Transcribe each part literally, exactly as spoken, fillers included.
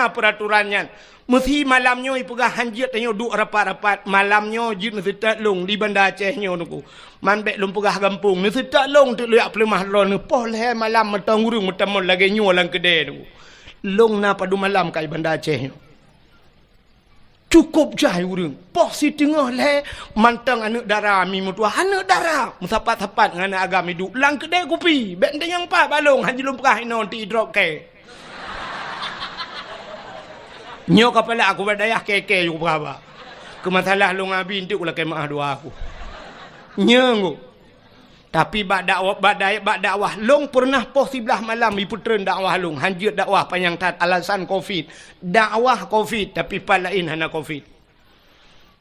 peuraturan nyan. Meusi malam nyoe ipeugah hanjeuet tanyoe duek rapat-rapat. Malam nyoe jeuet neuseutôt lôn di Banda Aceh nyoe, Teungku. Man bék lôn peugah gampông, neuseutôt lôn teuk lôn jak peuleumah droeneuh. Poh lhée malam mantong ureuëng meutamong lagée nyoe lam keudée, Teungku. Lôn na padum malam ka i Banda Aceh nyoe. Cukôp jai ureuëng. Poh siteungoh lhée mantong aneuëk dara mi meutuah. Aneuëk dara meusapat-sapat ngon aneuëk agam iduek lam keudée kupi. Bék teunyang pat bak lôn, han jeuet lôn peugah inoe, ti idrop kée. Nyoe kapala aku bak dayah kée-kée yue peugah ba. Keu masalah lôn abi enteuk ulakée meuah dua aku. Nyoe ngu. Tapi bak dakwah, bak dai-, bak dakwah lôn peureunah poh siblaih malam ipeutreun dakwah lôn, hanjeuet dakwah panyang that alasan covid. Dakwah covid, tapi pat laén hana covid.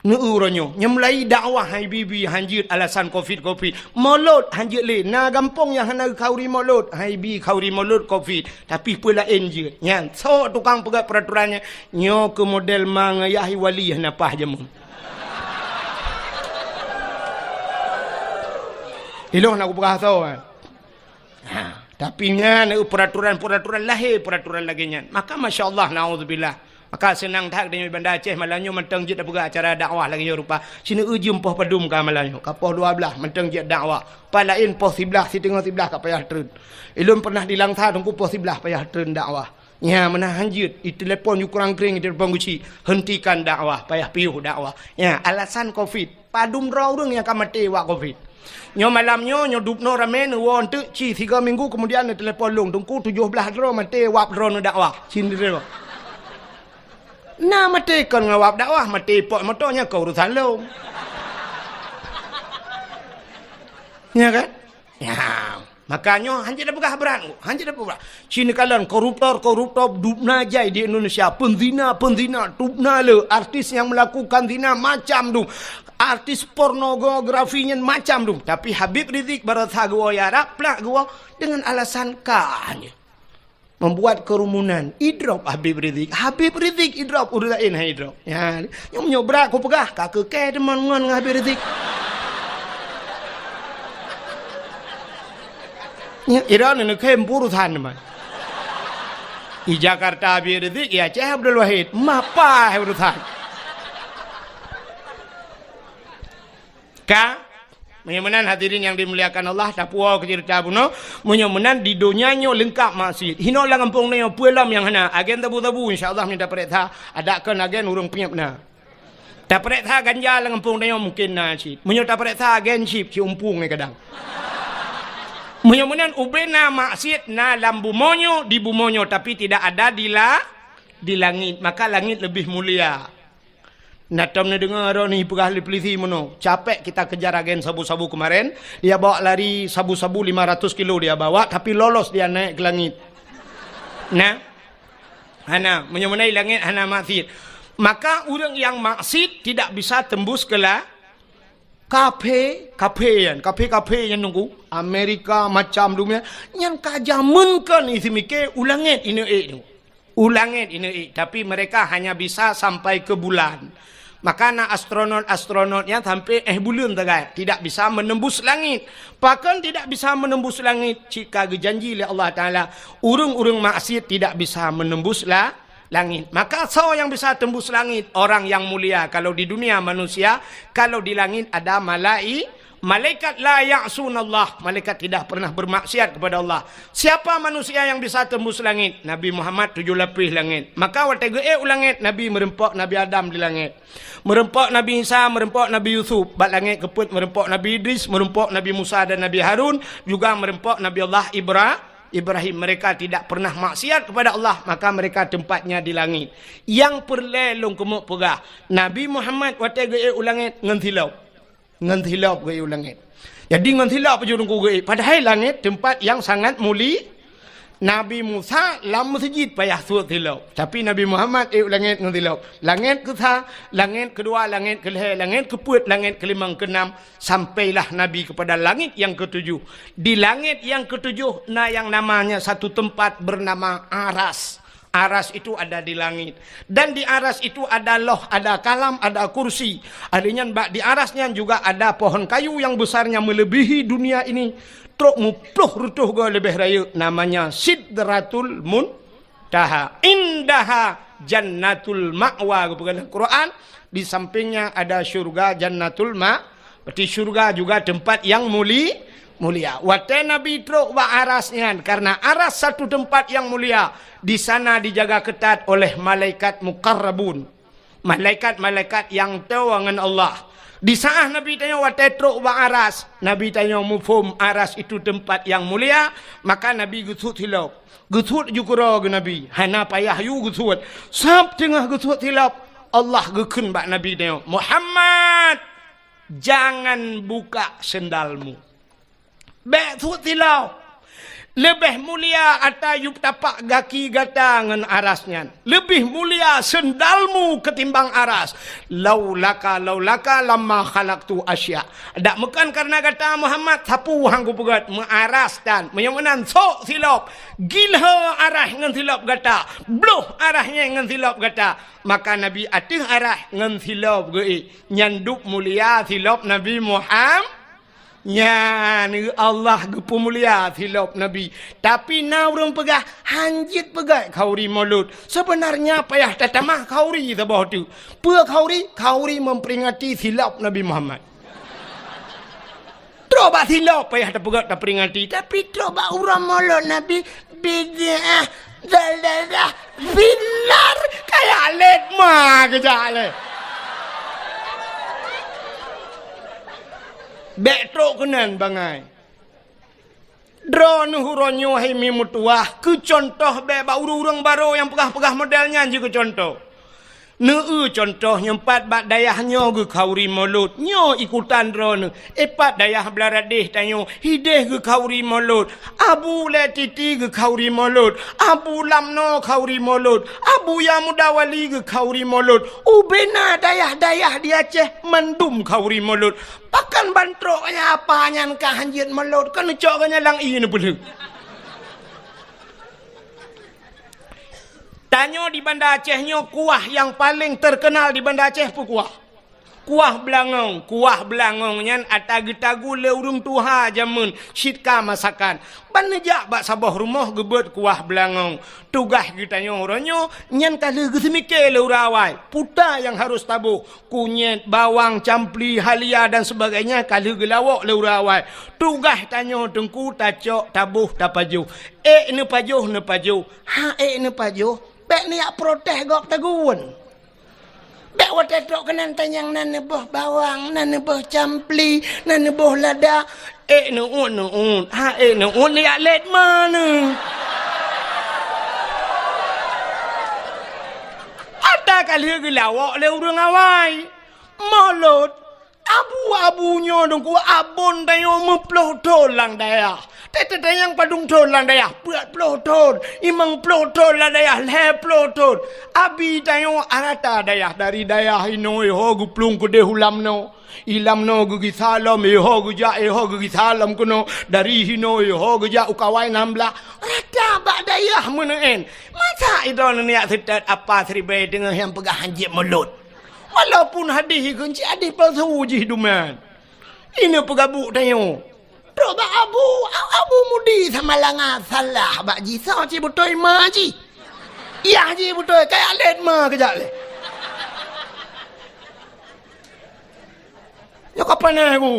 Neu uroe nyoe, nyang mulai dakwah hai bibi hanjeuet alasan covid, covid. Molot hanjeuet lé, na gampông nyang hana khauri molot, hai bi khauri molot covid, tapi peue laén jeuet. Nyan, sok tukang peugah peuraturan nyan, nyoe keu model ma ngayah wali hana paih jameun. Ilong na kupeugah asoe, eh. Ha, tapi nyan, eh, peuraturan-peuraturan lahé, peuraturan lagée nyan. Maka, masya Allah, naudzubillah. Maka seunang that geutanyoe Banda Aceh malam nyoe mantong jeuet tapeugah acara dakwah lagée nyoe rupa. Sineuk jeuem poh padum ka malam nyoe, ka poh dua blaih mantong jeuet dakwah. Pat laén poh siblaih, siteungoh siblaih ka payah treun. Ilôn pernah di Langsa, Teungku, poh siblaih payah treun dakwah. Nya, meunan hanjeuet, itelepon yue kurang kring, itelepon geuchik, hentikan dakwah, payah piôh dakwah. Nya, alasan covid. Padum droe ureuëng nyang ka maté wak covid. Nyoe malam nyoe, nyoe dubnoe ramé neuwoe enteuk, ci sigoe minggu keumudian neutelepon lôn, Teungku, tujoh blaih droe maté wab droeneuh dakwah. Cindroe. Na maté kon ngon wab dakwah, maté pot moto nyan kon urusan lôn. Nya kan? Nya. Maka nyoe hanjeuet tapeugah brat, hanjeuet tapeugah brat. Ci neukalon koruptor-koruptor dubna jai di Indonesia, peuzina-peuzina dubna le, artis nyang melakukan zina macam dum, artis pornografi nyan macam dum. Tapi Habib Rizik barosa geuwoe, ya Rab, plak geuwoe dengan alasan ka nyan. Membuat kerumunan. Idrop Habib Rizik. Habib Rizik idrop, ureuëng laén han idrop. Ya, nyoe, nyoe brat kupeugah, ka keu kée teuma ngon ngon Habib Rizik. Nya, ira neukhem urusan teuma. Di Jakarta Habib Rizik, di Aceh Abdul Wahid. Mapa urusan? Ka? Meunyoe meunan hadirin nyang dimuliakan Allah, tapuwoe keu ceurita bunoe. Meunyoe meunan di donya nyoe leungkap maksiet. Hinoe lam gampông nyoe peue lom nyang hana. Agen sabu-sabu insya Allah meunyoe tapareksa, adak kon agen ureuëng peunyeb na. Tapareksa ganja lam gampông nyoe mungken na cit. Meunyoe tapareksa agen cit, ci umpung nyoe kadang. Meunyoe meunan ubena maksiet na lam bumoe nyoe, di bumoe nyoe, tapi tidak ada di la-, di langit. Maka langit lebih mulia. Na tom neudeungoe droeneuh peugah lé polisi meunoe, capek kita kejar agen sabu-sabu kemarin, dia bawa lari sabu-sabu lima ratus kilo dia bawa, tapi lolos dia naik ke langit. Nah, hana, meunyoe meunan langit hana maksiet. Maka ureuëng nyang maksiet tidak bisa tembus ke la-, kaphé, kaphé nyan, kaphé-kaphé nyan Teungku, Amerika macam dunia, nyan ka jameun kon isi miké u langét ineuk ék Teungku. U langét ineuk ék, tapi mereka hanya bisa sampai ke bulan. Maka na astronot-astronot nyang sampai éh buleuen sagai, tidak bisa menembus langit. Pakon tidak bisa menembus langit? Cit ka geujanji lé Allah Taala, ureuëng-ureuëng maksiet tidak bisa menembus la-, langit. Maka soe nyang bisa tembus langit? Orang yang mulia. Kalau di dunia manusia, kalau di langit ada malai-, malaikat la ya'sunallah, malaikat tidak pernah bermaksiat kepada Allah. Siapa manusia yang bisa tembus langit? Nabi Muhammad tujuh lapis langit. Maka watée geuék u langét, Nabi meureumpok Nabi Adam di langét. Meureumpok Nabi Isa, meureumpok Nabi Yusuf. Bak langét keupeuet meureumpok Nabi Idris, meureumpok Nabi Musa dan Nabi Harun, juga meureumpok Nabi Allah Ibra-, Ibrahim. Mereka tidak pernah maksiat kepada Allah, maka mereka tempatnya di langit. Nyang peureulée lôn keumeuk peugah, Nabi Muhammad watée geuék u langét ngon silop. Ngon silop geuék u langét. Jadi ngon silop aju Teungku geuék. Padahai langét tempat yang sangat muli-, Nabi Musa lam meuseujid payah suet silop. Tapi Nabi Muhammad ék u langét ngon silop. Langét keusa, langét keudua, langét keulhée, langét keupeuet, langét keulimong, keunam, sampailah Nabi kepada langit yang ketujuh. Di langit yang ketujuh na yang namanya satu tempat bernama Aras. Aras itu ada di langit. Dan di Aras itu ada Loh, ada Kalam, ada Kursi. Artinya bak di Aras nyan juga ada pohon kayu yang besarnya melebihi dunia ini. Trok muploh reutôh goe leubeh rayeuk, namanya Sidratul Muntaha. Indaha Jannatul Ma'wa geupeugah lam Quran, di sampingnya ada syurga Jannatul Ma-, berarti syurga juga tempat yang muli-, mulia. Watée Nabi trok bak aras nyan, karena aras satu tempat yang mulia, di sana dijaga ketat oleh malaikat muqarrabun. Malaikat-malaikat nyang toe ngon Allah. Di saat Nabi tanyoe watée trok bak aras, Nabi tanyoe muphom aras itu tempat yang mulia, maka Nabi geusuet silop. Geusuet ju keudroe geuh Nabi, hana payah yue geusuet. Sab teungoh geusuet silop, Allah geukheun bak Nabi tanyoe, "Muhammad, jangan buka sendalmu." Bék suet silop. Leubeh mulia ata yub tapak gaki gata ngon aras nyan. Leubeh mulia sendalmu ketimbang aras. Laulaka, laulaka lamma khalaqtu asya. Dak meukan karena gata Muhammad, sapeue han kupeugét, meuaras tan. Meunyoe meunan, sok silop. Gilho aras ngon silop gata. Bloh aras nyan ngon silop gata. Maka Nabi ateueh aras ngon silop geuék. Nyan dub mulia silop Nabi Muhammad. Nyan, Allah geupeumulia silop Nabi. Tapi na ureuëng peugah, "Hanjeuet peugét khauri Maulud." Sebenarnya payah tatamah khauri saboh teuk. Peue khauri? Khauri memperingati silop Nabi Muhammad. Trok bak silop payah tapeugét taperingati, tapi trok bak uroe Maulud Nabi, bid'ah, dalalah, finnar, kaya lét ma geujak lé. Bék trok keunan bangai. Droeneuh uroe nyoe hai mi meutuwah, keu cuntoh bék bak ureuëng-ureuëng barô nyang peugah-peugah model nyan jikeu cuntoh. Neu-eu cuntoh nyoe pat bak dayah nyoe geukhauri Maulud, nyoe ikutan droeneuh. Ipat dayah Blaradeh tanyoe, hideh geukhauri Maulud. Abu Lé Titi geukhauri Maulud. Abu Lamno khauri Maulud. Abu Yamuda Wali geukhauri Maulud. Ubena dayah-dayah di Aceh mandum khauri Maulud. Pakon ban trok nyan apa nyan ka hanjeuet Maulud, kon neucok geuh nyan lam ié neupeulheueh. Tanyoe di Banda Aceh nyoe kuah nyang paleng teukeunal di Banda Aceh peue kuah? Kuah beulangong. Kuah beulangong nyan ata geutagu lé ureuëng tuha jameun cit ka masakan. Ban neujak bak saboh rumoh geubeuet kuah beulangong. Tugaih geutanyoe uroe nyoe nyan ka lheueh geuseumike lé ureuëng awai. Peue nyang harôh taboh, kunyét, bawang, campli, halia dan sebagainya ka lheueh geulawok lé ureuëng awai. Tugaih tanyoe teungku tacok, taboh, tapajoh. Ék neupajoh, neupajoh. Hana ék neupajoh, bék neuyak protes gob tagun. Bék watée trok keunan tanyong na neuboh bawang, na neuboh campli, na neuboh lada. Ék neuôt, neuôt. Hana ék neuôt, neuyak lét ma neuh. Ata ka lheueh geulawok lé ureuëng awai. Maulud. Abu-abu nyoe teungku abon tanyoe meuploh thon lam dayah. Teuh-teuh tanyong padum thon lam dayah, peuet ploh thon, limong ploh thon lam dayah, lhée ploh thon. Abi tanyoe rata dayah, dari dayah inoe ho geuplueng keudeh u Lamno. I Lamno geugisa lom, iho geujak, iho geugisa lom keunoe. Dari hinoe iho geujak u Kawai Nam Blah. Rata bak dayah meuneuen. Masa idroeneuh neujak seutôt apa siribée deungon nyang peugah hanjeuet Maulud? Walaupun hadih ikheun cit hadih palsu jih duman. Ineuk peugabuk tanyoe. Trok bak Abu, Abu Mudi Samalanga salah bak jih, soe cit beutôi ma jih. Yah jih beutôi, kaya lét ma keujak lé. Nyoe ka panéh ku.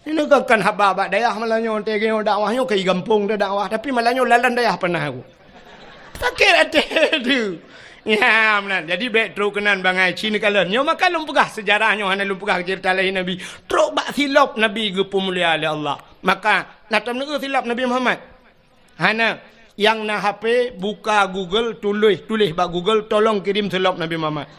Ini kan, kan haba bak dayah malam nyoe, teuh nyoe dakwah nyoe keu gampông teuh dakwah, tapi malam nyoe lalan dayah panéh ku. Sakét até teuh. Ya, meunan. Jadi bék trok keunan bangai ci neukalon. Nyoe maka lôn peugah seujarah nyoe hana lôn peugah ceurita lahé Nabi. Trok bak silop Nabi geupeumulia lé Allah. Maka na tom neu silop Nabi Muhammad. Hana. Nyang na H P, buka Google, tuléh, tuléh bak Google, "Tolong kirim silop Nabi Muhammad."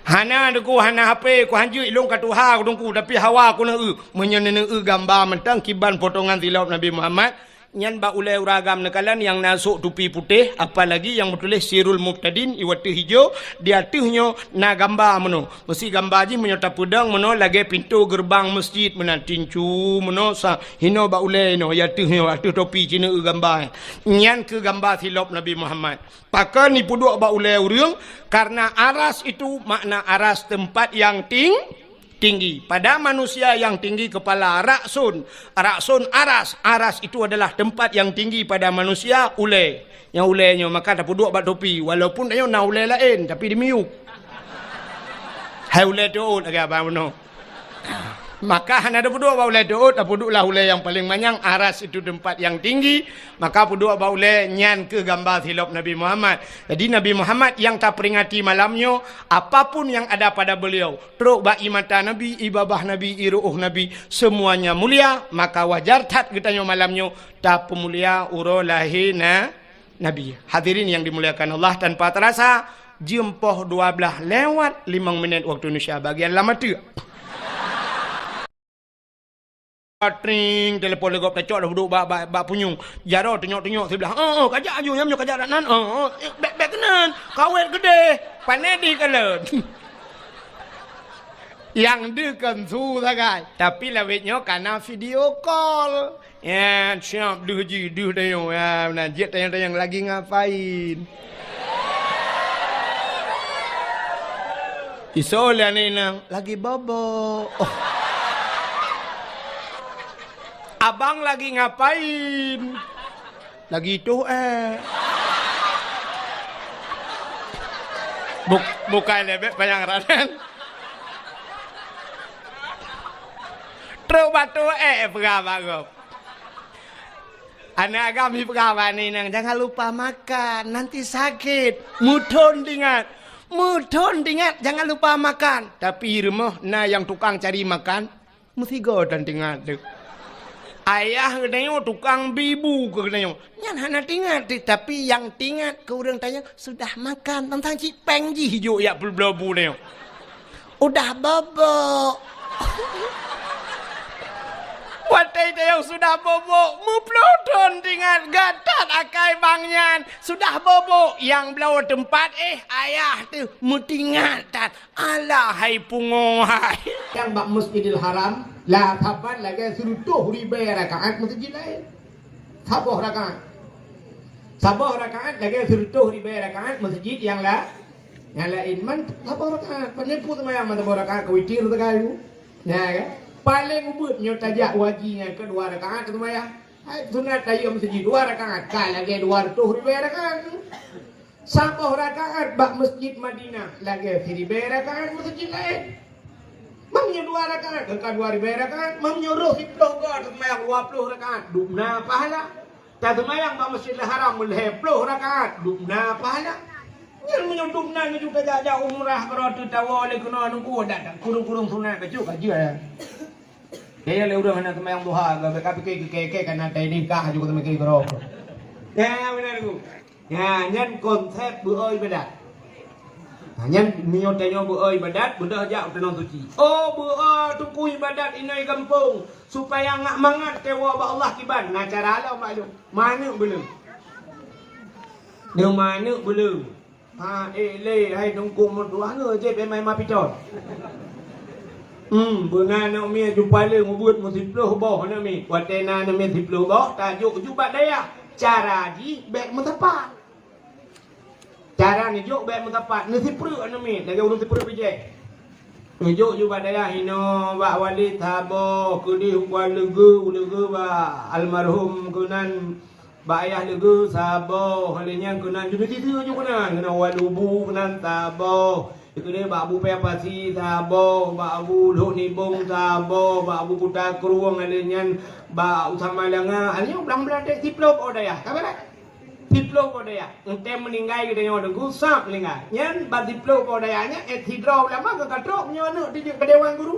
Hana, teungku, hana H P, ku hanjeuet lôn ka tuha, ku teungku, tapi hawa ku neu-eu. Meunyoe neu-eu gamba mantong kiban potongan silop Nabi Muhammad, nyan bak ulée ureuëng agam neukalon nyang na sôk tupi putéh, apalagi nyang meutuléh Sirul Mubtadin, iwateuh ijo, di ateueh nyoe na gamba meunoe. Meusi gamba jih meunyoe tapeudong meunoe lagée pintoe geureubang meuseujid meunan tincu meunoe sa hinoe bak ulée inoe, ya teuh nyoe ateueh topi cine eu gamba. Nyan keuh gamba silop Nabi Muhammad. Pakon ipeuduek bak ulée ureuëng? Karena aras itu makna aras teumpat nyang ting-, tinggi. Pada manusia yang tinggi kepala, ra'sun, ra'sun aras, aras itu adalah tempat yang tinggi pada manusia, ulée. Nyang ulée nyoe maka tapeuduek bak topi, walaupun tanyoe na ulée laén tapi dimiyueb. Hai ulée teuôt lagée abang bunoe. Maka hana tapeuduek bak ulée teuôt, tapeuduek lah ulée nyang paleng manyang, aras itu tempat yang tinggi, maka peuduek bak ulée nyan keuh gamba silop Nabi Muhammad. Jadi Nabi Muhammad nyang taperingati malam nyoe, apapun yang ada pada beliau, trok bak ié mata Nabi, ié babah Nabi, ié ru'uh Nabi, semuanya mulia, maka wajar that geutanyoe malam nyoe tapeumulia uroe lahé na-, Nabi. Hadirin yang dimuliakan Allah, tanpa terasa, jeuem poh dua blaih lewat limong minét waktu Indonesia bagian lam ateueh. Tring, telepon lé gob tacok dah duek bak, bak, bak punyueng. Jaroe tunyok-tunyok siblah. "Oh, oh, kajak aju, nyam nyoe kajak dak nan. Oh, oh, eh, bèk, bèk keunan. Kawét geudeh. Pané dih kalon." Nyang deuh kon su sagai. Tapi lawét nyoe kana video call. Ya, siap deuh jih, deuh tanyoe. Ya, meunan jeuet tanyong-tanyong lagi ngapain. Isoe lé aneuk inong, lagi bobo. Oh. Abang lagi ngapain? Lagi toh ék. Buk-, bukai lé bèk panyang ranan. Trok bak toh ék peugah bak gob. Aneuk agam jipeugah bak aneuk inong, "Jangan lupa makan, nanti sakit." Meuthon teuingat. Meuthon teuingat, jangan lupa makan. Tapi rumoh na nyang tukang cari makan, meusigoe tan teuingat teuh. Ayah geutanyoe tukang bi bu keu geutanyoe. Nyan hana teuingat teuh, tapi nyang teuingat keu ureueng tanyoe sudah makan, teuntang cit péng jih jok jak peubloe bu tanyoe. Udah bobok. Watèe tanyoe sudah bobok, meuploh thon teuingat, geutat akai bang nyan. Sudah bobok, nyang bloe teumpat, eh, ayah teuh meuteuingat that. Alah hai pungo hai. Nyang bak Masjidil Haram, la saban lagèe sireutoh ribèe rakaat meuseujid laén. Saboh rakaat. Saboh rakaat lagèe sireutoh ribèe rakaat meuseujid nyang la-, nyang laén. Man saboh rakaat, pane peue seumayang man saboh rakaat, ka witir sagai. Nyan kan? Paleng ubit nyoe tajak u haji nyan keu dua rakaat seumayang. Hai sunat tahiyatul masjid dua rakaat, ka lagèe dua reutôh ribèe rakaat. Saboh rakaat bak Masjid Madinah lagèe siribèe rakaat meuseujid laén. Meunyoe dua rakaat, ka dua ribèe rakaat. Meunyoe roh siploh goe seumayang dua ploh rakaat, dubna pahala. Taseumayang bak Masjidil Haram lhèe ploh rakaat, dubna pahala. Nyan meunyoe dubna neujak tajak-jak umrah, keudroe teutawoe lé keunoe nungku, dak, dak, kureueng-kureueng sunat bacut ka jeuet. Kaya lé ureueng hana seumayang duha, ka, ka pike keu kèe-kèe ka na tai nikah juga seumayang keudroe. Ya, beuna nungku. Ya, nyan konsep beuo ibadat. Ha, nyan meunyoe tanyoe beuo ibadat, beudôh jak u Tanoh Suci. Oh, beuo teungku ibadat inong gampông, supaya ngat mangat teuwoe bak Allah kiban. Na cara lom, Pak Lôn. Manök beuleueng. Nyoe manök beuleueng. Ha, eh, lé, hai teungku meutuah nyoe jeuet peumaén mapiton. Hmm, beuna aneuk miet jupaleung ubeuet meusiploh boh aneuk miet. Watèe na aneuk miet siploh boh, tajok ju bak dayah. Cara jih bèk meusapat. Cara neujok bèk meusapat, neusipreuk aneuk miet, lagèe ureueng sipreuk bijèh. Neujok ju bak dayah inoe, bak Walid saboh, keudeh u Kuala Leugeue, u Leugeue bak almarhum keunan, bak ayah Leugeue saboh, lheuh nyan keunan ju neusiseue ju keunan, keunan Walubu keunan saboh, keudeh bak Abu Paya Pasi saboh, bak Abu Lhok Nibong saboh, bak Abu Kuta Krueng, lheuh nyan bak Usama Langa, lheuh nyan blang-blang deh siploh boh dayah, ka beureh? Siploh boh dayah. Enteuk meuninggai geutanyoe teungku, sab meuninggai. Nyan ban siploh boh dayah nyan, eh, sidroe ulama ka katrok nyoe aneuk dijeuet keu dewan guru.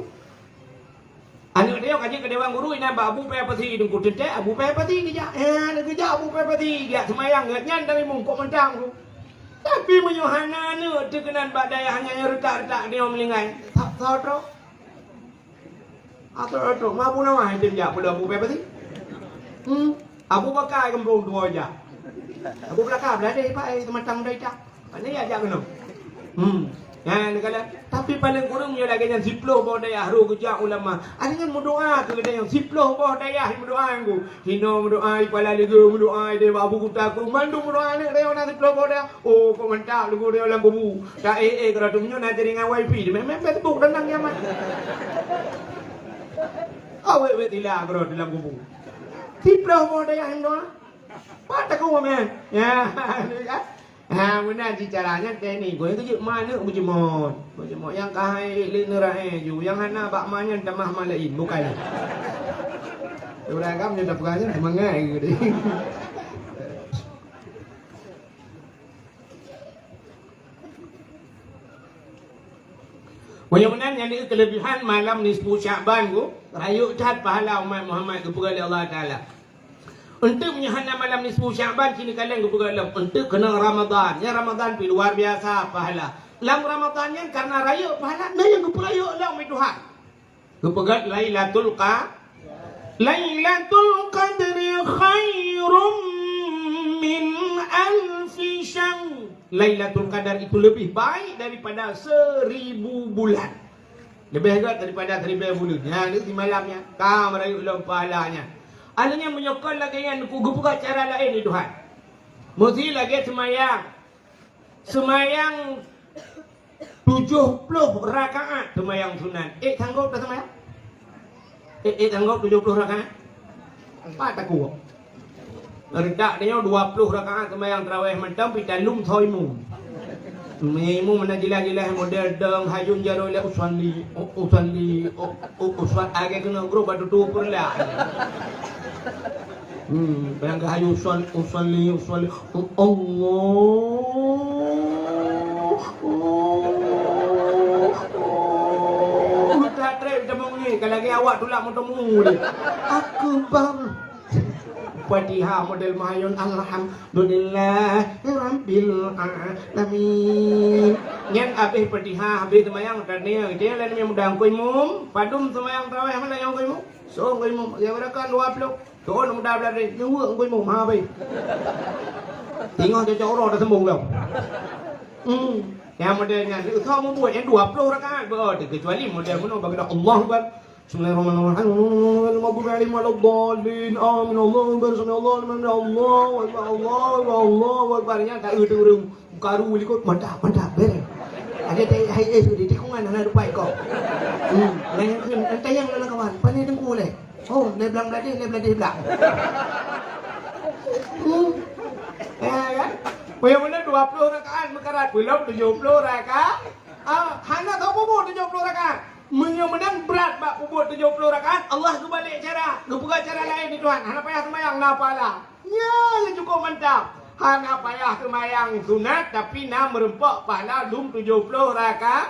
Aneuk tanyoe ka jeuet keu dewan guru, inan bak Abu Paya Pasi teungku, teuntèe Abu Paya Pasi geujak. Eh, geujak Abu Paya Pasi, geujak seumayang geuh nyan dari mungkok mantang tu. Tapi meunyoe hana aneuk teuh keunan bak dayah nyan nyang reutak-reutak geutanyoe meuninggai, sab soe trok? Atau, atau, ma Abu Nawas item jak peulom Abu Paya Pasi. Hmm. Abu Bakar gampông tuwoe jak. Abu Bakar beulagèe ipak, eh, seumatang udah itak. Pane jak, jak keunoe. Hmm. Ha, neukalon. Tapi paleng kureueng nyoe lagèe nyan siploh boh dayah roh geujak ulama. Adak nyan meudoa keu geutanyoe siploh boh dayah meudoa ngon. Hinoe meudoa, i Kuala Leugo meudoa, i Abu Kuta, keu mandum meudoa aneuk rayeuk na siploh boh dayah. Oh, kok mantap lagu rayeuk lam kubu. Tak eh eh kalau tu nyoe na jaringan wifi di meh-meh Facebook dan nang nyaman. Awet-wet tila keudroe dalam kubu. Siploh boh dayah meudoa. Pat takue meh. Ya, kan? Ha, meunan cit cara nyan teknik. Goe keu jeuet ma aneuk beujeuet. Beujeuet nyang ka hai lé neurahe ju. Nyang hana bak ma nyan tamah ma laén, bukan. Ureueng agam nyan tapeugah nyan seumangat geuh deh. Meunyoe meunan nyan di keuleubehan malam nisfu Sya'ban ku, rayeuk that pahala umat Muhammad geupeugah lé Allah Taala. Eunteuk meunyoe hana malam nisfu Sya'ban, ci neukalon geupeugah lom. Eunteuk keunong Ramadhan. Nyan Ramadhan pih luar biasa pahala. Lam Ramadhan nyan karena rayeuk pahala, na nyang geupeurayeuk lom lé Tuhan. Geupeugah Lailatul Qa-, Lailatul Qadri khairum min alfi syahr. Lailatul Qadar itu lebih baik daripada seribu bulan. Leubeh gèt daripada siribèe buleuen. Nyan di malam nyan ka meurayeuk lom pahala nyan. Akhirnya meunyoe kon lagèe nyan, ku geupeugah cara laén di Tuhan. Meusti lagèe seumayang. Seumayang tujoh ploh rakaat seumayang sunat. Eh, sanggob dak seumayang? Eh, eh, sanggob tujoh ploh rakaat? Pat takue. Redak tanyoe dua ploh rakaat seumayang tarawih mantong pih talum soe imum. Imum na jeulaih-jeulaih model dong hayun jaroe lé usalli, u-, usalli, u-, u-, usal-, agak keuneuk grob bak tutoe peureulak. Hmm, bayangkan hayun usal-, usalli, usalli. Allah. Udah trép teumeung ni, kalau lagi awak tulak moto mu ni. Akbar. Fatihah model mayun, alhamdulillahirabbil alamin. Nyan habéh Fatihah, habéh seumayang, teunia, dia lain yang muda angkui mum, padum seumayang tarawih mana yang angkui mum? So angkui mum, dia berakan dua puluh. Tu'on muda beulari, nyuweuk ngui mum, ha, bai. Teungoh cocok uroe taseumbong lom. Hmm. Nyang model nyan, usah mubuet nyang dua puluh rakaat, beuh, kecuali model meunoe bak Allahu Akbar. Bismillahirrahmanirrahim. Ghairil maghdubi alaihim waladdallin. Amin. Allahu Akbar. Sami Allahu liman hamidah. Allahu Akbar. Allahu Akbar. Allahu Akbar. Nyang tak eu tu ureueng karu likot, mantap, mantap, bereng. Ada tai hai es di tikungan hana dupai kok. Hmm. Lain keu tayang lawan kawan. Pane teungku leh. Oh, lé blang bladeh, lé bladeh blang. Hmm. Ya, kan? Meunyoe meunan dua puluh rakaat meukarat, belum tujuh puluh rakaat. Ah, hana tau peubuet tujuh puluh rakaat. Meunyoe meunan brat bak peubuet tujuh puluh rakaat, Allah geubalek cara, geupeugah cara laén di Tuhan. Hana payah seumayang, na pahala. Nyan nyang cukup mantap. Hana payah seumayang sunat, tapi na meureumpok pahala lom tujoh ploh rakaat.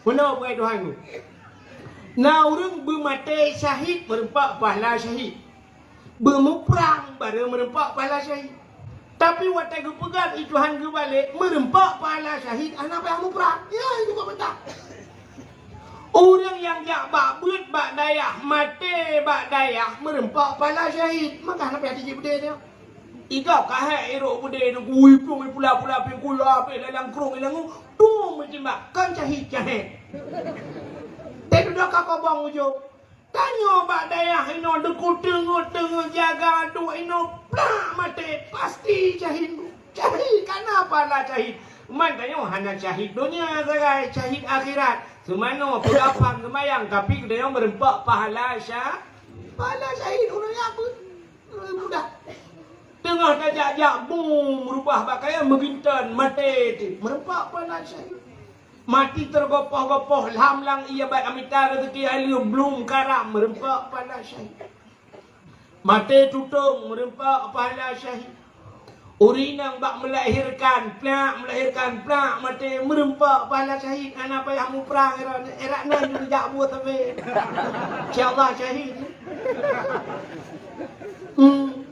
Meunoe peue Tuhan tu. Na ureueng beumaté syahid meureumpok pahala syahid. Beumuprang barô meureumpok pahala syahid. Tapi watée geupeugah lé Tuhan geubalek, meureumpok pahala syahid hana payah muprang. Ya, itu kok mantap. Ureueng nyang jak bak beuet bak dayah, maté bak dayah, meureumpok pahala syahid. Maka hana payah tijép beudé nyoe. Igob ka hék irok beudé nyoe, kui plueng pula-pula pih kui lapéh lalang krong ilangu, tueng meutimbak, kon syahid-syahid. Teududoe ka kobong ujong. Tanyoe bak dayah inoe deungon teungoh-teungoh jaga duek inoe plak maté, pasti syahid. Syahid, kana pahala syahid. Man tanyoe hana syahid donya sagai, syahid akhirat. Seumanoe peugapang seumayang, tapi tanyoe meureumpok pahala sya-, pahala syahid ureueng nyan beu-, ureueng muda. Teungoh tajak-jak bum meurubah pakaian meuginton maté teuh, meureumpok pahala syahid. Mati teugopoh-gopoh lam lang ie bak amita rezeki hai lheueh blum karam meureumpok pahala syahid. Maté tutong meureumpok pahala syahid. Ureueng inong bak meulahirkan, plak meulahirkan, plak maté meureumpok pahala syahid. Hana payah muprang, erat, erat nan jak buet sabe. Insya Allah syahid. Hmm.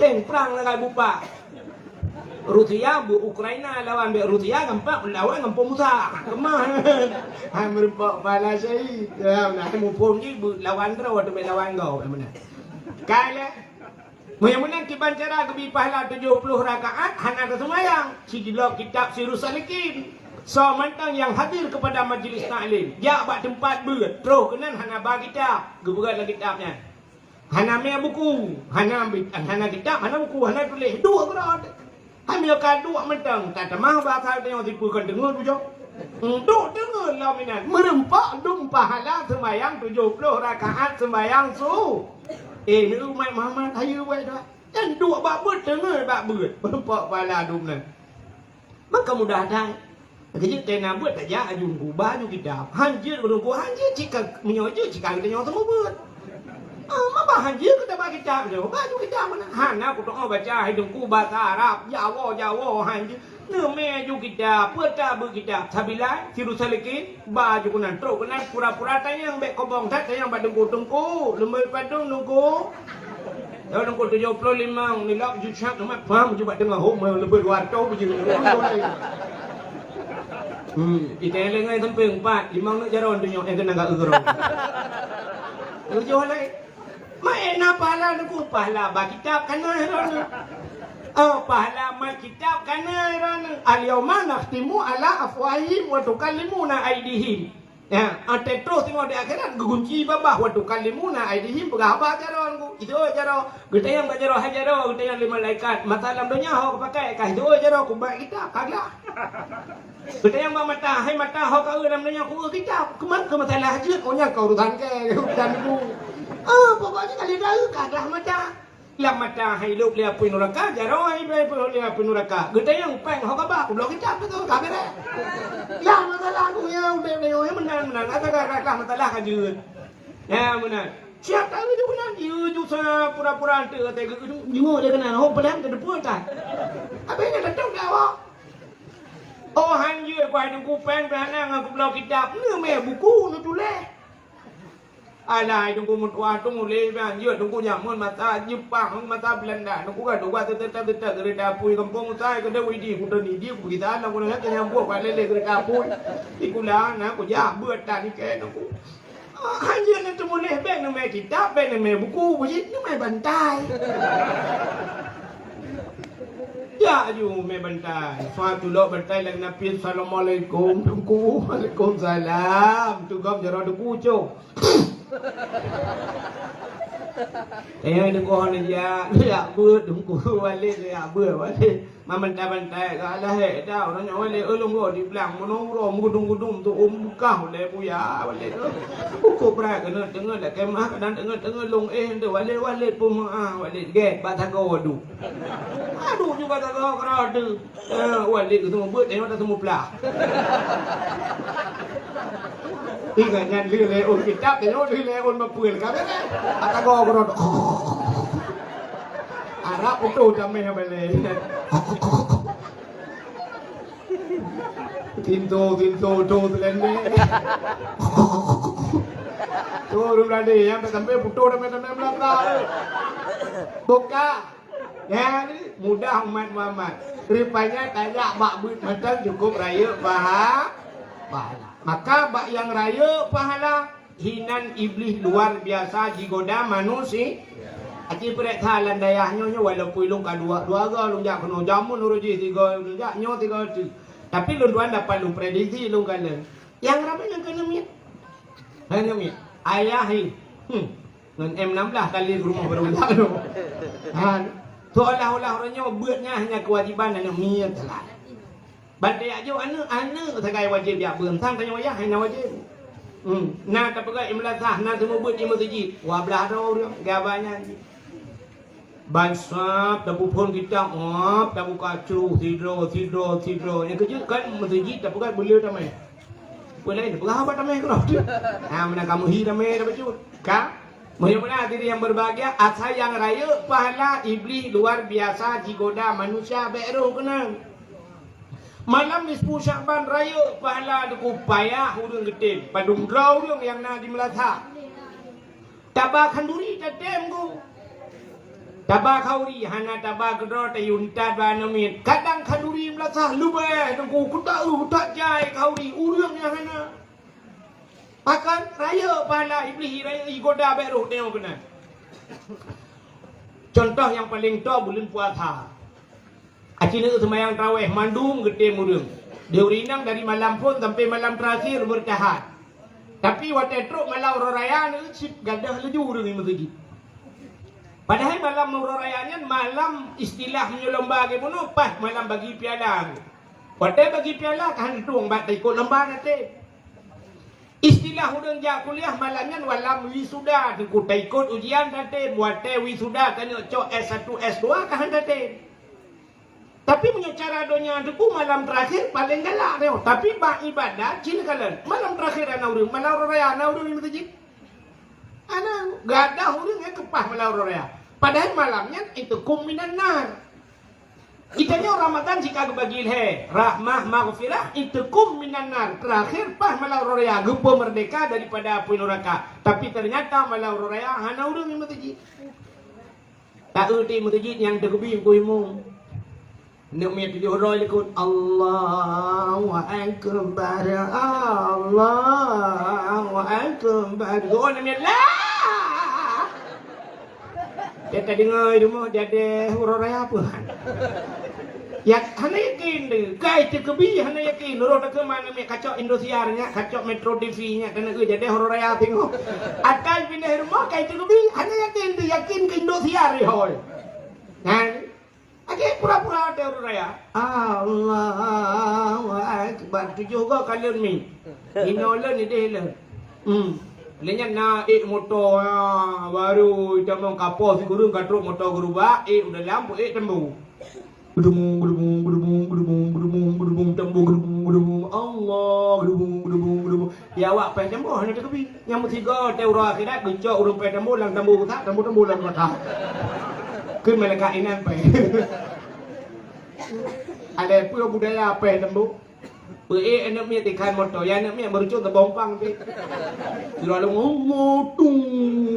Teng prang lagai bupak. Rusia beu Ukraina lawan bek Rusia gampang lawan gampông Musa. Keumah. Hai meureumpok pahala syahid. Ya, nah, muphom jih beu lawan droe atau bek lawan gob, meunan. Kai lé. Meunyoe meunan kiban cara geubi pahala tujoh ploh rakaat hana teuseumayang. Sidroe kitab Sirus Salikin. Soe mantong nyang hadir keupada majlis taklim, jak bak teumpat beuet, troh keunan hana ba kitab, geupeugah lam kitab nyan. Hana mé buku, hana bi-, hana kitab, hana buku, hana tuléh, duek keudroe. Hai meunyoe ka duek mantong, tatamah basa tanyoe sipeue kon deungoe tujoh. Hmm, duek deungoe lom inan, meureumpok dum pahala seumayang tujoh ploh rakaat seumayang su-, eh, ni umat Muhammad, hayeue wai dah. Dan duek bak beuet, deungoe bak beuet, meureumpok pahala dum nan. Maka mudah that. Keujeuet tena beuet tajak aju Teungku, ba aju kitab. Han jeuet Teungku, han jeuet cit ka, meunyoe jeuet cit ka geutanyoe teumeu beuet. Ah, maba han jeuet keu taba kitab nyoe, ba aju kitab meunan. Hana kutu'oh baca hai Teungku basa Arab, Jawoe, Jawoe, han jeuet. Neumé aju kitab, peue tabeuet kitab. Sabilai, Sirus Salikin, ba aju keunan, trok keunan, pura-pura tanyong bék kobong that, tanyong bak Teungku, Teungku, leumé padum Teungku. Tahun tujoh puluh lima, nilai jujak amat paham, cuba tengah hom, leubeh dua ratus biji. Hmm, kita yang lengai sampai empat, lima nak jaron tu nyok, yang kena gak gerong. Tujuh lai. Mai na pahala nuku, pahala ba kitab kana heran. Oh, pahala mai kitab kana heran. Al-yauma nakhtimu ala afwahihim wa tukallimuna aidihim. Ya, watèe troh singoh di akhirat, geugunci babah, wa tukallimuna aidihim, peugah haba jaroe ku. Itu jaroe, geutanyong bak jaroe, hai jaroe, geutanyong lé malaikat, masa lam donya ho kupakai, ka itu jaroe, kubak kitab, ka glah. Geutanyong bak mata, hai mata, ho ka eu lam donya, ku eu kitab, keuman keu masalah jeuet, oh nyan ka urusan kèe, urusan ku. Ah, pokoknya kali dah eu, ka glah mata. Lam mata hai lôb lé apui nuraka, jaroe hai lôb lé apui nuraka. Geutanyong péng ho kaba, kubloe kitab beutôi ka beureh. Lam masalah ku ya, udép nyoe ya meunan-meunan, ata ka, ka, ka masalah ka jeuet. Ya meunan. Siap tahu ju keunan, ju, ju sa pura-pura ante kata geu, ju lé keunan, ho peudam teudeupeu tan. Abéh nyan teutap dak awak. Oh han jeuet ku hai teungku péng teuh hana ngon kubloe kitab, neumé buku neutuléh. Alah, hai teungku meutuah tu mulai bang, jeuet teungku jameun masa Jepang, masa Belanda, teungku ka tuga teutek-teutek keureta apui gampông usai keudeh widi kuteundi di kubisan na guna nyang buet bak lélé keureta apui. Di kula na kujak beuet tan ikée teungku. Ah, hanjeuet na teumuléh bék neumé kitab, bék neumé buku, beujieb neumé bantai. Jak aju mé bantai. Suatu lok bantai lagée napi, "Assalamualaikum, Teungku." "Waalaikumsalam." Tugom jaroe teungku cok. Eh, teungku hana jak, jak beuet teungku, walét jak beuet, walét. Mabantai-bantai ka lahé dah, ureueng nyoe walét ulôn goh di blang, meunoe uroe meugudum-gudum tu, um, bukah ulée buya, walét. Uku brat keuneuk teungeut lakée meuah, kadang teungeut-teungeut lôn éh, walét-walét peumeuah, walét gét bak sagoe adu. Adu juga sagoe keudroe adu. Eh, walét geuseumeubeuet, tengok dah seumuplah. Ingat nyan lheueh lé ôn kitab, tengok lheueh lé ôn meupeue ka beureh. Ata goe keudroe. Arab utoh damé balée. Tinto, tinto, utoh teulendek. Tu ureueng Meulayu nyang sampai putoh damé-damé meulata. Buka. Nyan mudah umat Muhammad. Rupanya tajak bak beuet mantong cukup rayeuk paha-, pahala. Maka bak nyang rayeuk pahala, hinan Iblih luar biasa jigoda manusia. Aci peurek that lam dayah nyoe, nyoe walaupun lôn ka dua, dua go lôn jak keunoe, jameun uroe jih tiga lôn jak, nyoe tiga tu. Tapi lôn tuan dapat lôn prediksi lôn kalon. Nyang ramé nyang keuneuk miet. Keuneuk miet. Ayah hi. Hmm. Ngon M enam belas kali rumoh baru jak tu. Ha, seolah-olah uroe nyoe beuet nyan hanya kewajiban aneuk miet salah. Ban tajak jok aneuk, aneuk sagai wajéb jak beuet, sang tanyoe yah hana wajéb. Hmm, na tapeugah imeulasah, na seumeubeuet di meuseujid, dua blaih droe ureueng, gaba nyan. Ban sab tapeuphon kitab, wab tabuka cruh sidroe, sidroe, sidroe. Nyang keujeuet kan meuseujid tapeugah beu le tamé. Peue laén peugah haba tamé keudroe. Ha, meunan ka meuhi tamé tabacut. Ka? Meunyoe meunan hadirin yang berbahagia, asai nyang rayeuk pahala Iblih luar biasa jigoda manusia bék roh keunan. Malam nisfu Syakban rayeuk pahala teungku payah ureueng geutem, padum droe ureueng nyang na di meulasah. Taba khanduri tatém ku. Taba khauri hana taba keudroe tayue that bak aneuk miet. Kadang khanduri meulasah leubeh teungku, kuta-eu kuta jai khauri ureueng nyang hana. Pakon rayeuk pahala Iblih, rayeuk jigoda bék roh tanyoe keunan. Contoh nyang paleng toe buleuen puasa. Aci neuk seumayang tarawéh mandum geutem ureueng. Di ureueng inong dari malam phon sampai malam terakhir bertahan. Tapi watèe trok malam uroe raya nyan cit gadoh laju ureueng di meuseujid. Padahai malam uroe raya nyan malam istilah meunyoe lomba lagèe bunoe, pas malam bagi piala. Watèe bagi piala ka han tueng bak taikot lomba na tem. Istilah ureueng jak kuliah malam nyan malam wisuda, teungku taikot ujian na tem. Watèe wisuda tanyoe cok S satu, S dua ka han tem. Tapi meunyoe cara donya teungku malam terakhir paleng galak nyoe. Tapi bak ibadat cit kalon. Malam terakhir hana ureueng, malam uroe raya hana ureueng di meuseujid. Hana, gadoh ureueng nyang keupah malam uroe raya. Padahai malam nyan itkum minan nar. Geutanyoe Ramadan jika geubagi lhèe, rahmah, maghfirah, itkum minan nar. Terakhir paih malam uroe raya, geupeumeurdeka daripada apui nuraka. Tapi ternyata malam uroe raya hana ureueng di meuseujid. Taeu di meuseujid nyang teukeubie keu imum. Neuk miet tujoh droe likot, "Allahu Akbar, Allahu Akbar." Geuh neuk miet, "Lah!" Dia tadeungoe di rumoh, jadi uroe raya peue han. Ya, hana yakin deh. Kai teukeubie hana yakin. Uroe takheun ma neuk miet kacok Indosiar nyan, kacok Metro T V nyan, dan neuk jadi uroe raya teungoh. Akai pindah rumoh, kai teukeubie hana yakin deh, yakin keu Indosiar deh, hôi. Nah, lagèe pura-pura watèe uroe raya. Allahu Akbar. Tujoh goe kalon mi. Inoe lôn, idéh lôn. Hmm. Lé nyan na ék moto, ah, baru tamong kapôh sikureueng ka trok moto geurubak, ék u dalam, ék tambu. Geudumung, geudumung, geudumung, geudumung, geudumung, geudumung, tambu, geudumung, geudumung. Allah, geudumung, geudumung, geudumung. Ya, awak péh tamboh hana teukeubie. Nyang meusigoe teuh uroe akhirat geucok ureueng péh tamboh lam tamboh rusak, tamboh-tamboh lam rusak. Kheun malaikat inan péh. Ada peue budaya péh tamboh? Peuék aneuk miet ikhan moto, ya aneuk miet meurucok teubompang pih. Sira lom Allah tung,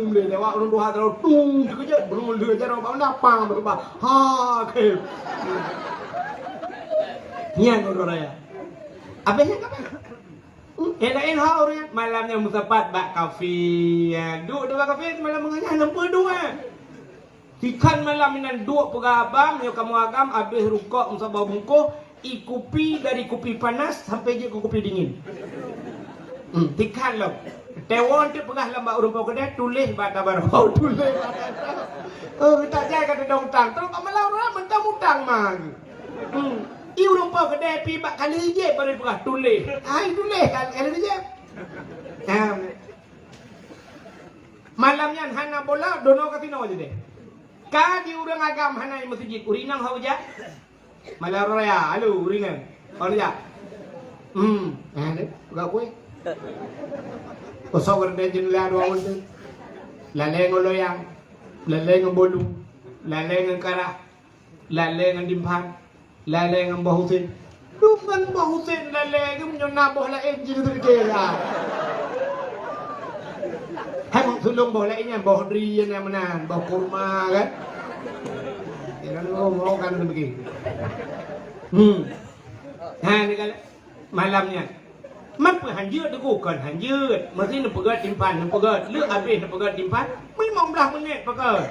lé lewat ureueng tuha terus tung, teukeujot, beureueng lheueh jaroe bak meuda pang beurubah. Ha, khem. Nyan uroe raya. Abéh nyan ka péh. Nyang laén ho ureueng nyan, malam nyan meusapat bak kafe. Ya, duek di bak kafe malam meungan nyan, lampu duek. Sikhan malam inan duek peugah abang, nyoe kamoe agam abéh rukok meusaboh bungkôh, i kupi dari kupi panas sampai jeuet keu kupi dingin. Hmm, sikhan lom. Teuwon teuk peugah lam bak ureueng po keudè, tuléh bak tabarok. Tuléh bak tabarok. Oh, tak jai ka teudong utang. Terus bak malam ureueng mantong utang ma. Hmm. I ureueng po keudè pi bak kali ijép baru peugah tuléh. Hai tuléh kali, kali ijép. Nah. Malam nyan hana bola, dono kasino jideh. Ka di ureueng agam hana i meuseujid, ureueng inong ho jak. Malam raya, alu ureueng inong. Ho jak. Hmm, eh, deh, peugah kueh. Kosong rede jeunela dua ureueng tu. Lalé ngon loyang, lalé ngon bolu, lalé ngon karah. Lalé ngon dimphan, lalé ngon boh usen. Dum ngon boh usen lalé, geuh meunyoe na boh laén jih teukeula. Hai, sulông boh laén nyan, boh dri nyan meunan, boh kurma kan. Ya, lalu ngomong kan begitu. Hmm. Ha, ni kan. Malam nyan. Man peue han jeuet teungku? Kon han jeuet. Meusi neupeugöt timphan, neupeugöt. Lheueh abéh neupeugöt timphan, limong blaih meunit peugöt.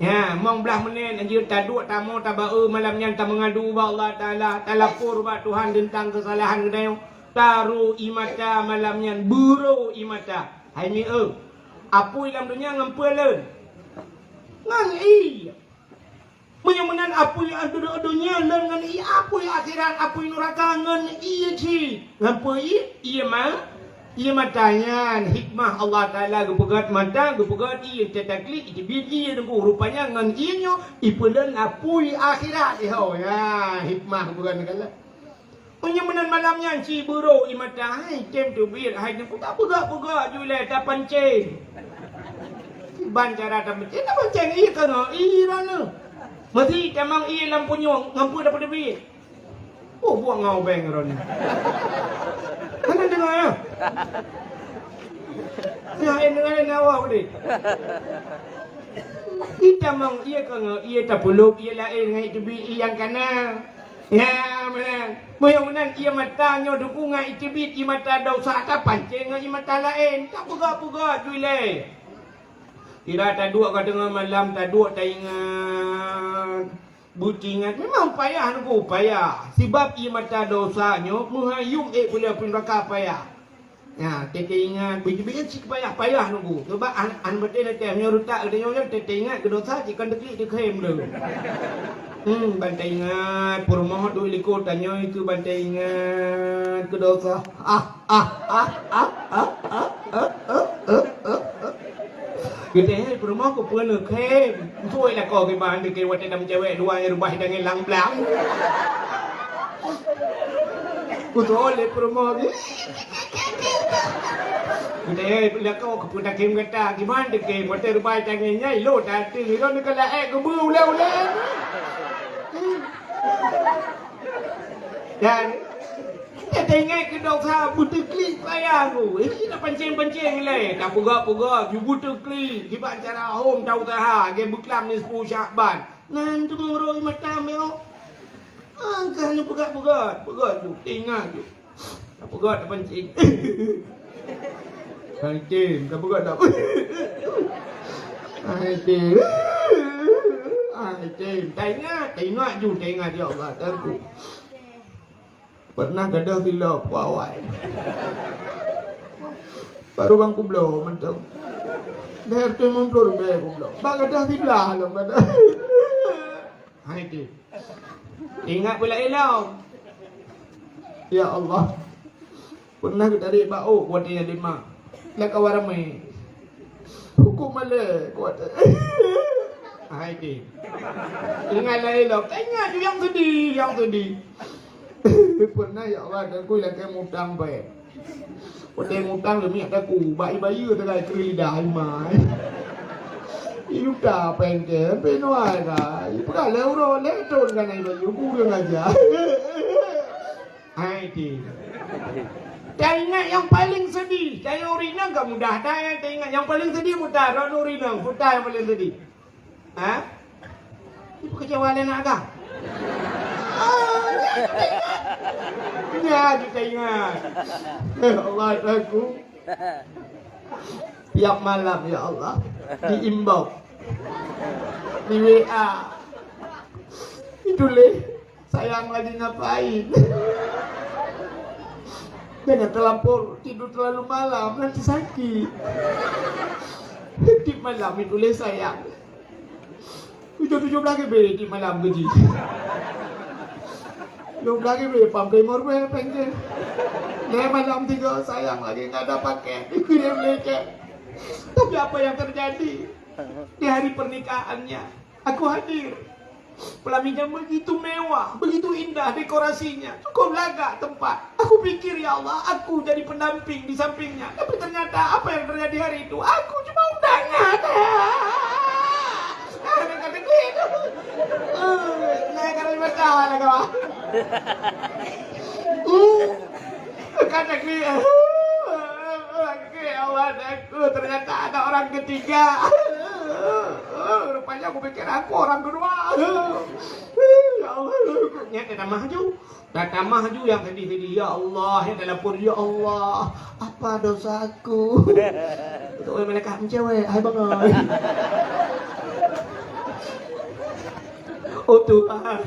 Ya, limong blaih meunit han jeuet taduek tamoe tabaeu malam nyan tameungadu bak Allah Taala, talapor bak Tuhan teuntang keusalahan geutanyoe. Taru ie mata malam nyan, beuro ie mata. Hai mi eu, apui lam donya ngon peue lôn? Ngon ie. Meunyoe meunan apui donya lôn ngon ie, apui akhirat, apui nuraka ngon ie cit. Ngon peue ie? Ie ma-, ie mata nyan. Hikmah Allah Taala geupeugöt mata, geupeugöt ie, teutaklik, iteubiet ie teungku. Rupanya ngon ie nyoe ipeulon apui akhirat. Iho, ya, hikmah geupeugöt nyan. Meunyoe meunan malam nyan ci beuro ie mata, hai tem teubiet, hai teungku, tapeugah-peugah ju ilèe, tapancéng. Ban cara tapancéng, tapancéng ie keunoe, ie droeneuh. Meusi tamong ie lam punyueng, ngon peue tapeuteubiet? Oh, buet ngon ubeng droeneuh. Hana deungoe, ya? Nyan, nyan, nyan, awak udeh. Ie tamong ie keunoe, ie tapeulop, ie laén ngon iteubiet ie nyang kana. Ya, meunan. Meunyoe meunan ie mata nyoe teungku ngon iteubiet ie mata desya, tapancéng ngon ie mata laén, tapeugah-peugah ju ilèe. Sira taduek ka teungoh malam, taduek taingat. Beutingat memang payah nunggu payah. Sibab ie mata dosa nyoe meuhayum ék puléh api neuraka payah. Ya, teuingat beujibiet cit payah-payah nunggu. Coba an, an beutôi na teuh nyoe rutak geutanyoe nyoe teuingat keu dosa cit kon teuklik teukhém lé. Hmm, ban teuingat peurumoh duek likot tanyoe keu ban teuingat keu dosa. Ah, ah, ah, ah, ah, ah, ah, ah, ah, ah. Geutanyoe peurumoh keu peue neukhém. Beutôi lakoe kiban teukhém watée dam cewek dua nyang rubah tangieng lang blang. Kutô lé peurumoh geuh. Geutanyoe lakoe keu peue takém gata kiban teukhém watée rubah tangieng nyan lo tateue lo neukalak ék geubeue ulée-ulée. Dan teuingat keu dosa beuteuklik payah ku. Ih, tapancéng-pancéng lé, tapeugah-peugah ju beuteuklik kiban cara hom ta-useuha lagée beuklam nisfu Syakban. Nan teungoh roi mata meuoh. Angkah nyoe peugah-peugah, peugah ju, teuingat ju. Tapeugah tapancéng. Pancéng, tapeugah ta. Pancéng. Pancéng. Taingat, taingat ju, taingat ya Allah, Tuhanku. Pernah gadoh silop pawai. Baru bang kubloe mantong. Dah R T limong puluh ribèe kubloe. Bak gadoh siblah lom gadoh. Hai tu. Ingat pula ilong. Ya Allah. Pernah geutarek bak ôk buat dia lima. Dah kawan ramai. Hukum malèe kuat. Hai tu. Ingat lah ilong. Tak ingat tu yang sedih, yang sedih. Pernah ya Allah, dan kui lagi mutang baik. Watèe mutang leumiek taku, bak ibayeue teukai keu lidah imai. Iluta pengke, penoai ka. Ipeugah lé uroe lé thon ka na ibayeue, kureueng aja. Hai ti. Taingat nyang paleng sedih, kaya ureueng inong ka mudah that taingat nyang paleng sedih mudah, droeneuh ureueng inong, peue nyang paleng sedih. Ha? Ipeukeucewa lé aneuk agam. Ah, nyan taingat. Ya Allah, aku. Tiap malam, ya Allah, diimbau. Di W A. Dituléh, "Sayang lagi ngapain?" Jangan terlampau tidur terlalu malam, nanti sakit. Tiap malam dituléh sayang. Tujoh, tujoh blaih ribèe di malam gaji. Tujoh blaih ribèe pam keu lima ribèe pengke. Lé malam tiga sayang lagi nggak ada paket. Dikirim lé cek. Tapi apa yang terjadi? Di hari pernikahannya, aku hadir. Pelaminan begitu mewah, begitu indah dekorasinya. Cukup lagak tempat. Aku pikir, "Ya Allah, aku jadi pendamping di sampingnya." Tapi ternyata apa yang terjadi hari itu? Aku cuma undangan. Ada kata klik. Eh, naik kali mata lah kau. Hmm. Kata klik. Oke, Allah, aku ternyata ada orang ketiga. Rupanya aku pikir aku orang kedua. Ya Allah, nyata tamah ju. Dah tamah ju yang sedih-sedih. Ya Allah, yang dalam pun, ya Allah, apa dosaku? Untuk orang malaikat mencewek, hai bangai. Oh Tuhan.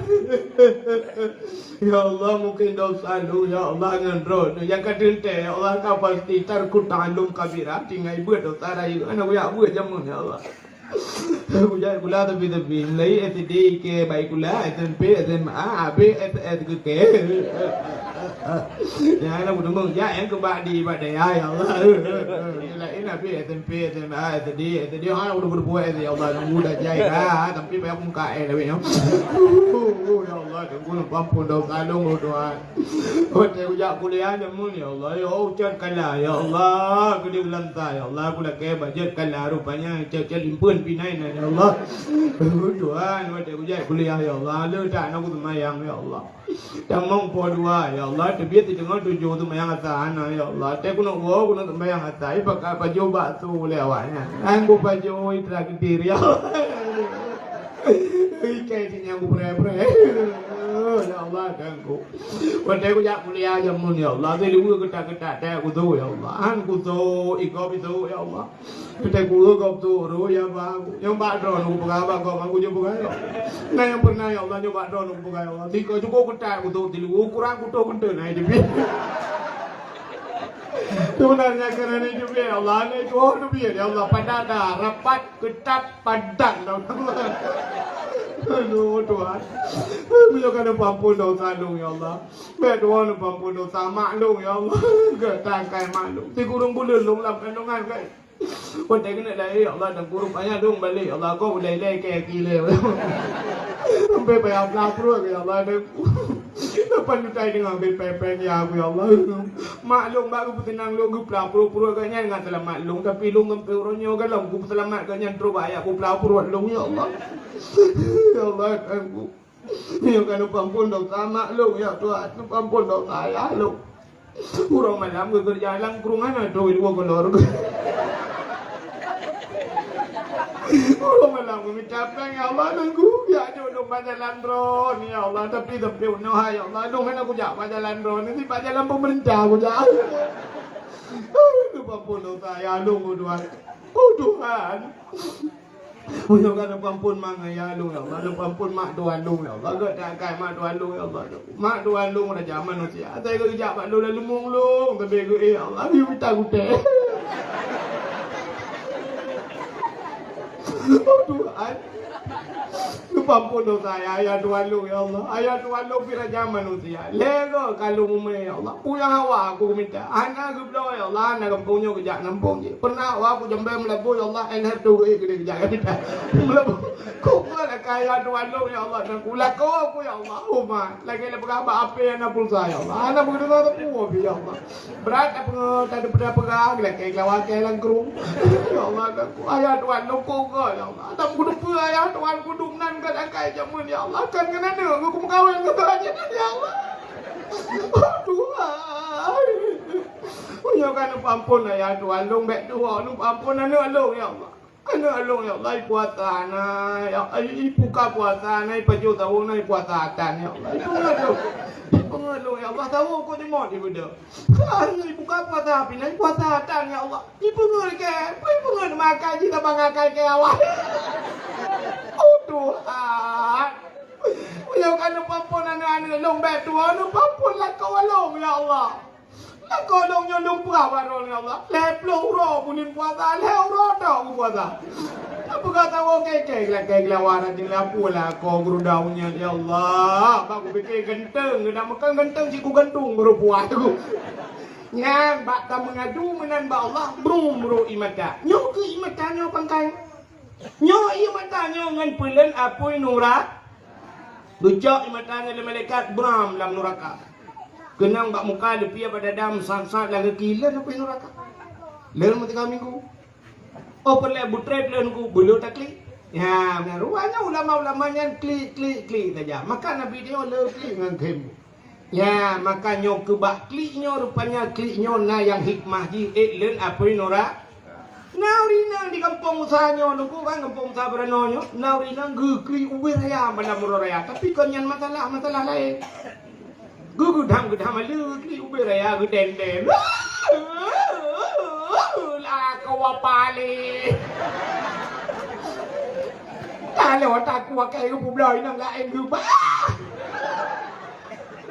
Ya Allah, mungkin dosa lu, ya Allah, ngon droe. Yang ka teuntèe, ya Allah, ka pasti tarku ta'allum kabira, tinggai buet dosa rayeuk. Anak buyak buet jameun, ya Allah. Bujai kula tepi-tepi, mulai S D ke baik kula, S M P, S M A, habis S S ke ke. Ya Allah, bunuh ya yang kebak di ibadah ya Allah. Lain habis S M P, S M A, S D, S D, ha udah berbuat ya Allah, nunggu dah jai dah, tapi payah muka eh tapi ya. Ya Allah, tunggu ampun dosa dong Tuhan. Watèe kujak kuliah jameun, ya Allah, ya Allah, ucot kala, ya Allah, keu di bulan sa, ya Allah, kulakèe bajet kala, rupanya cot-cot limpeuen pinai na, ya Allah. Tuhan, watèe kujak kuliah, ya Allah, le tak na kuseumayang, ya Allah. Tamong po dua, ya Allah, teubiet siteungoh tujoh seumayang asa na, ya Allah. Watèe kunok woe, kunok seumayang asa, ipakat pajoh bakso lé awaknyan. Nyan kupajoh itra keudéh, ya Allah. Ikai si nyang kupreh-preh. Ya Allah, dan ku. Watèe kujak kuliah jameun, ya Allah, si luweue keutat-keutat teuh kuso, ya Allah. Han kuso, iko biso, ya Allah. Keutai kueu gob tu ru ya ba aku. Nyang bak droeneuh kupeugah bak gob aku nyoe peugah, ya Allah. Nah, nyang pernah, ya Allah, nyang bak droeneuh kupeugah, ya Allah. Siko cukup keutat kutu tilu, ukuran kutu keutu na hidup. Sebenarnya kerana hidup, ya Allah, na itu hidup, ya Allah. Padat dah, rapat, ketat, padat dah. Aduh, Tuhan. Beliau kan ampun dosa lôn, ya Allah. Bèk Tuhan ampun dosa mak lôn, ya Allah. Geutangai mak lôn. Di gurung buleuen lôn lam kandungan, kan. Watèe keuneuk lahé, ya Allah, dan kureueng payah lôn balek, ya Allah, gob ulèe-ulèe kèe kilèe. Sampai payah blah pruet, ya Allah, dan lapan juta teungoh geupen-pen ya aku, ya Allah. Mak lôn bak geupeuseunang lôn geuplah pruet-pruet geuh nyan ngon seulamat lôn, tapi lôn sampai uroe nyoe galom geupeuseulamat geuh nyan trok bak ayah geuplah pruet lôn, ya Allah. Ya Allah, aku. Nyoe ka neupeuampon dosa mak lôn, ya Tuhan, neupeuampon dosa ayah lôn. Uroe malam geukeureuja lam krueng hana trok i luwa kolor. Uroe malam geumita péng, ya Allah, dan geuh jak jok lôn bak jalan droeneuh, ya Allah, tapi teupeu neuhai, ya Allah, lôn hana kujak bak jalan droeneuh, di bak jalan peumeurintah kujak. Neupeuampon dosa ayah lôn, oh Tuhan. Oh Tuhan. Meunyoe ka neupeuampon mak ayah lôn, ya Allah, neupeuampon mak tuan lôn, ya Allah, geutangai mak tuan lôn, ya Allah. Mak tuan lôn raja manusia. Asai geujak bak lôn lam leumong lôn, tapi geuéh, ya Allah, geumita gutèe. Oh Tuhan. Neupeuampon dosa ayah, ayah tuan lôn, ya Allah. Ayah tuan lôn pih raja manusia. Lhèe goe kalon umè, ya Allah. Peue nyang hawa aku mita. Hana geubloe, ya Allah, hana gampông nyoe geujak gampông jih. Pernah hawa aku jambèe meulaboh, ya Allah, eh, lhèe tu geuéh keudéh geujak mita. Meulaboh. Kok keu lakèe ayah tuan lôn, ya Allah, dan ku lakoe ku, ya Allah. Umat, lagèe lôn peugah bak apè hana pulsa, ya Allah. Hana beudeuh sapeue pih, ya Allah. Brat tapeugah, tapeugah, lakèe lawa kèe lam krueng. Ya Allah, dan ku ayah tuan lôn kok goe, ya Allah. Ata kuteupeu ayah tuan kuduek nan ka akai jameun, ya Allah. Kan keunan neuk ku meukawen ngon raja nyan, ya Allah. Oh Tuhan. Meunyoe ka neupeuampon ayah tuan lôn, bèk tuwoe neupeuampon aneuk lôn, ya Allah. Aneuk lôn, ya Allah, ipuasa na, ya Allah, ibuka puasa na, ipajoh sawong na, ipuasa atan, ya Allah. Ipeungeut lôn. Ipeungeut lôn, ya Allah, sawong kok jimot ibeudôh. Ibuka puasa pih na, ipuasa atan, ya Allah. Ipeungeut kèe, ipeungeut makai jih saban ngakai kèe awai. Oh Tuhan. Meunyoe ka neupeuampon aneuk-aneuk lôn bèk tuwoe, neupeuampon lakoe lôn, ya Allah. Lakoe lôn nyoe lôn peugah bak droeneuh, ya Allah. Lhèe ploh uroe buleuen puasa, lhèe uroe tok geupuasa. Tapeugah tawoe kèe-kèe, geulakèe geulawa, rajin lapor lakoe geuruda nyan, ya Allah. Bak kupike ganteng, geudak meukan ganteng cit kugantung baru puas ku. Nyan bak tameungadu meunan bak Allah, brum bro ié mata. Nyoe keuh ié mata nyoe pangkai. Nyoe ié mata nyoe ngon peuleuen apui nura-, geucok ié mata nyoe lé malaikat, bram lam nuraka. Keunong bak muka, leupie bak dada, meusat-sat lam gaki, leuen apui nuraka. Leuen meutika minggu. Oh, peureulèe butrép leuen ku, beuleueh taklik. Ya, meunan. Rupanya ulama-ulama nyan klik, klik, klik saja. Maka Nabi nyoe le klik ngon khem. Ya, maka nyoe keu bak klik nyoe, rupanya klik nyoe na nyang hikmah jih, ék leuen apui nura-, na ureueng inong di gampông usaha nyoe, Teungku, kan gampông usaha Beuranoe nyoe, na ureueng inong geuklik ubé raya malam uroe raya. Tapi kon nyan masalah, masalah laén. Geugeudam-geudam aleue geuklik ubé raya geudendeng. Lakoe pale. Taloe takue keu geupubloe inong laén geubah.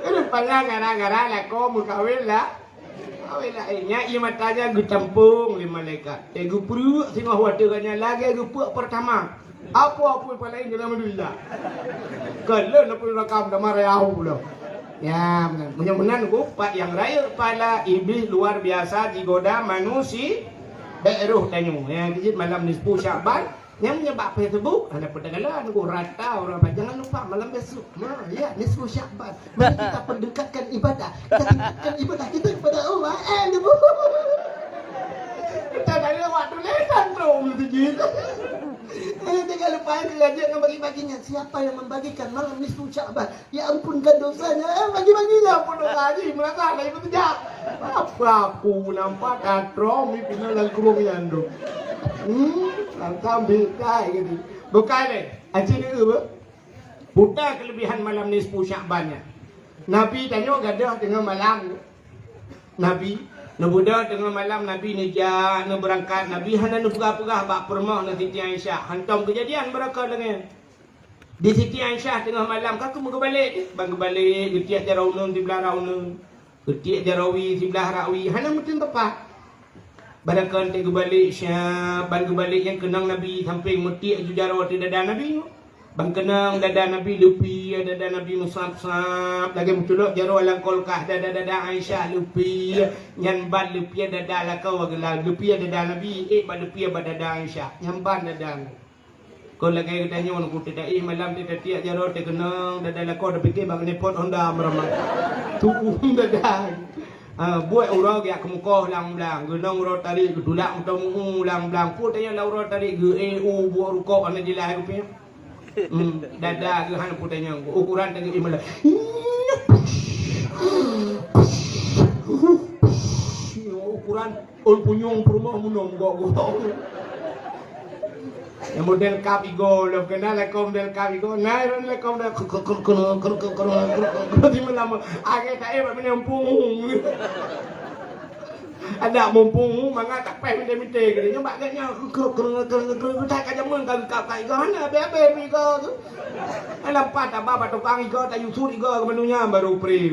Rupanya gara-gara lakoe meukawen la-, kawen laén nyan, ié mata nyan geutampong lé malaikat. Eh, geupeureuek singoh watèe gobnyan lagèe geupeureuek peurtama. Apo-apo pala inggil nama dunia. Keuleuen apui rakam dama raya pulo. Ya, meunan. Meunyoe meunan ku, pat nyang rayeuk pala Iblih luar biasa jigoda manusia. Bèk roh tanyoe. Ya, jeuet malam nisfu Syakban. Nyang nyeubak Facebook, hana peuteugalan ku rata ureueng. Jangan lupa malam besok. Nah, ya, nisfu Syakban. Mari kita perdekatkan ibadah. Kita tingkatkan ibadah kita kepada Allah. Eh, dia pun. Kita dah lewat tulisan tu, mesti gitu. Eh, jangan lupa yang kerajaan yang bagi-baginya. Siapa yang membagikan malam nisfu Syakban? Ya ampunkan dosanya. Eh, bagi-baginya pun dosa haji. Merasa ada ibu sejak. Apa aku nampak katrom ni pina dalam kurung yang tu. Hmm, langsung beda gitu. Bukan ni. Aci ni apa? Buta kelebihan malam nisfu Sya'ban nyan. Nabi tanyoe gadôh teungoh malam. Nabi, neubeudôh teungoh malam, Nabi neujak, neubeurangkat, Nabi hana neupeugah-peugah bak peurumoh ngon Siti Aisyah. Hantom keujadian beurangkat lagée nyan. Di Siti Aisyah teungoh malam ka keumeung geubalek, ban geubalek, geutiek jaroe uneun siblah rak uneun, geutiek jaroe wie siblah rak wie, hana meuteun teumpat. Barangkon teuk geubalek, syab, ban geubalek nyang keunong Nabi sampéng meutiek ju jaroe ateueh dada Nabi. Ban keunong dada Nabi leupie, dada Nabi meusab-sab, lagée meuculok jaroe lam kulkas, dada-dada Aisyah leupie, nyan ban leupie dada lakoe geulam, leupie dada Nabi, ék ban leupie bak dada Aisyah, nyan ban dada. Kon lagée geutanyoe nungku teudaih malam teuh tatiek jaroe teuh keunong dada lakoe, tapike bak knalpot Honda meuramat. Tuum dada. Ah, buet uroe geujak keumukoh lam blang, geunong uroe tarék geutulak meutomu lam blang. Peue tanyoe lam uroe tarék geu-, eh, u buet rukok hana jeulaih rupiah. Hmm, dada geuh hana peue tanyoe. Ukuran tanyoe imeula. Ukuran Ôn punyueng peurumoh meunong gok-gok. Nyang model kap igo lom keunan lakom model kap igo. Nah, lom lakom dah keu, keu, keu, keu, di malam. Agak tak eh bak meunyoe mumpung. Ada mumpung mangat tak payah mite-mite gini. Nyoe bak gak nyoe keu, keu, keu, keu, keu, keu, tak ka jameun ka kap, kap igo. Hana habéh-habéh igo tu. Lampat aba bak tukang igo, tak yusut igo keu manunya baru pri.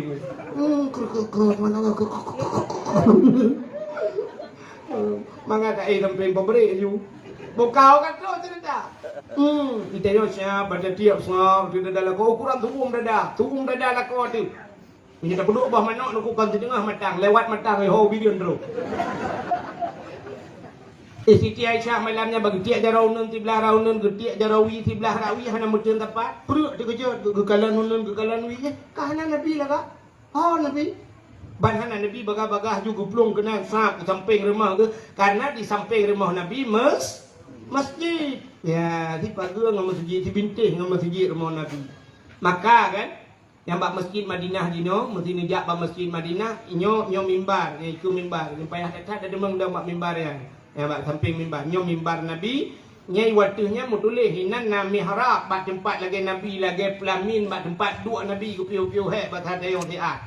Hmm, keu, keu, keu, mana keu, keu, keu, keu, keu. Mangat ai sampéng pabrik aju. Bukau ka trok cerita. Hmm, kita yo siap pada tiap siap kita dalam kau ukuran tuum dada, tuum dada lakoe tu. Ini tak perlu bah manok nak bukan setengah matang, lewat matang ho bilion terus. Eh, Siti Aisyah malam nyan bak geutiek jaroe uneun siblah rak uneun, geutiek jaroe wie siblah rak wie hana meuteun teumpat. Pruet teukeujot geukalon uneun geukalon wie, eh, ka hana Nabi lagak. Oh, Nabi. Ban hana Nabi bagah-bagah ju geuplueng keunan sab u sampéng rumoh geuh, karena di sampéng rumoh Nabi mes-, masjid. Ya, sipageue ngon masjid, sibintéh ngon masjid rumoh Nabi. Maka kan, nyang bak masjid Madinah jinoe, meusti neujak bak masjid Madinah, nyoe, nyoe mimbar, nyoe ikeu mimbar. Nyoe payah that-that tadeungoe dong bak mimbar nyan. Nyang bak sampéng mimbar, nyoe mimbar Nabi, nyai wateueh nyan meutuléh inan na mihrab bak teumpat lagée Nabi, lagée peulamin bak teumpat duek Nabi geupiôh-piôh hék bak tayong siat.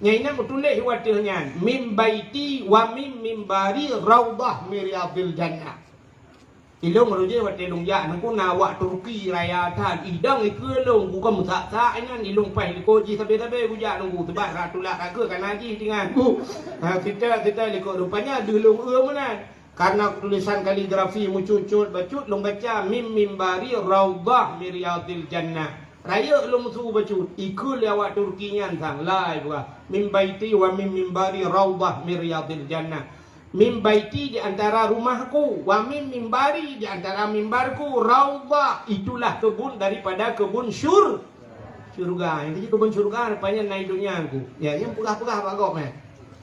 Nyai inan meutuléh wateueh nyan, "Min baiti wa min mimbari raudhah min riyadhil jannah." Ilong roh jih watée lôn jak nungku na awak Turki raya that, idong ikeu lôn, ku ka meusak-sak inan, ilong paih likot jih sabe-sabe kujak nungku, teubak rak tulak rakeuk kana jih tingan. Ha, sita, sita likot rupanya deuh lôn eu meunan. Karena tulisan kaligrafi meucut-cut bacut lôn baca, "Min mimbari raudhah min riyadhil jannah." Rayeuk lôn meusu bacut, ikeu lé awak Turki nyan sang, lai peugah, "Min baiti wa min mimbari raudhah min riyadhil jannah." Min baiti di antara rumahku, wa min mimbari di antara mimbarku, raudhah, itulah kebun daripada kebun syur-, Syurga. Nyang keujih kebun syurga rupanya na i donya ku. Ya, nyang peugah-peugah bak gob, eh.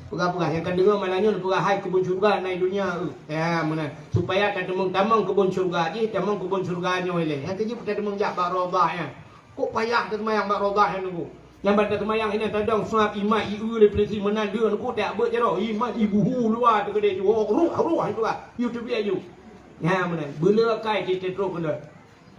Peugah-peugah nyang ka deungoe malam nyoe peugah hai kebun syurga na i donya, eh. Ya, meunan. Supaya tateumong tamong kebun syurga jih, tamong kebun syurga nyoe ilée. Nyang keujih tateumong jak bak raudhah nyan. Kok payah taseumayang bak raudhah nyan nunggu. Nyang ban taseumayang inan tadong seuab imat ieu lé peulisi meunan deuh nunggu tak beuet jaroe imat ibuhu luwa teukeudeh jiwoe ruh ruh itu ah. Yu teubiet yu. Nya meunan. Beuleu akai teutrok keudeh.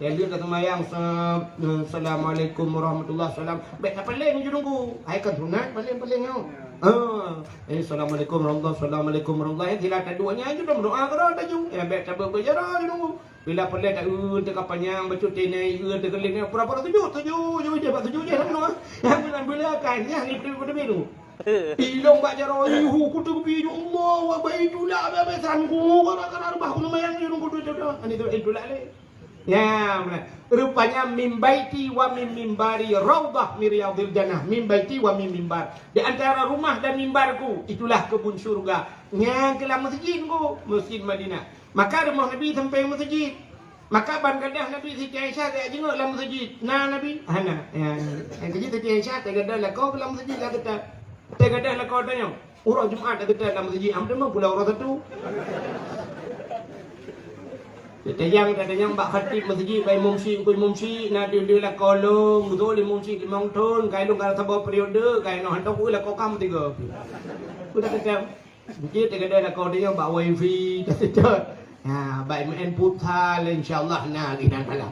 Lheueh ka seumayang, sa-, Assalamualaikum warahmatullah, salam. Bèk tapaleng ju nunggu. Hai kan sunat paleng-paleng nyoe. Ah, eh, Assalamualaikum warahmatullah, Assalamualaikum warahmatullah. Eh, sila taduek nyan ju dong doa keudroe taju. Eh, bèk tabeuet-beuet jaroe ju nunggu. Bila paleng ta, eh, teuka panyang bacut tenai, eh, teuka leng, eh, pura-pura tuju, tuju, tuju je, bak tuju je, sama doa. Yang bulan-bulan kan, yang ni betul-betul tu. Ilong bak jaroe, ihu, kutu kupi, ya Allah, wa baitu la, bèk-bèk sangku, kara-kara rubah, kutu mayang, ilong kutu, tu, tu. Ani tu, itu lah leh. Ya, benar. Rupanya min baiti wa min mimbari raudhah min riyadhil jannah. Min baiti wa min mimbar. Di antara rumah dan mimbarku, itulah kebun syurga. Nyang keulam masjid ku, Masjid Madinah. Maka rumoh Nabi sampéng masjid. Maka ban gadôh Nabi Siti Aisyah geujak jingok lam masjid. Na Nabi? Hana. Ya. Nyang keujih Siti Aisyah teugadôh lakoe lam masjid lah teutap. Teugadôh lakoe tanyoe. Uroe Jumat dak teutab lam masjid, am teuma pula uroe Sabtu. Tatanyong, tatanyong bak khatib masjid, bak imum syik, bak imum syik, na deuh-deuh lakoe lôn, beutôi lé imum syik limong thon, kai lôn ka saboh periode, kai noh hantom ku lakoe kah meusigoe. Ku dak teutab. Mungkin teugadôh lakoe tanyoe bak wifi, dak teutab. Ha, bak main futsal, insya Allah na lé nan malam.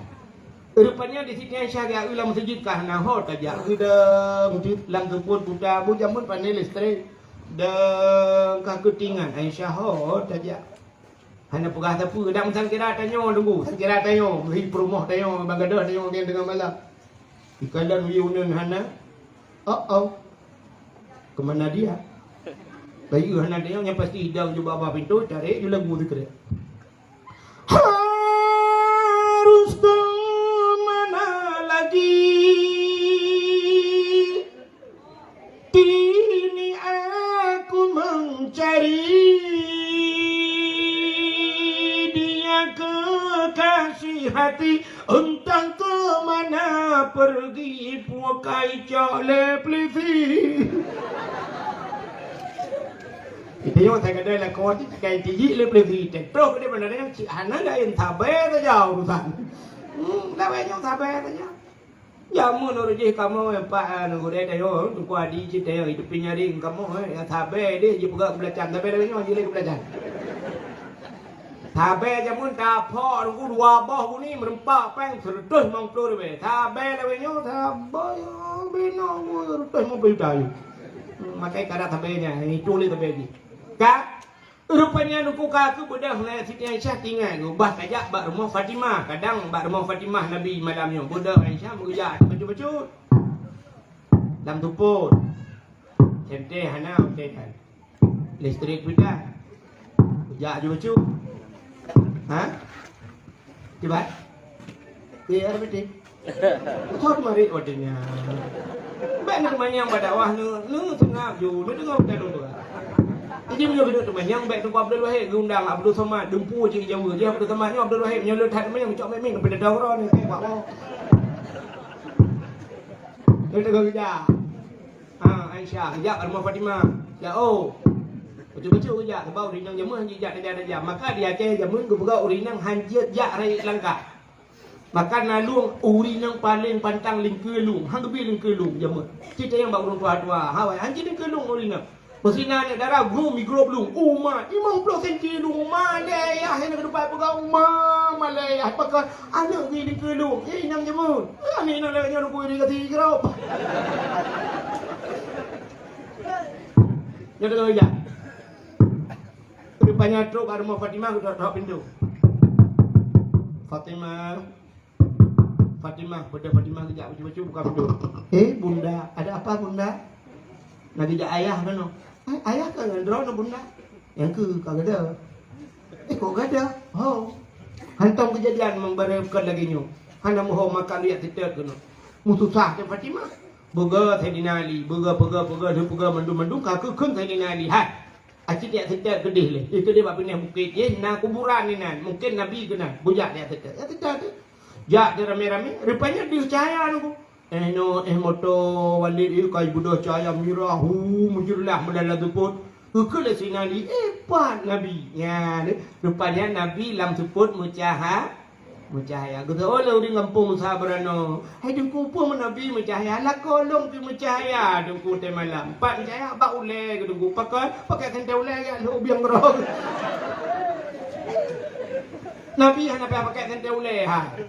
Rupanya di Siti Aisyah geujak lam meuseujid ka hana ho tajak. Geudong lam teupon puta, bu jameun pane listrik. Dong ka keutingan Aisyah ho tajak. Hana peugah sapeue, dan sangkira tanyoe tunggu, sangkira tanyoe, meuhi peurumoh tanyoe, bagadoh tanyoe ngieng teungoh malam. Ikalon yue uneun hana, oh oh, kemana dia? Bayeue hana tanyoe, nyang pasti idang ju bak pintoe, tarék ju lagu sikrek. Harus ke mana lagi? Kini aku mencari dia kekasih hati, entah ke mana pergi, pukai cok le pelisi. Itu yang saya kata lah, kau ni cakap tiji le pelisi. Tentu ke dia benar yang cik hana lain sabar saja urusan. Hmm, dah banyak sabar saja. Jameun ureueng jih kamoe, eh, Pak, eh, gurée tanyoe, Teungku Adi cit tanyoe, itu pih nyaring kamoe, eh, nyang sabe deh jipeugah keubelacan, sabe lagée nyoe jilée keubelacan. Sabe jameun taphok Teungku dua boh buni meureumpok péng seratus limong ploh ribée. Sabe lagée nyoe, sabe binong seratus limong ploh juta. Hmm, makai kada sabe nyan, itu lé sabe jih. Ka Rupanya Teungku ka keubeudôh lé Siti Aisyah tinggai geuh, bah tajak bak rumoh Fatimah. Kadang bak rumoh Fatimah Nabi malam nyoe. Beudôh Aisyah meujak bacut-bacut. Lam tupot. Senter hana, senter kan. Listrik pih dah. Meujak bacut-bacut. Ha? Kiban? Eh, ada betul. Betul tu mari watée nyan. Bèk na teumanyong bak dakwah nu, nu seungab ju, nu deungoe beutôi lôn peugah. Jadi meunyoe keuneuk teumanyong bèk Teungku Abdul Wahid geuundang Abdul Somad, dumpeue cit Jawa. Jadi Abdul Somad nyoe Abdul Wahid meunyoe lôn that teumanyong cok mik-mik keupeue dakwah uroe nyoe teuh bak woe. Lôn teugah geujak. Ha, Aisyah, geujak bak rumoh Fatimah. Ya oh. Bacut-bacut geujak, sabab ureueng inong jameun jijak tajak-tajak. Maka di Aceh jameun geupeugah ureueng inong han jeuet jak rayeuk langkah. Maka na lueng ureueng nyang paleng pantang lingkeue lueng, han geubi lingkeue lueng jameun. Cit nyang bak ureueng tuha-tuha, hawai han jeuet lingkeue lueng ureueng nyan. Meusinan aneuk dara grom migrop lueng, uma limong ploh senti lueng, uma lé yah nyang keudeupai peugah uma, uma lé yah pakon aneuk geubi lingkeue lueng. Eh, inong jameun. Aneuk inong lagèe nyoe neubui di gati grop. Nyoe deungoe jak. Rupanya trok bak rumoh Fatimah, geutok-tok pintoe. Fatimah. Fatimah, pada Fatimah geujak bacut-bacut buka pintoe. "Eh, Bunda, ada apa, Bunda?" "Na geujak ayah keunoe." "Eh, ayah ka ngon droeneuh, Bunda." "Nyang keu ka gada." "Eh, kok gada?" "Ho." Hantom keujadian memang barang bukan lagèe nyoe. Hana meuho makan riyak teutet keunoe. Meususah teuh Fatimah. Beuga Saidina Ali, beuga, beuga, beuga, beuga mandum-mandum ka keu kheun Saidina Ali. Hai. Aci tiek seutôt keudeh lé. Eh, keudeh bak pinéh bukét jih na kuburan inan. Mungken Nabi keunan. Bujak tiek seutôt. Tiek seutôt tu. Jak di ramé-ramé. Rupanya deuh cahaya nunggu. Eh, no, eh, moto Walid, eh, kai beudôh cahaya mirah. Hu, meujeulaih meulala seupôt. Keu lé si Nabi, eh, pat Nabi. Nya, ni. Rupanya Nabi lam seupôt meucaha-, Meucahya. Geuteu'oh lé ureueng gampông Nusa Beuranoe, "Hai Teungku, peue meunabi meucahya? Lakoe lôn pih meucahya, Teungku, teumalam." Pat meucahya bak ulèe geuh Teungku. Pakon? Pakèk sentée ulèe jak lhok biang droe. Nabi hana payah pakèk sentée ulèe, hai.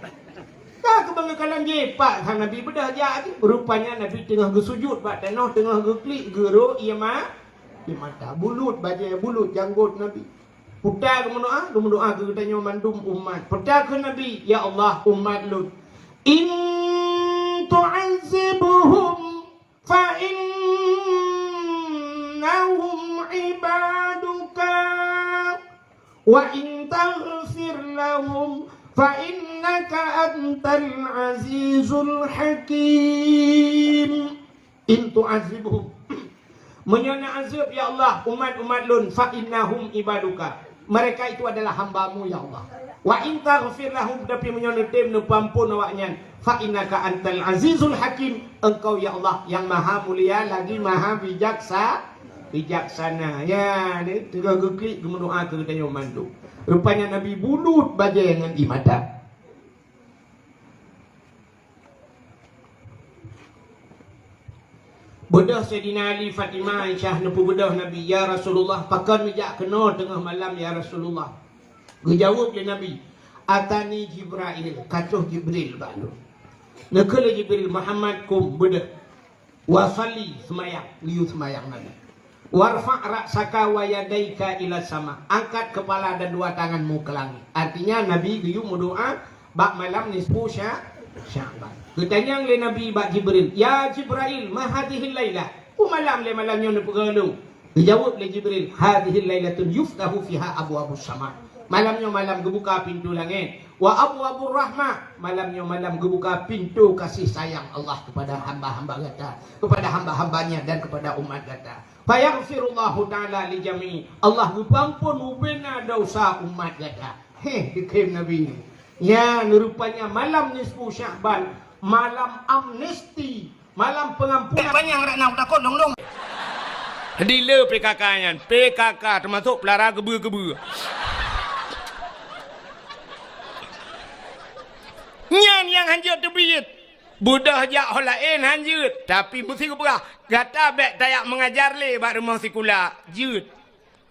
Ka keubeue geukalon jih, pat sang Nabi beudôh jak jih. Rupanya Nabi teungoh geusujut bak tanoh, teungoh geuklik geurô ié ma-, ié mata. Bulut bajèe, bulut janggot Nabi. Peue ta geumeudoá, geumeudoá keu geutanyoe mandum umat. Peue ta kheun Nabi, "Ya Allah, umat lôn, in tu'azzibhum fa innahum ibaduka, wa in taghfir lahum fa innaka antal azizul hakim." In tu'azzibhum. Meunyoe neuazeueb, ya Allah, umat-umat lôn, fa innahum ibaduka. Mereka itu adalah hamba-Mu, ya Allah. Wa in taghfir lahum, tapi meunyoe neutem neupeuamphon awaknyan, fa innaka antal azizul hakim. Engkau, ya Allah, yang maha mulia lagi maha bijaksa-, bijaksana. Ya, ni, teungoh geuklik geumeudoá keu geutanyoe mandum. Rupanya Nabi bulut bajèe ngon ié mata. Beudôh Saidina Ali, Fatimah, Aisyah neupeubeudôh Nabi, "Ya Rasulullah, pakon neujak keunoe teungoh malam, ya Rasulullah?" Geujaweueb lé Nabi, Atani Jibrail, ka troh Jibril bak lôn. Neukheun lé Jibril, "Muhammad, kum, beudôh. Wa shalli, seumayang," geuyue seumayang Nabi. "Warfa' ra'saka wa yadaika ila sama." Angkat kepala dan dua tanganmu ke langit. Artinya, Nabi geuyue meudoa bak malam nisfu Sya-, Sya'ban. Geutanyong lé Nabi bak Jibril, "Ya Jibrail, ma hadhihil lailah? Peue malam lé malam nyoe neupeugah lôn?" Geujaweueb lé Jibril, "Hadhihil lailatun yuftahu fiha abwabus sama." Malam nyoe malam geubuka pintoe langét. "Wa abwabur rahmah." Malam nyoe malam geubuka pintoe kasih sayang Allah kepada hamba-hamba gata, kepada hamba-hamba-Nya dan kepada umat gata. "Fayaghfirullahu ta'ala li jami'." Allah geupeuamphon bubena dosa umat gata. Heh, geukheun Nabi. Nyan rupanya malam nisfu Sya'ban, malam amnesti. Malam pengampunan. Banyak rak na takot dong-dong. Di le P K K nyan, P K K teumasok pelara keubeu-keubeu. Nyan nyang hanjeuet teubiet. Beudôh jak ho laén hanjeuet, tapi meusti geupeugah, gata bèk tajak meungajar lé bak rumoh sikula. Jeuet.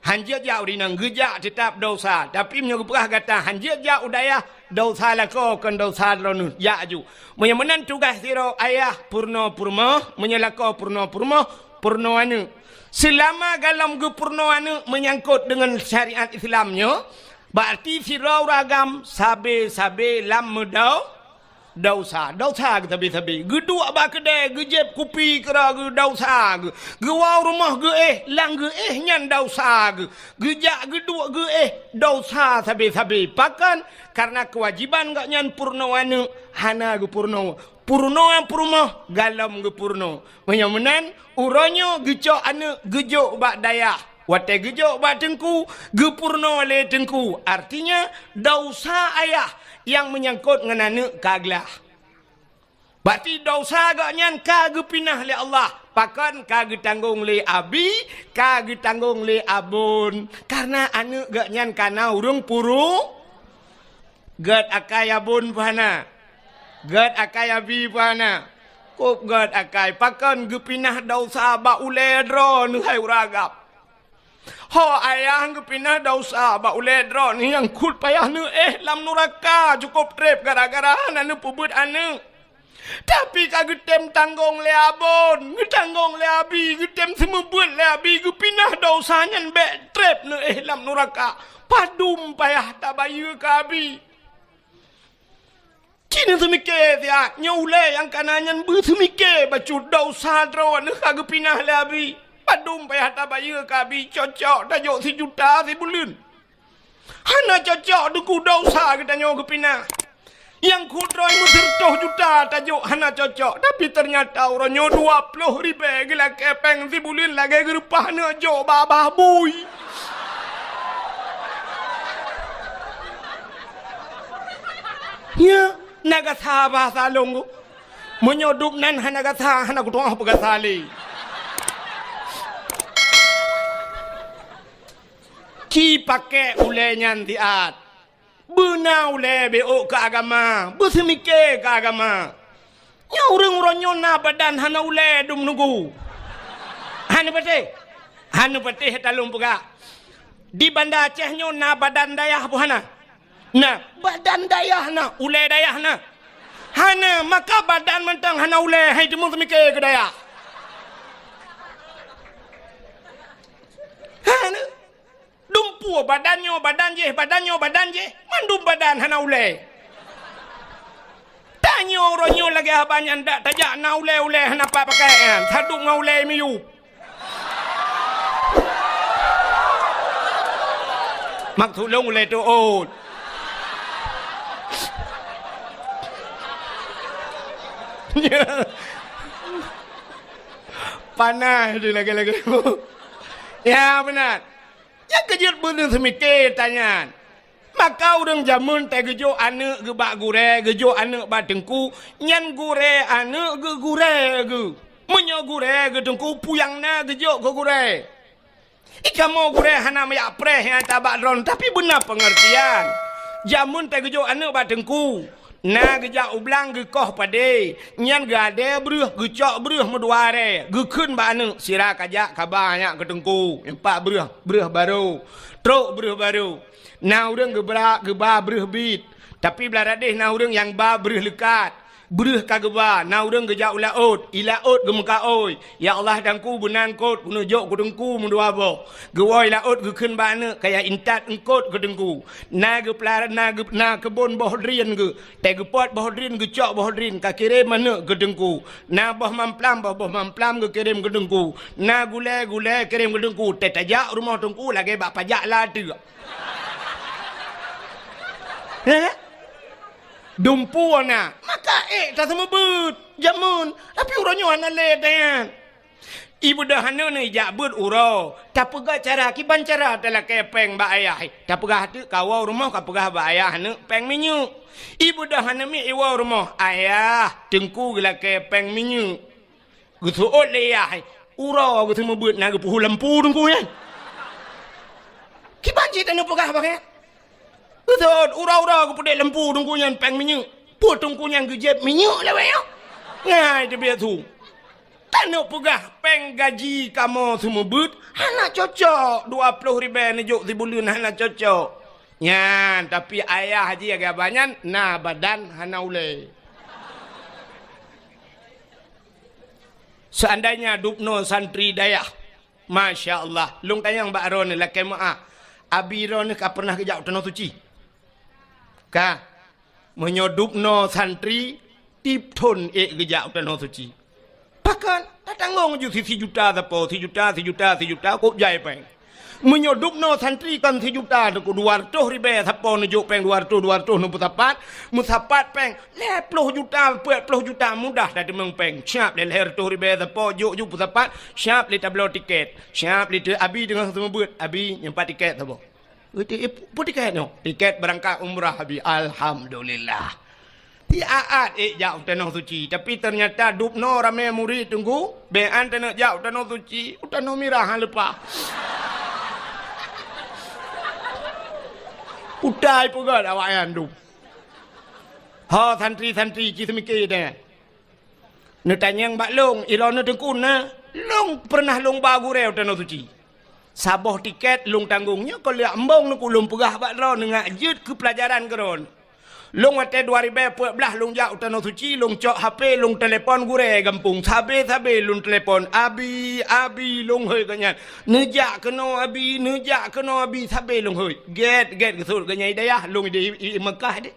Hanjeuet jak u inong, geujak teutab dosa. Tapi meunyoe geupeugah gata hanjeuet jak u dayah, dosa lakoe kon dosa droeneuh, jak aju. Meunyoe meunan tugaih sidroe ayah peurunoe peurumoh, meunyoe lakoe peurunoe peurumoh, peurunoe aneuk. Seulama golom geupeurunoe aneuk meunyangkot deungon syariat Islam nyoe, berarti sidroe ureueng agam sabe-sabe lam meudau- Dosa, dosa geusabe-sabe. Geuduek bak keudè, geujieb kupi keudroe geuh, dosa geuh. Geuwoe rumoh geuéh, lam geuéh nyan dosa geuh. Geujak geuduek geuéh, dosa sabe-sabe. Pakon? Kareuna keuwajiban gobnyan peurunoe aneuk hana geupeurunoe. Peurunoe peurumoh, golom geupeurunoe. Meunyoe meunan, uroe nyoe geucok aneuk geujok bak dayah. Watèe geujok bak teungku, geupeurunoe lé teungku. Artinya, dosa ayah nyang meunyangkot ngon aneuk ka glah. Berarti dosa gobnyan ka geupinah lé Allah. Pakon? Ka geutanggong lé abi, ka geutanggong lé abon. Kareuna aneuk gobnyan ka na ureueng puru-, Gèt akai abon peue hana? Gèt akai abi peue hana? Kôb gèt akai, pakon geupinah dosa bak ulèe droeneuh hai ureueng agam? Ho ayah geupinah dosa bak ulèe droeneuh nyang kheueh payah neuéh lam nuraka cukôp trép gara-gara hana neupeubeuet aneuk. Tapi ka geutem tanggong lé abon, geutanggong lé abi, geutem seumeubeuet lé abi, geupinah dosa nyan bèk trép neuéh lam nuraka. Padum payah tabayeue keu abi. Ci neuseumiké siat, nyoe ulèe nyang kana nyan beuseumiké bacut dosa droeneuh ka geupinah lé abi. Padum payah tabayeue keu abi, cocok tajok sijuta sibuleuen. Hana cocok, Teungku, dosa geutanyoe geupinah. Nyang kudroe meuseureutoh juta tajok hana cocok, tapi teunyata uroe nyoe dua ploh ribèe geulakèe pèng sibuleuen lagèe geureupah neujok bak babah bui. Nyan, na gasa bahasa lôn. Meunyoe dum nan hana gasa, hana kutu'oh peugasa lé. Ci pakèk ulèe nyan siat. Beuna ulèe beuôt keu agama, beuseumiké keu agama. Nyoe ureueng uroe nyoe na badan hana ulèe dum nunggu. Hana patéh? Hana patéh talôn peugah. Di Banda Aceh nyoe na badan dayah peue hana? Na. Badan dayah na, ulèe dayah na? Hana, maka badan mantong hana ulèe, hai teuma seumiké keu dayah. Hana. Dumpeue badan nyoe badan jéh, badan nyoe badan jéh, mandum badan hana ulèe. Tanyoe uroe nyoe lagèe haba nyan dak tajak na ulèe-ulèe hana pat pakai nyan, sadum ngon ulèe miyueb. Maksud lôn ulèe teuôt. Panas di lagèe-lagèe. Ya, beuna. Nyang keujeuet beuneuh seumiké tanyan. Maka ureueng jameun teugeujok aneuk geuh bak gurèe, geujok aneuk bak teungku, nyan gurèe aneuk geuh gurèe geuh. Meunyoe gurèe geuh teungku, peue nyang na geujok keu gurèe. Ikamoe gurèe hana meuyak preh nyang tabak droen, tapi beuna peungeurtian. Jameun teugeujok aneuk bak teungku. Na geujak u blang geukoh padé, nyan geuadèe breuh, geucok breuh meudua arèe, geukheun bak aneuk, "Sira kajak kaba nyak keu teungku, impak breuh, breuh barô, trok breuh barô." Na ureueng geubra-, geuba breuh biet, Tapi Blaradéh na ureuëng nyang ba breuh leukat. Breuh ka geuba, na ureuëng geujak u laôt, i laôt geumeukaôi. "Ya Allah, Teungku, beuna eungkôt, keuneuk jok keu Teungku meudua boh." Geuwoe i laôt geukheun bak aneuëk, "Kaya intat eungkôt keu Teungku." Na geupeulara-, na geu-, na keubon boh drien geuh. Teugeupot boh drien, geucok boh drien, ka kirém aneuëk keu Teungku. Na boh mamplam, boh-boh mamplam geukirém keu Teungku. Na gulée, gulée kirém keu Teungku. Teutajak rumoh Teungku lagée bak pajak lateuk. Heh? Dumpeue na, maka ék taseumeubeuet jameun, tapi uroe nyoe hana lé teuh nyan. Ibeudôh hana neujak beuet uroe, tapeugah cara, kiban cara talakée péng bak ayah. Tapeugah teuk kawoe rumoh, kapeugah bak ayah, "Aneuëk, péng minyeuk." Ibeudôh hana miet iwoe rumoh, "Ayah, Teungku geulakée péng minyeuk." Geuseuôt lé yah, uroe geuseumeubeuet na geupeuhu lampu Teungku nyan. Kiban cit taneuk peugah bak nyan. Beutôi, uroe-uroe geupeudeh lampu Teungku nyan péng minyeuk. Peue Teungku nyan geujieb minyeuk lawét nyoe? Ngai teubiet su. Taneuk peugah péng gaji kamoe seumeubeuet hana cocok, dua ploh ribée neujok sibuleuen hana cocok. Nyan, tapi ayah jih lagée abah nyan na badan hana ulée. Seandainya dubnoe santri dayah, masya Allah, lôn tanyong bak droeneuh lakée meuáh, abi droeneuh ka peureunah geujak u Tanoh Suci? Ka. Meunyoe dubnoe santri, tieb thon ék geujak u Tanoh Suci. Pakon? Tatanggong ju si, sijuta sapo, sijuta, sijuta, sijuta, kok jai péng. Meunyoe dubnoe santri kon sijuta, teuk dua reutôh ribée sapo neujok péng dua reutôh, dua reutôh neupeusapat, meusapat péng lhée ploh juta, peuet ploh juta mudah tateumeung péng. Siab lé lhée reutôh ribée sapo jok ju peusapat, siab lé tabloe tiket. Siab lé teu abi teungoh seumeubeuet, "Abi, nyoe pat tiket saboh." Ui, ti-, pu-, pu tiket nyoe? "Tiket beurangkat umrah, Abi." "Alhamdulillah." Siat-at ék jak u Tanoh Suci, tapi teunyata dubnoe ramé murit Teungku, bék an taneuk jak u Tanoh Suci, u Tanoh Mirah han leupah. Putai peugét awaknyan dum. Ho santri-santri ci seumike teuh. Neutanyong bak lôn, ilôn neuteukun na, lôn peureunah lôn ba gurée u Tanoh Suci. Saboh tiket lôn tanggong, nyoe kon lheueh embong neukeu lôn peugah bak droeneuh ngat jeuet keu peulajaran keu droeneuh. Lôn watée dua ribée peuet blaih lôn jak u Tanoh Suci, lôn cok H P, lôn telepon gurée gampông, sabe-sabe lôn telepon, "Abi, Abi," lôn hôi gobnyan. "Neujak keunoe Abi, neujak keunoe Abi," sabe lôn hôi. Gét-gét geuseuôt gobnyan i dayah, lôn i, i, i Meukah deh.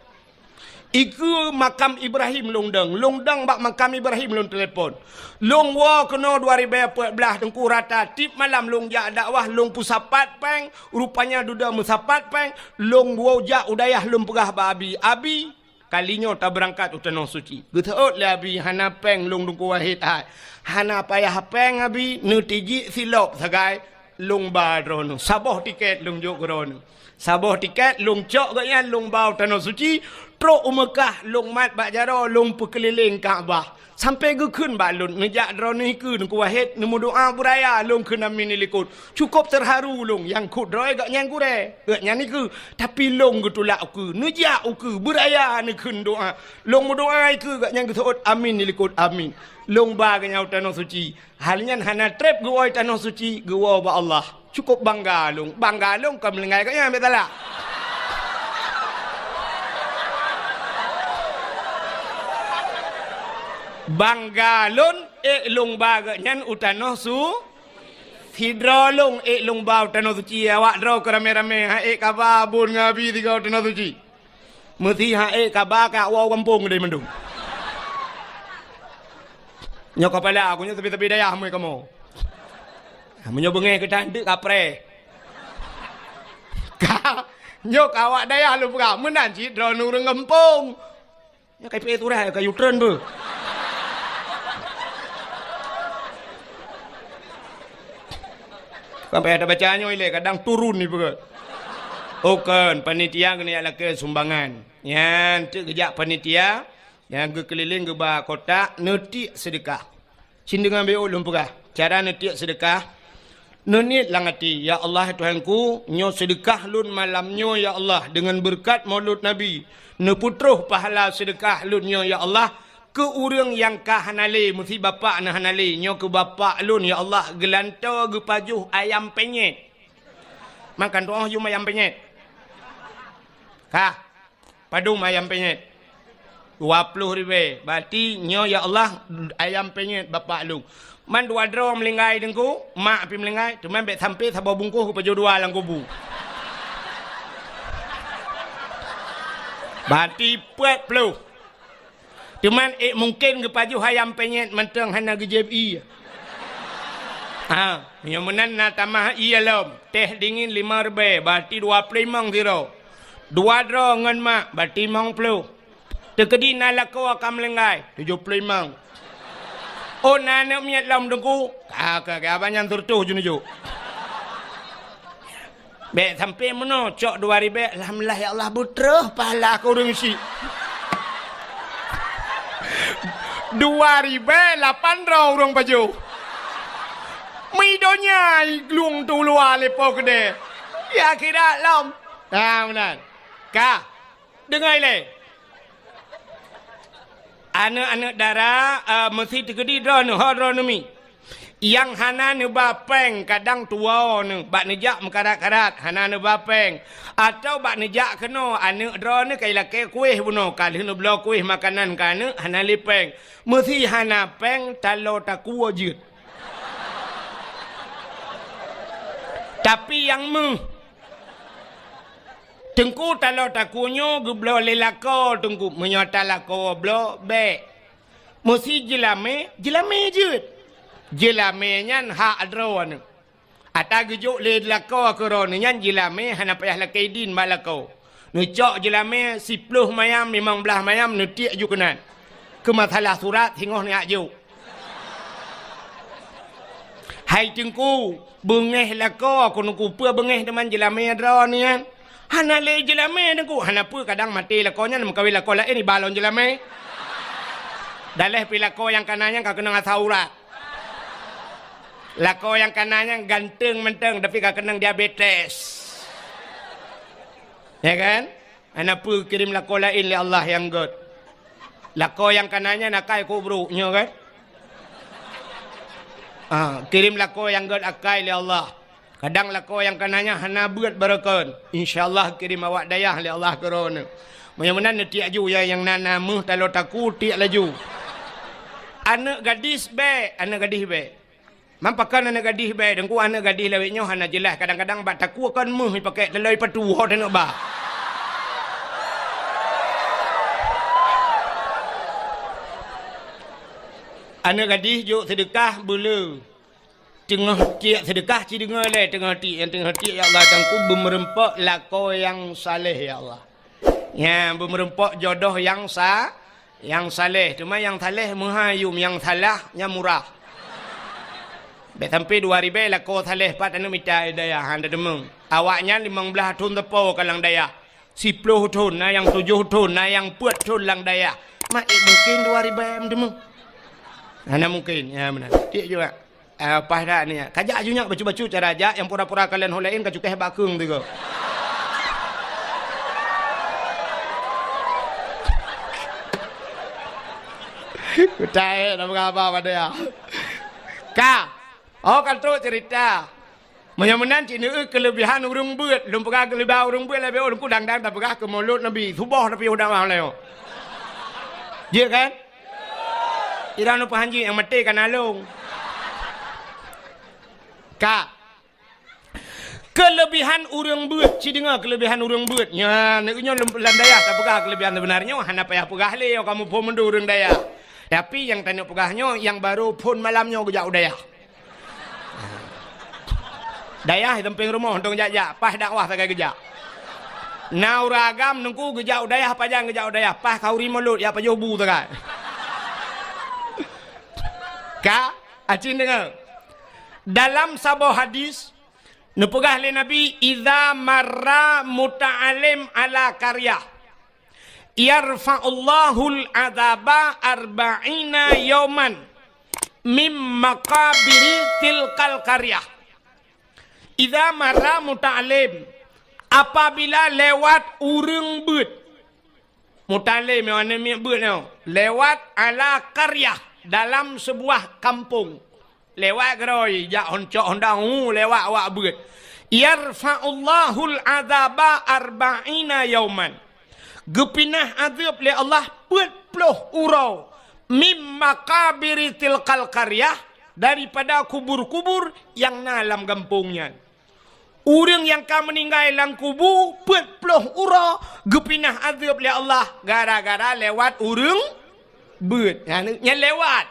Ikeue makam Ibrahim lôn dong. Lôn dong bak makam Ibrahim lôn telepon. Lôn woe keunoe dua ribée peuet blaih Teungku rata tieb malam lôn jak dakwah lôn peusapat péng, rupanya dudoe meusapat péng, lôn woe jak u dayah lôn peugah bak abi, "Abi, kali nyoe tabeurangkat u Tanoh Suci." Geuseuôt lé abi, "Hana péng lôn Teungku Wahid hai." "Hana payah péng abi, neutijik silop sagai." Lôn ba droeneuh, saboh tiket lôn jok keu droeneuh. Saboh tiket lôn cok gobnyan lôn ba u Tanoh Suci, trok u Meukah lôn mat bak jaroe lôn peukeulileng Ka'bah. Sampoe geukheun bak lôn, "Neujak droeneuh ikeue Teungku Wahid, neumeudoá beuraya lôn kheun amin di likot." Cukôp teuharu lôn, nyang kheun droe gobnyan gurée, gobnyan ikeue. Tapi lôn geutulak ukeue, neujak ukeue, beuraya neukheun doá. Lôn meudoá ikeue gobnyan geuseuôt amin di likot amin. Lôn ba gobnyan u Tanoh Suci. Hal nyan hana treb geuwoe Tanoh Suci, geuwoe bak Allah. Cukôp bangga lôn. Bangga lôn kon meuninggai gobnyan, beusalah. Bangga lôn ék lôn ba gobnyan u Tanoh Su-, sidroe lôn ék lôn ba u Tanoh Suci, awak droe keu ramé-ramé, han ék kaba bun ngon abi sigoe u Tanoh Suci. Meusi han ék kaba ka woe u gampông deh mandum. Nyoe kapala aku nyoe sabe-sabe dayah mui kamoe. Meunyoe beungéh geutanteuk kapreh. Ka, nyoe ka awak dayah lôn peugah, meunan cit droeneuh ureuëng gampông. Nyoe ka ipe turah ka U-turn beuh. Sampai ada baca nyoe ilée kadang turun ni peugah. Oh kan, panitia keuneuk lakée sumbangan. Nyan teuk geujak panitia nyang geukeulileng geuba kotak neutiek seudeukah. Cin deungon B O lôn peugah, cara neutiek seudeukah, neuniet lam até, "Ya Allah Tuhanku, nyoe seudeukah lôn malam nyoe ya Allah deungon beureukat Maulud Nabi, neupeutroh pahala seudeukah lôn nyoe ya Allah keu ureuëng nyang ka hana lé, meusi bapak na hana lé, nyoe keu bapak lôn ya Allah geulantoe geupajoh ayam penyet." Makan tuoh jum ayam penyet. Ka. padum ayam penyet? Dua ploh ribèe. Berarti nyoe, ya Allah, ayam penyet bapak lôn. Man dua droe meulinggai Teungku, mak pih meulinggai, teuma bèk sampoe saboh bungkôh geupajoh dua lam kubu. Berarti peuet ploh. Teuma ék mungken geupajoh ayam penyet mantong hana geujép ié. Ha, meunyoe meunan na tamah ié lom, teh dingin lima ribèe, berarti dua ploh limong sidroe. Dua droe ngon mak, berarti limong ploh. Teukeudi na lakoe ka meulinggai, tujoh ploh limong. Oh, na aneuk miet lom Teungku? Ka, ka, ka, abang nyan seureutôh jeuneujok. Bèk sampoe meunoe, cok dua ribèe, alhamdulillah ya Allah, beutroh pahala keu ureueng syiek. Dua ribèe lapan droe ureueng pajoh. Mi donya i glung tu luwa lé po keudè. Ya akhirat lom. Nah, meunan. Ka. Deungoe lé. Aneuk-aneuk dara, eh, meusi teukeudi droeneuh, ho droeneuh mi. Nyang hana neuba péng kadang tuwoe neuh, bak neujak meukarat-karat, hana neuba péng. Atawa bak neujak keunoe, aneuk droeneuh ka ilakèe kuéh bunoe, ka lheueh neubloe kuéh makanan keu aneuk, hana lé péng. Meusi hana péng, taloe takue jeuet. Tapi nyang meuh, Teungku, taloe takue nyoe geubloe lé lakoe Teungku. Meunyoe talakoe bloe, bèk. Meusi jeulamé, jeulamé jeuet. Jeulamé nyan hak droeneuh. Ata geujok lé lakoe keu droeneuh nyan, jeulamé hana payah lakèe idin bak lakoe. Neucok jeulamé siploh mayam, limong blaih mayam, neutiek ju keunan. Keu masalah surat, singoh neujak jok. Hai Teungku, beungéh lakoe keuneuk kupeue beungéh teuma jeulamé droeneuh nyan. Hana lé jeulamé Teungku, hana peue kadang maté lakoe nyan meukawen lakoe laén iba lom jeulamé. Daleh pih lakoe nyang kana nyan ka keunong asam urat. Lakoe nyang kana nyan ganteng mantong tapi ka keunong diabetes. Ya kan? Hana peue kirém lakoe laén lé Allah nyang gèt. Lakoe nyang kana nyan akai keu brôk nyoe kan? Ah, kirém lakoe nyang gèt akai lé Allah. Kadang lakoe nyang kana nyan hana beuet barokon. Insya Allah kirém awak dayah lé Allah keu droeneuh. Meunyoe meunan neutiek ju ya nyang na, na meuh taloe takue tiek laju. Aneuk gadis bèk, aneuk gadis bèk. Man pakon aneuk gadih bèk, Teungku, aneuk gadih lawét nyoe hana jeulaih, kadang-kadang bak takue kon meuh ipakék taloe ipatu ho teuneuk ba. Aneuk gadih jok seudeukah beuleu. Teungoh tiek seudeukah ci deungoe lé, teungoh tiek, nyang teungoh tiek, "Ya Allah, Teungku beumeureumpok lakoe nyang saleh, ya Allah." Nyan, beumeureumpok jodoh nyang sa-, nyang saleh. Teuma nyang saleh meuhai yum, nyang salah nyan murah. Bèk sampoe dua ribèe lakoe saleh pat aneuk mita dayah, han teudeungoe. Awaknyan limong blaih thon teupo ka lam dayah. Siploh thon, na nyang tujoh thon, na nyang peuet thon lam dayah. Mak, eh, mungken dua ribèe meudeungoe. Hana mungken. Ya, meunan. Tiek juga. Ah, paih that ni. Kajak ju nyak bacut-bacut cara jak nyang pura-pura kalon ho laén ka cukéh bak keueng tiga. Kutai, nama khabar pada ya? Ka. Oh, kan trok cerita. Meunyoe meunan cit neueu keuleubihan ureueng beuet. Lôn peugah keuleubihan ureueng beuet lé beuet, lôn kudang-dang tapeugah keu mulod Nabi. Suboh tapi udah mah lé. Jeuet kan? Irang nupahan jih nyang maté kana lôn. Ka. Keuleubihan ureueng beuet, ci deungoe keuleubihan ureueng beuet. Nyan, nyoe lam dayah tapeugah keuleubihan, sebenarnya hana payah peugah lé, kamoe phon mandum ureueng dayah. Tapi nyang taneuk peugah nyoe, nyang barô phon malam nyoe geujak u dayah. Dayah di sampéng rumoh, untông jak-jak, paih dakwah sagai geujak. Na ureueng agam Teungku geujak u dayah, pajan geujak u dayah, paih khanduri mulod, jak pajoh bu sagai. Ka, aci deungoe. Dalam saboh hadis, neupeugah lé Nabi, "Idza marra muta'allim ala qaryah, yarfa'ullahul adzaba arba'ina yauman mim maqabiri tilkal qaryah." Idza marra muta'allim, apabila lewat ureueng beuet. Muta'allim nyoe aneuk miet beuet nyoe, lewat ala qaryah, dalam sebuah kampung. Lewat keudroe, jak hon cok honda, hu, lewat awak beuet. Yarfa'ullahul adzaba arba'ina yauman. Geupinah azeueb lé Allah peuet ploh uroe mim maqabiri tilkal qaryah, daripada kubur-kubur nyang na lam gampông nyan. Ureuëng nyang ka meuninggai lam kubu peuet ploh uroe geupinah azeueb lé Allah gara-gara lewat ureuëng beuet. Nyan, nyan lewat.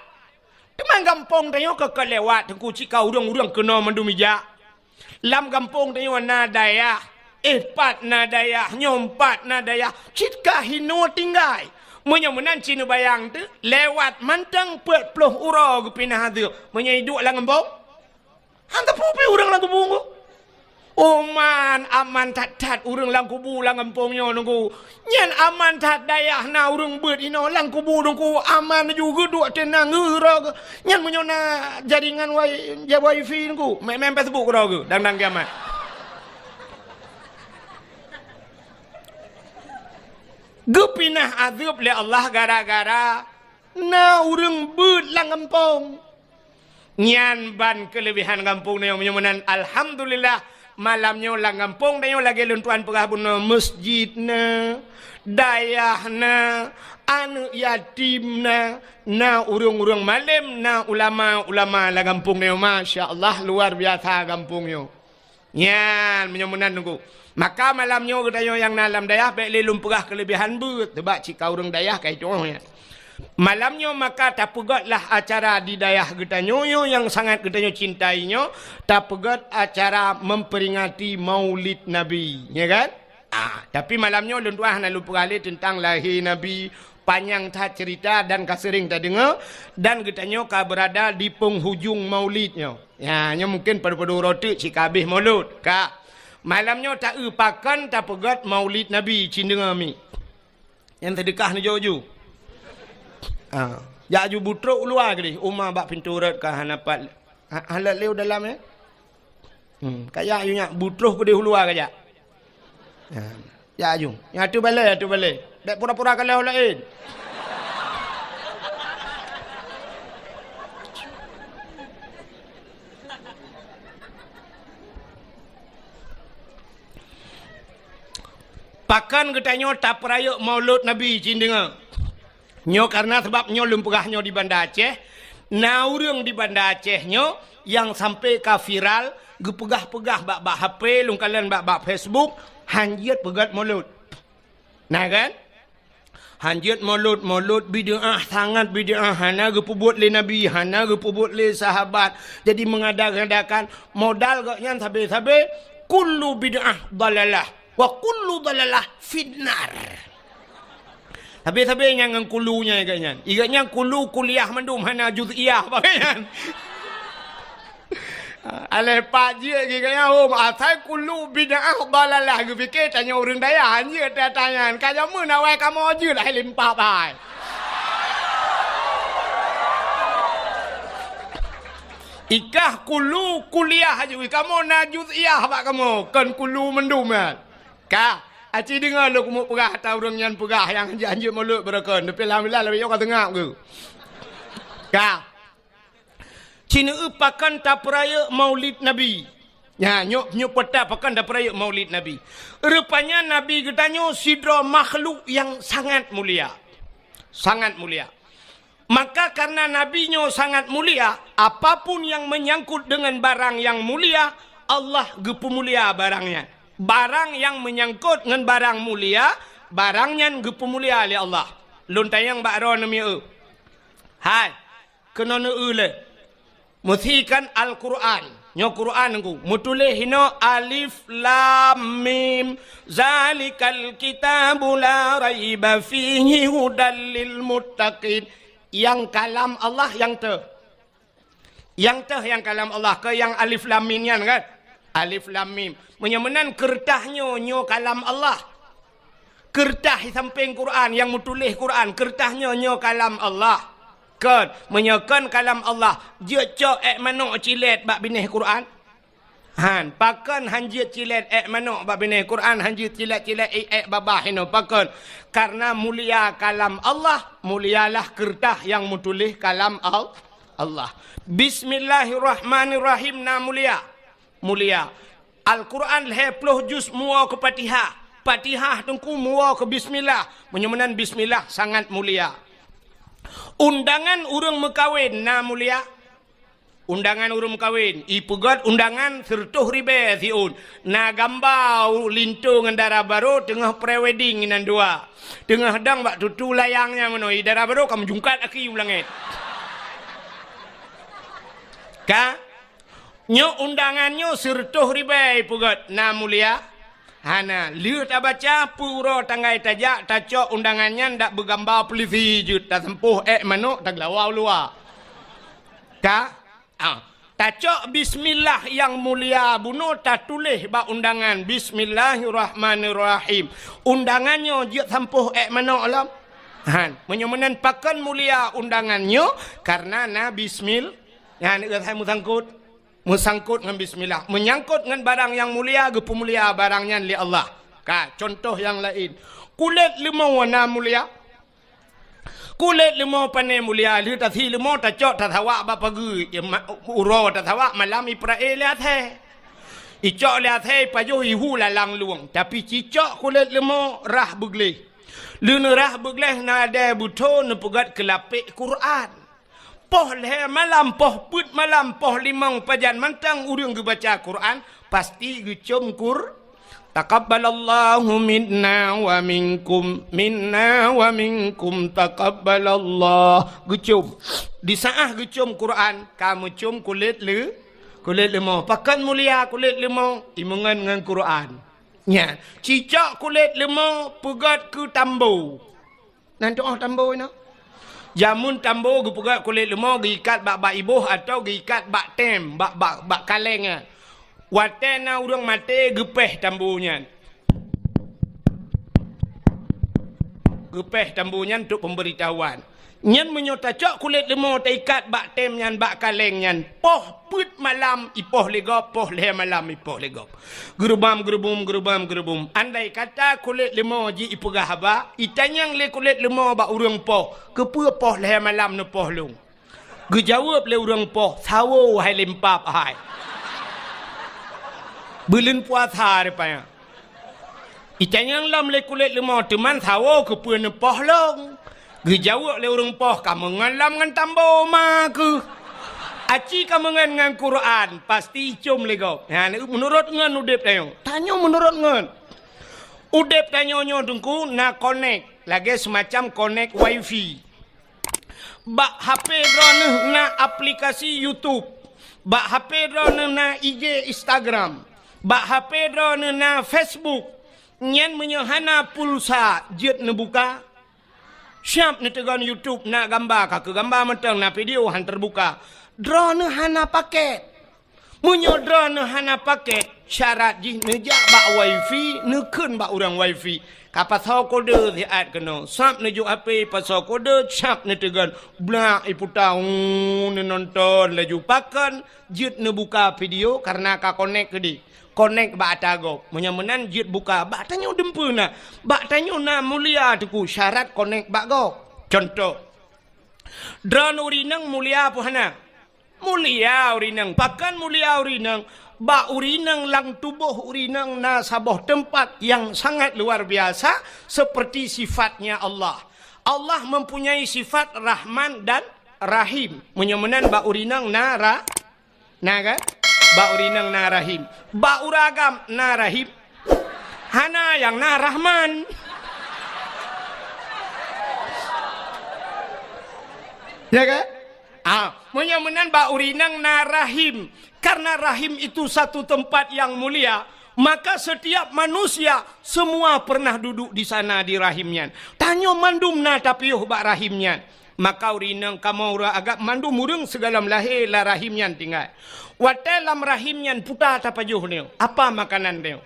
Teuma gampông tanyoe ka, ka lewat, Teungku, cit ka ureuëng-ureuëng keunoe mandum ijak. Lam gampông tanyoe na dayah, éh pat na dayah, nyoe pat na dayah, cit ka hinoe tinggai. Meunyoe meunan ci neubayang teuh, lewat mantong peuet ploh uroe geupinah azeueb. Meunyoe iduek lam gampông, han teupeu pih ureuëng lam kubu nyoe. Oman, aman that-that ureuëng lam kubu lam gampông nyoe, Teungku. Nyan aman that dayah na ureuëng beuet inoe lam kubu, Teungku. Aman ju geuduek teunang geurok. Nyan meunyoe na jaringan wai-, ja wifi, Teungku. Main-main Facebook keudroe geuh, dang-dang kiamat. Geupinah azeueb lé Allah gara-gara na ureuëng beuet lam gampông. Nyan ban keuleubehan gampông nyoe. Meunyoe meunan, alhamdulillah, malam nyoe lam gampông tanyoe lagée lôn tuan peugah bunoe, meuseujid na, dayah na, aneuëk yatim na, na ureuëng-ureuëng malém, na ulama-ulama lam gampông nyoe. Masya Allah, luar biasa gampông nyoe. Nyan, meunyoe meunan, Teungku. Maka malam nyoe geutanyoe nyang na lam dayah, bék lé lôn peugah keuleubehan beuet, sabab cit ka ureuëng dayah ka itu'oh nyan. Malam nyoe maka tapeugét lah acara di dayah geutanyoe nyoe nyang sangat geutanyoe cintai nyoe, tapeugét acara memperingati Maulid Nabi, ya kan? Ah, tapi malam nyoe lôn tuan hana lôn peugah lé teuntang lahé Nabi, panyang that ceurita dan ka seuréng tadeungoe, dan geutanyoe ka beurada di penghujung Maulid nyoe. Ya, nyoe mungken padub-padub uroe teuk cit ka habéh Maulud. Ka. Malam nyoe ta-eu pakon tapeugét Maulid Nabi, ci deungoe mi. Nyang seudeukah neujok ju. Ha. Jak ju butrok u luwa keudeh, uma bak pintoe rot ka hana pat. Ha, hana lé u dalam, eh? Hmm, kajak ju nyak butroh keudeh u luwa kajak. Ha. Jak ju. Nyang atu balée, atu balée. Bék pura-pura kalon laén. Pakon geutanyoe tapeurayeuk Maulud Nabi, ci deungoe. Nyoe kareuna sabab nyoe lôn peugah nyoe di Banda Aceh, na ureuëng di Banda Aceh nyoe nyang sampai ka viral, geupeugah-peugah bak-bak H P, lôn kalon bak-bak Facebook, han jeuet peugét Maulud. Na kan? Han jeuet Maulud, Maulud bid'ah, sangat bid'ah, hana geupeubuet lé Nabi, hana geupeubuet lé sahabat. Jadi mengada-ngadakan modal gobnyan sabe-sabe, kullu bid'ah dalalah, wa kullu dalalah finnar. Sabe-sabe nyang ngon kulu nyan gobnyan. Gobnyan kulu kuliah mandum hana juz'iyah bak gobnyan. Alah pat jeuet gobnyan, oh, asai kulu bid'ah dalalah geupike tanyoe ureuëng dayah, han jeuet tanya. Ka jameun awai kamoe jeuet hai limpah bai. Ikah kulu kuliah aju, kamoe na juz'iyah bak kamoe, kon kulu mandum nyan. Ka, aci deungoe lôn keumeung peugah ata ureuëng nyan peugah nyang hanjeuet-hanjeuet Maulud beureukan, tapi alhamdulillah lagée nyoe ka seungab geuh. Ka. Ci neueu pakon tapeurayeuk Maulid Nabi. Nya, nyoe, nyoe peuet pakon tapeurayeuk Maulid Nabi. Rupanya Nabi geutanyoe sidroe makhluk nyang sangat mulia. Sangat mulia. Maka, kareuna Nabi nyoe sangat mulia, apapun nyang meunyangkot deungon barang nyang mulia, Allah geupeumulia barang nyan. Barang nyang meunyangkot ngon barang mulia, barang nyan geupeumulia lé Allah. Lôn tanyong bak droeneuh mieu. Hai, keunoe neueu lé. Meusikan Al-Qur'an. Nyoe Qur'an Teungku. Meutuléh inoe alif lam mim. Zalikal kitabu la raiba fihi hudal lil muttaqin. Nyang kalam Allah nyang teuh. Nyang teuh nyang kalam Allah, kon nyang alif lam mim nyan kan? Alif lam mim. Meunyoe meunan keureutah nyoe, nyoe kalam Allah. Keureutah di sampéng Qur'an, nyang meutuléh Qur'an, keureutah nyoe, nyoe kalam Allah. Kon, meunyoe kon kalam Allah, jeuet cok ék manok cilét bak binéh Qur'an? Han, pakon han jeuet cilét ék manok bak binéh Qur'an, han jeuet cilét-cilét ék, ék babah inoe, pakon? Kareuna mulia kalam Allah, mulialah keureutah nyang meutuléh kalam Al-, Allah. Bismillahirrahmanirrahim na mulia. Mulia. Al-Qur'an lhée ploh juz muwoe keu Fatihah. Fatihah Teungku muwoe keu bismillah. Meunyoe meunan bismillah sangat mulia. Undangan ureuëng meukawen na mulia. Undangan ureuëng meukawen, ipeugét undangan sireutôh ribée siôn. Na gamba linto ngon dara barô teungoh pre-wedding inan dua. Teungoh dong bak tutu layang nyan meunoe, i dara barô ka meujungkat aki u langét. Ka? Nyoe undangan nyoe sireutôh ribée ipeugét, na mulia? Hana. Lheueh tabaca, peue uroe tanggai tajak, tacok undangan nyan dak beugamba peulisi jeuet, tasampôh ék manok, tageulawa u luwa. Ka? Ah, tacok bismillah nyang mulia bunoe tatuléh bak undangan, "Bismillahirrahmanirrahim." Undangan nyoe jeuet sampôh ék manok lom? Han. Meunyoe meunan pakon mulia undangan nyoe? Karena na bismil-, nyan, eh, hai meusangkot. Meusangkot ngon bismillah. Meunyangkot ngon barang nyang mulia, geupeumulia barang nyan lé Allah. Ka, contoh nyang laén. Kulét leumô na mulia? Kulét leumô pane mulia, lheueh tasi leumô tacok tasawak bak pageue, ya, ma-, uroe tasawak malam ipeureulée lé asée. Icok lé asée ipajoh ihu lalang lueng, tapi cicok kulét leumô rhah beugleh. Lheueh neurhah beugleh na adée beutho neupeugét keu lapék Quran. Poh lhée malam, poh peuet malam, poh limong pajan mantong ureuëng geubaca Quran, pasti geucom Qur-, "Taqabbalallahu minna wa minkum, minna wa minkum, taqabbalallah." Geucom. Di saát geucom Quran, ka meucom kulét le-, kulét leumô. Pakon mulia kulét leumô? Imeungon ngon Quran. Nyan, cicok kulét leumô peugét keu tambo. Nan tuoh tambo inoe. Jameun tambo geupeugét kulét leumô geuikat bak, bak iboh atawa geuikat bak tem, bak, bak, bak kaleng nyan. Watée na ureuëng maté geupéh tambo nyan. Geupéh tambo nyan untuk pemberitahuan. Nyan meunyoe tacok kulét leumô taikat bak tem nyan, bak kaleng nyan, poh peuet malam ipoh lé gob, poh lhée malam ipoh lé gob. Geurubam geurubum, geurubam geurubum. Andai kata kulét leumô jih ipeugah haba, itanyong lé kulét leumô bak ureuëng poh, "Keupeue poh lhée malam neupoh lôn?" Geujaweueb lé ureuëng poh, "Sawo hai limpab hai. Buleuen puasa rupanya." Itanyong lom lé kulét leumô, "Teuma sawo keupeue neupoh lôn?" Geujaweueb lé ureuëng poh, "Kameungon lom ngon tambo ma keuh. Aci kameungon ngon Quran, pasti icom lé gob." Nyan, meunurot ngon udeb tanyoe. Tanyoe meunurot ngon. Udeb tanyoe nyoe Teungku na konek, lagée seumacam konek wifi. Bak H P droeneuh na aplikasi YouTube. Bak H P droeneuh na I G, Instagram. Bak H P droeneuh na Facebook. Nyan meunyoe hana pulsa, jeuet neubuka? Siab neuteugon YouTube, na gamba, ka keu gamba mantong, na video, han teubuka. Droeneuh hana paket. Meunyoe droeneuh hana paket, syarat jih neujak bak wifi, neukheun bak ureuëng wifi. Ka pasoe kode siat keunoe, sab neujok H P pasoe kode, sab neuteugon, blak iputa, uu, neunonton laju. Pakon jeuet neubuka video, karena ka konek keudeh. Konek bak ata gob. Meunyoe meunan jeuet buka, bak tanyoe dumpeue na. Bak tanyoe na mulia Teungku, syarat konek bak gob. Contoh, droeneuh ureuëng inong mulia peue hana? Mulia ureuëng inong. Pakon mulia ureuëng inong? Bak ureuëng inong lam tuboh ureuëng inong na saboh teumpat nyang sangat luar biasa, seperti sifatnya Allah. Allah mempunyai sifat Rahman dan Rahim. Meunyoe meunan bak ureuëng inong na ra-, na kan? Bak ureuëng inong na Rahim. Bak ureuëng agam na Rahim. Hana, nyang na Rahman. Ya kan? Ah, meunyoe meunan bak ureuëng inong na Rahim. Karena Rahim itu satu tempat yang mulia, maka setiap manusia semua pernah duduk di sana di Rahim nyan. Tanyoe mandum na tapiôh bak Rahim nyan. Maka ureuëng inong kamoe ureuëng agam mandum ureuëng sigohlom lahé lam Rahim nyan tinggai. Watée lam Rahim nyan puta tapajoh nyoe, apa makanan nyoe?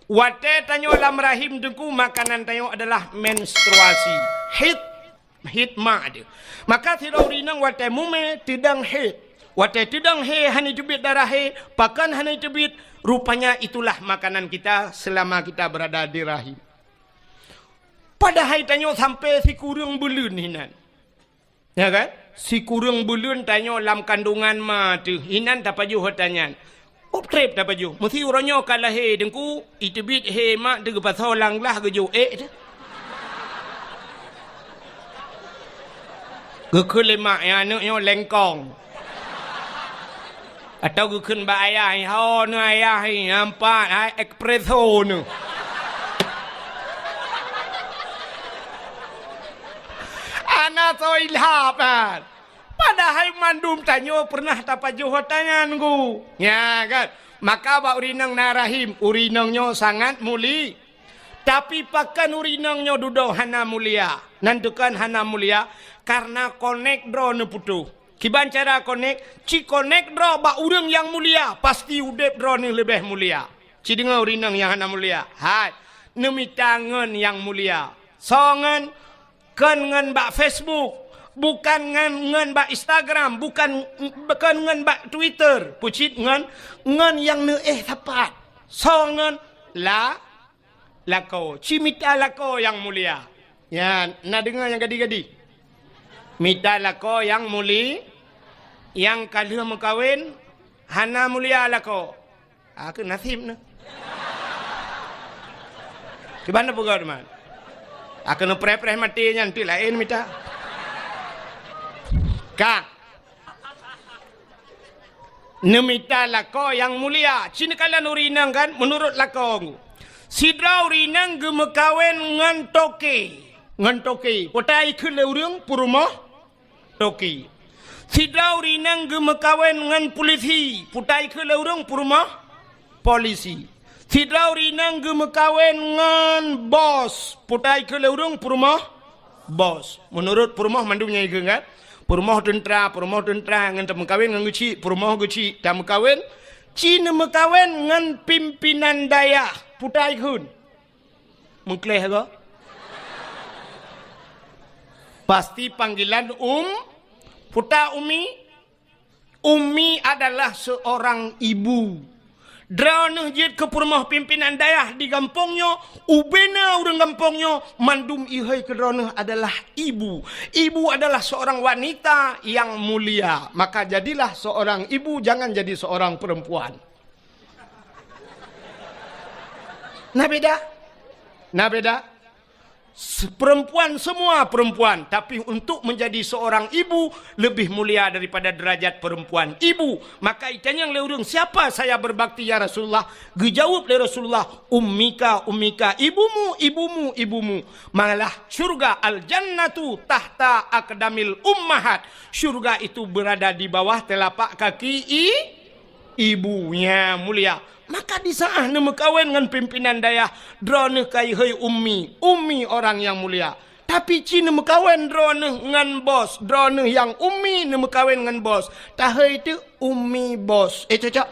Watée tanyoe lam Rahim Teungku, makanan tanyoe adalah menstruasi. Haid, haid ma teuh. Maka sidroe ureuëng inong watée mumé teudong haid. Watée teudong haid hana teubiet darah haid, pakon hana teubiet, rupanya itulah makanan kita selama kita berada di Rahim. Padahai tanyoe sampai sikureueng buleuen hinan. Ya kan? Sikureueng buleuen tanyoe lam kandungan ma teuh, hinan tapajoh ata nyan. Ôb treb tapajoh. Meusé uroe nyoe ka lahé teungku, iteubiet hé mak teuh geupasoe lam glah geujok ék teuh. Geukheun lé mak, "Ya, aneuk nyoe lengkong." Atau geukheun bak ayah, "Ho neuh ayah, nyan pat hai espresso neuh." Hana soe ilham, kan? Padahai mandum tanyoe pernah tapajoh ata nyan, Gu. Nya, kan? Maka bak ureueng inong na rahim, ureueng inong nyoe sangat muli-, Tapi pakon ureueng inong nyoe dudoe hana mulia? Nan tukon hana mulia, karena konek droeneuh putôh. Kiban cara konek? Ci konek droe bak ureueng nyang mulia, pasti udeb droeneuh leubeh mulia. Ci deungoe ureueng inong nyang hana mulia. Hai, neumita ngon nyang mulia. Soe ngon? Kon ngon bak Facebook, bukon ngon, ngon bak Instagram, bukon, kon ngon bak Twitter, peucit ngon, ngon nyang neuéh sapat. Soe ngon? La-, lakoe. Ci mita lakoe nyang mulia. Nyan, na deungoe nyang gadi-gadi? Mita lakoe nyang muli-, nyang ka lheueh meukawen, hana mulia lakoe. Ah, keu naseb neuh. Kiban neupeugah teuma? Ah, keu neupreh-preh maté nyan, pih laén mita. Ka. Neumita lakoe nyang mulia. Ci neukalon ureueng inong kan, meunurot lakoe. Sidroe ureueng inong geumeukawen ngon toke. Ngon toke. Peue ta ikheun lé ureueng peurumoh toke. Sidroe ureueng inong geumeukawen ngon pulisi. Peue ta ikheun lé ureueng peurumoh polisi. Sidroe ureueng inong geumeukawen ngon bos. Peue ta ikheun lé ureueng peurumoh bos. Meunurot peurumoh mandum nyang ikheun kan? Peurumoh teuntra, peurumoh teuntra ngon tameukawen ngon geuchik, peurumoh geuchik tameukawen. Ci neumeukawen ngon pimpinan dayah. Peue ta ikheun? Meukleh go. Pasti panggilan um-, peue ta ummi? Ummi adalah seorang ibu. Droeneuh jeuet keu peurumoh pimpinan dayah di gampông nyoe, ubena ureueng gampông nyoe, mandum ihôi keu droeneuh adalah ibu. Ibu adalah seorang wanita yang mulia. Maka jadilah seorang ibu, jangan jadi seorang perempuan. Na beda? Na beda? Se-, perempuan, semua perempuan, tapi untuk menjadi seorang ibu lebih mulia daripada derajat perempuan ibu. Maka itanyong lé ureueng, "Siapa saya berbakti, ya Rasulullah?" Geujaweueb lé Rasulullah, "Ummika, ummika, ibumu, ibumu, ibumu." Malah syurga, al-jannatu tahta aqdamil ummahat. Syurga itu berada di bawah telapak kaki i-, ibu. Nya mulia. Maka di saat neumeukawen ngon pimpinan dayah, droeneuh ka ihôi ummi, ummi orang yang mulia. Tapi ci neumeukawen droeneuh ngon bos, droeneuh nyang ummi neumeukawen ngon bos, tahôi teuk ummi bos. Eh, cocok?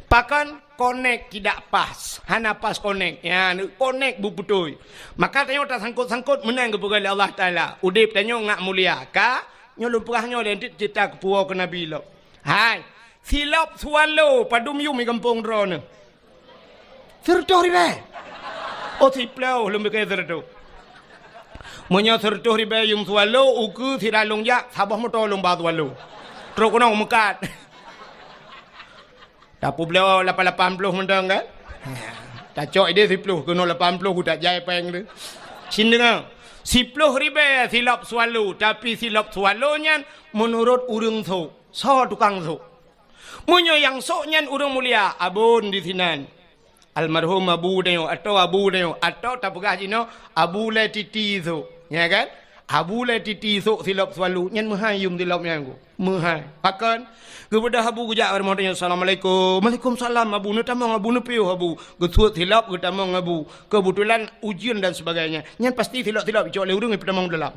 Pakon? Konek tidak pas. Hana pas konek. Ya, konek beubeutôi. Maka tanyoe tasangkot-sangkot meunan geupeugah lé Allah Taala. Udeb tanyoe ngat mulia. Ka? Nyoe lôn peugah nyoe lé, cita keupuwoe keu Nabi lom. Hai, silop swallow padum yum di gampông droeneuh? Sireutôh ribèe. Oh, siploh lôn piké sireutôh. Meunyoe sireutôh ribèe yum swallow, ukeue sira lôn jak, saboh moto lôn ba swallow. Trok keunoe meukat. Tapeubloe lapan lapan ploh mantong kan? Tacok idéh siploh, keunoe lapan ploh, ku tak jai péng tu. Cit deungoe, siploh ribèe silop swallow, tapi silop swallow nyan meunurot ureueng sôk. Soe tukang sôk? Meunyoe nyang sôk nyan ureueng mulia, abon di sinan. Almarhum abu tanyoe, atau abu tanyoe, atau tapeugah jinoe, abu lé titi sôk. Nya kan? Abu lé titi sôk silop swallow, nyan meuhai yum silop nyan ku. Meuhai. Pakon? Geubeudôh abu geujak bak rumoh tanyoe, "Assalamualaikum." "Waalaikumsalam, abu." Neutamong abu, neupiôh abu. Geusuet silop, geutamong abu. Keubeutulan ujeuen dan sebagainya. Nyan pasti silop-silop icok lé ureueng ipeutamong dalam.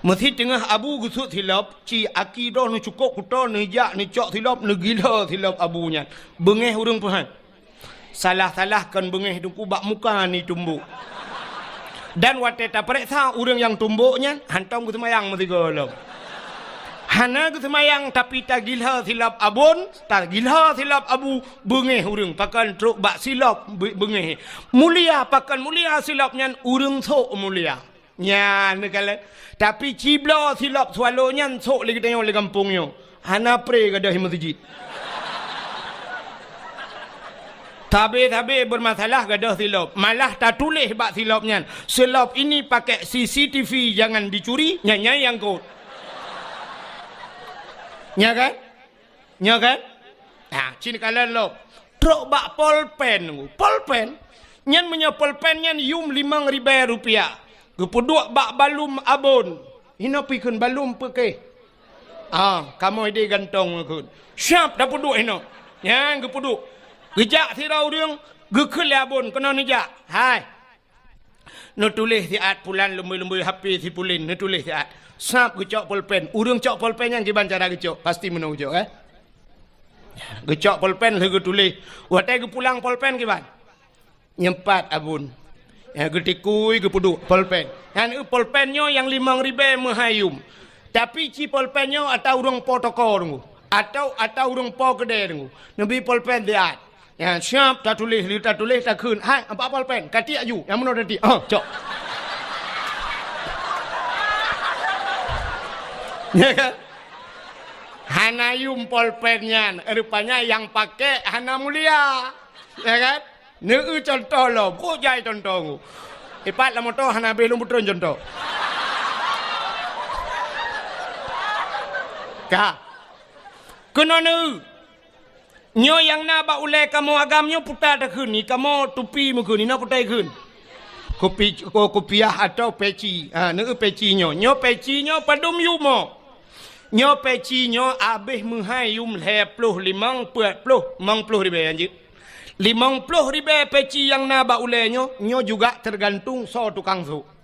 Meusi teungoh abu geusuet silop, ci aki droe neucukôp kuto, neujak neucok silop, neugila silop abu nyan. Beungéh ureueng peuhan. Salah-salah kon beungéh teungku, bak muka neutumbok. Dan watée tapareksa ureueng nyang tumbok nyan, hántom geuseumayang meusigoe lom. Hana geuseumayang, tapi tagila silop abon, tagila silop abu, beungéh ureueng, pakon trok bak silop be-, beungéh. Mulia, pakon mulia silop nyan, ureueng sôk mulia. Nyan neukalon. Tapi cibloe silop Swallow nyan sôk lé geutanyoe lé gampông nyoe. Hana pré gadôh meuseujid. Sabe-sabe beurmasalah gadôh silop. Malah tatuléh bak silop nyan, "Silop ini pakai C C T V, jangan dicuri," nyan, nyan nyang kot. Nya kan? Nyoe kan? Ha, cit neukalon lom. Trok bak polpen. Polpen? Nyan meunyoe polpen nyan yum limong ribèe rupiah. Geupeuduek bak balum abon. Hinoe pi kheun balum peukéh. Ah, kamoe idéh gantong kheun. Siap tapeuduek hinoe. Nyan geupeuduek. Geujak sidroe ureueng, geukheun lé abon keunoe neujak. Hai. Neutuléh siat pulan leumbôi-leumbôi H P si pulan, neutuléh siat. Sab geucok polpen. Ureueng cok polpen nyan kiban cara geucok, pasti meunoe geucok, eh? Geucok polpen lheueh geutuléh. Watèe geupulang polpen kiban? Nyempat abon. Ya, geutikui, geupeuduek polpen. Nyan eu polpen nyoe nyang limong ribèe meuhai yum. Tapi ci polpen nyoe ata ureueng po toko deungoe. Atau ata ureueng po keudè deungoe. Neubi polpen siat. Nyan, siap tatuléh, lheueh tatuléh, takheun. Hai, bak polpen, katiek aju, nyang meunoe tatiek. Ah, cok. Ya kan? Hana yum polpen nyan, rupanya nyang pakék hana mulia. Ya kan? Neueu cuntoh lom, kok jai cuntoh nyoe. Ipat lam moto hana habéh lôn beutreun cuntoh. Ka. Keunoe neueu. Nyoe nyang na bak ulèe kamoe agam nyoe puta takheun, i kamoe tupi meukheun, inoe kutai kheun. Kupi-, ko-, kupiah atau peci. Ha, neueu peci nyoe. Nyoe peci nyoe padum yumoe. Nyoe peci nyoe abéh meuhai yum lhèe ploh limong, peuet ploh, limong ploh ribèe anjeut. Limong ploh ribèe peci nyang na bak ulèe nyoe, nyoe juga teugantung soe tukang sôk.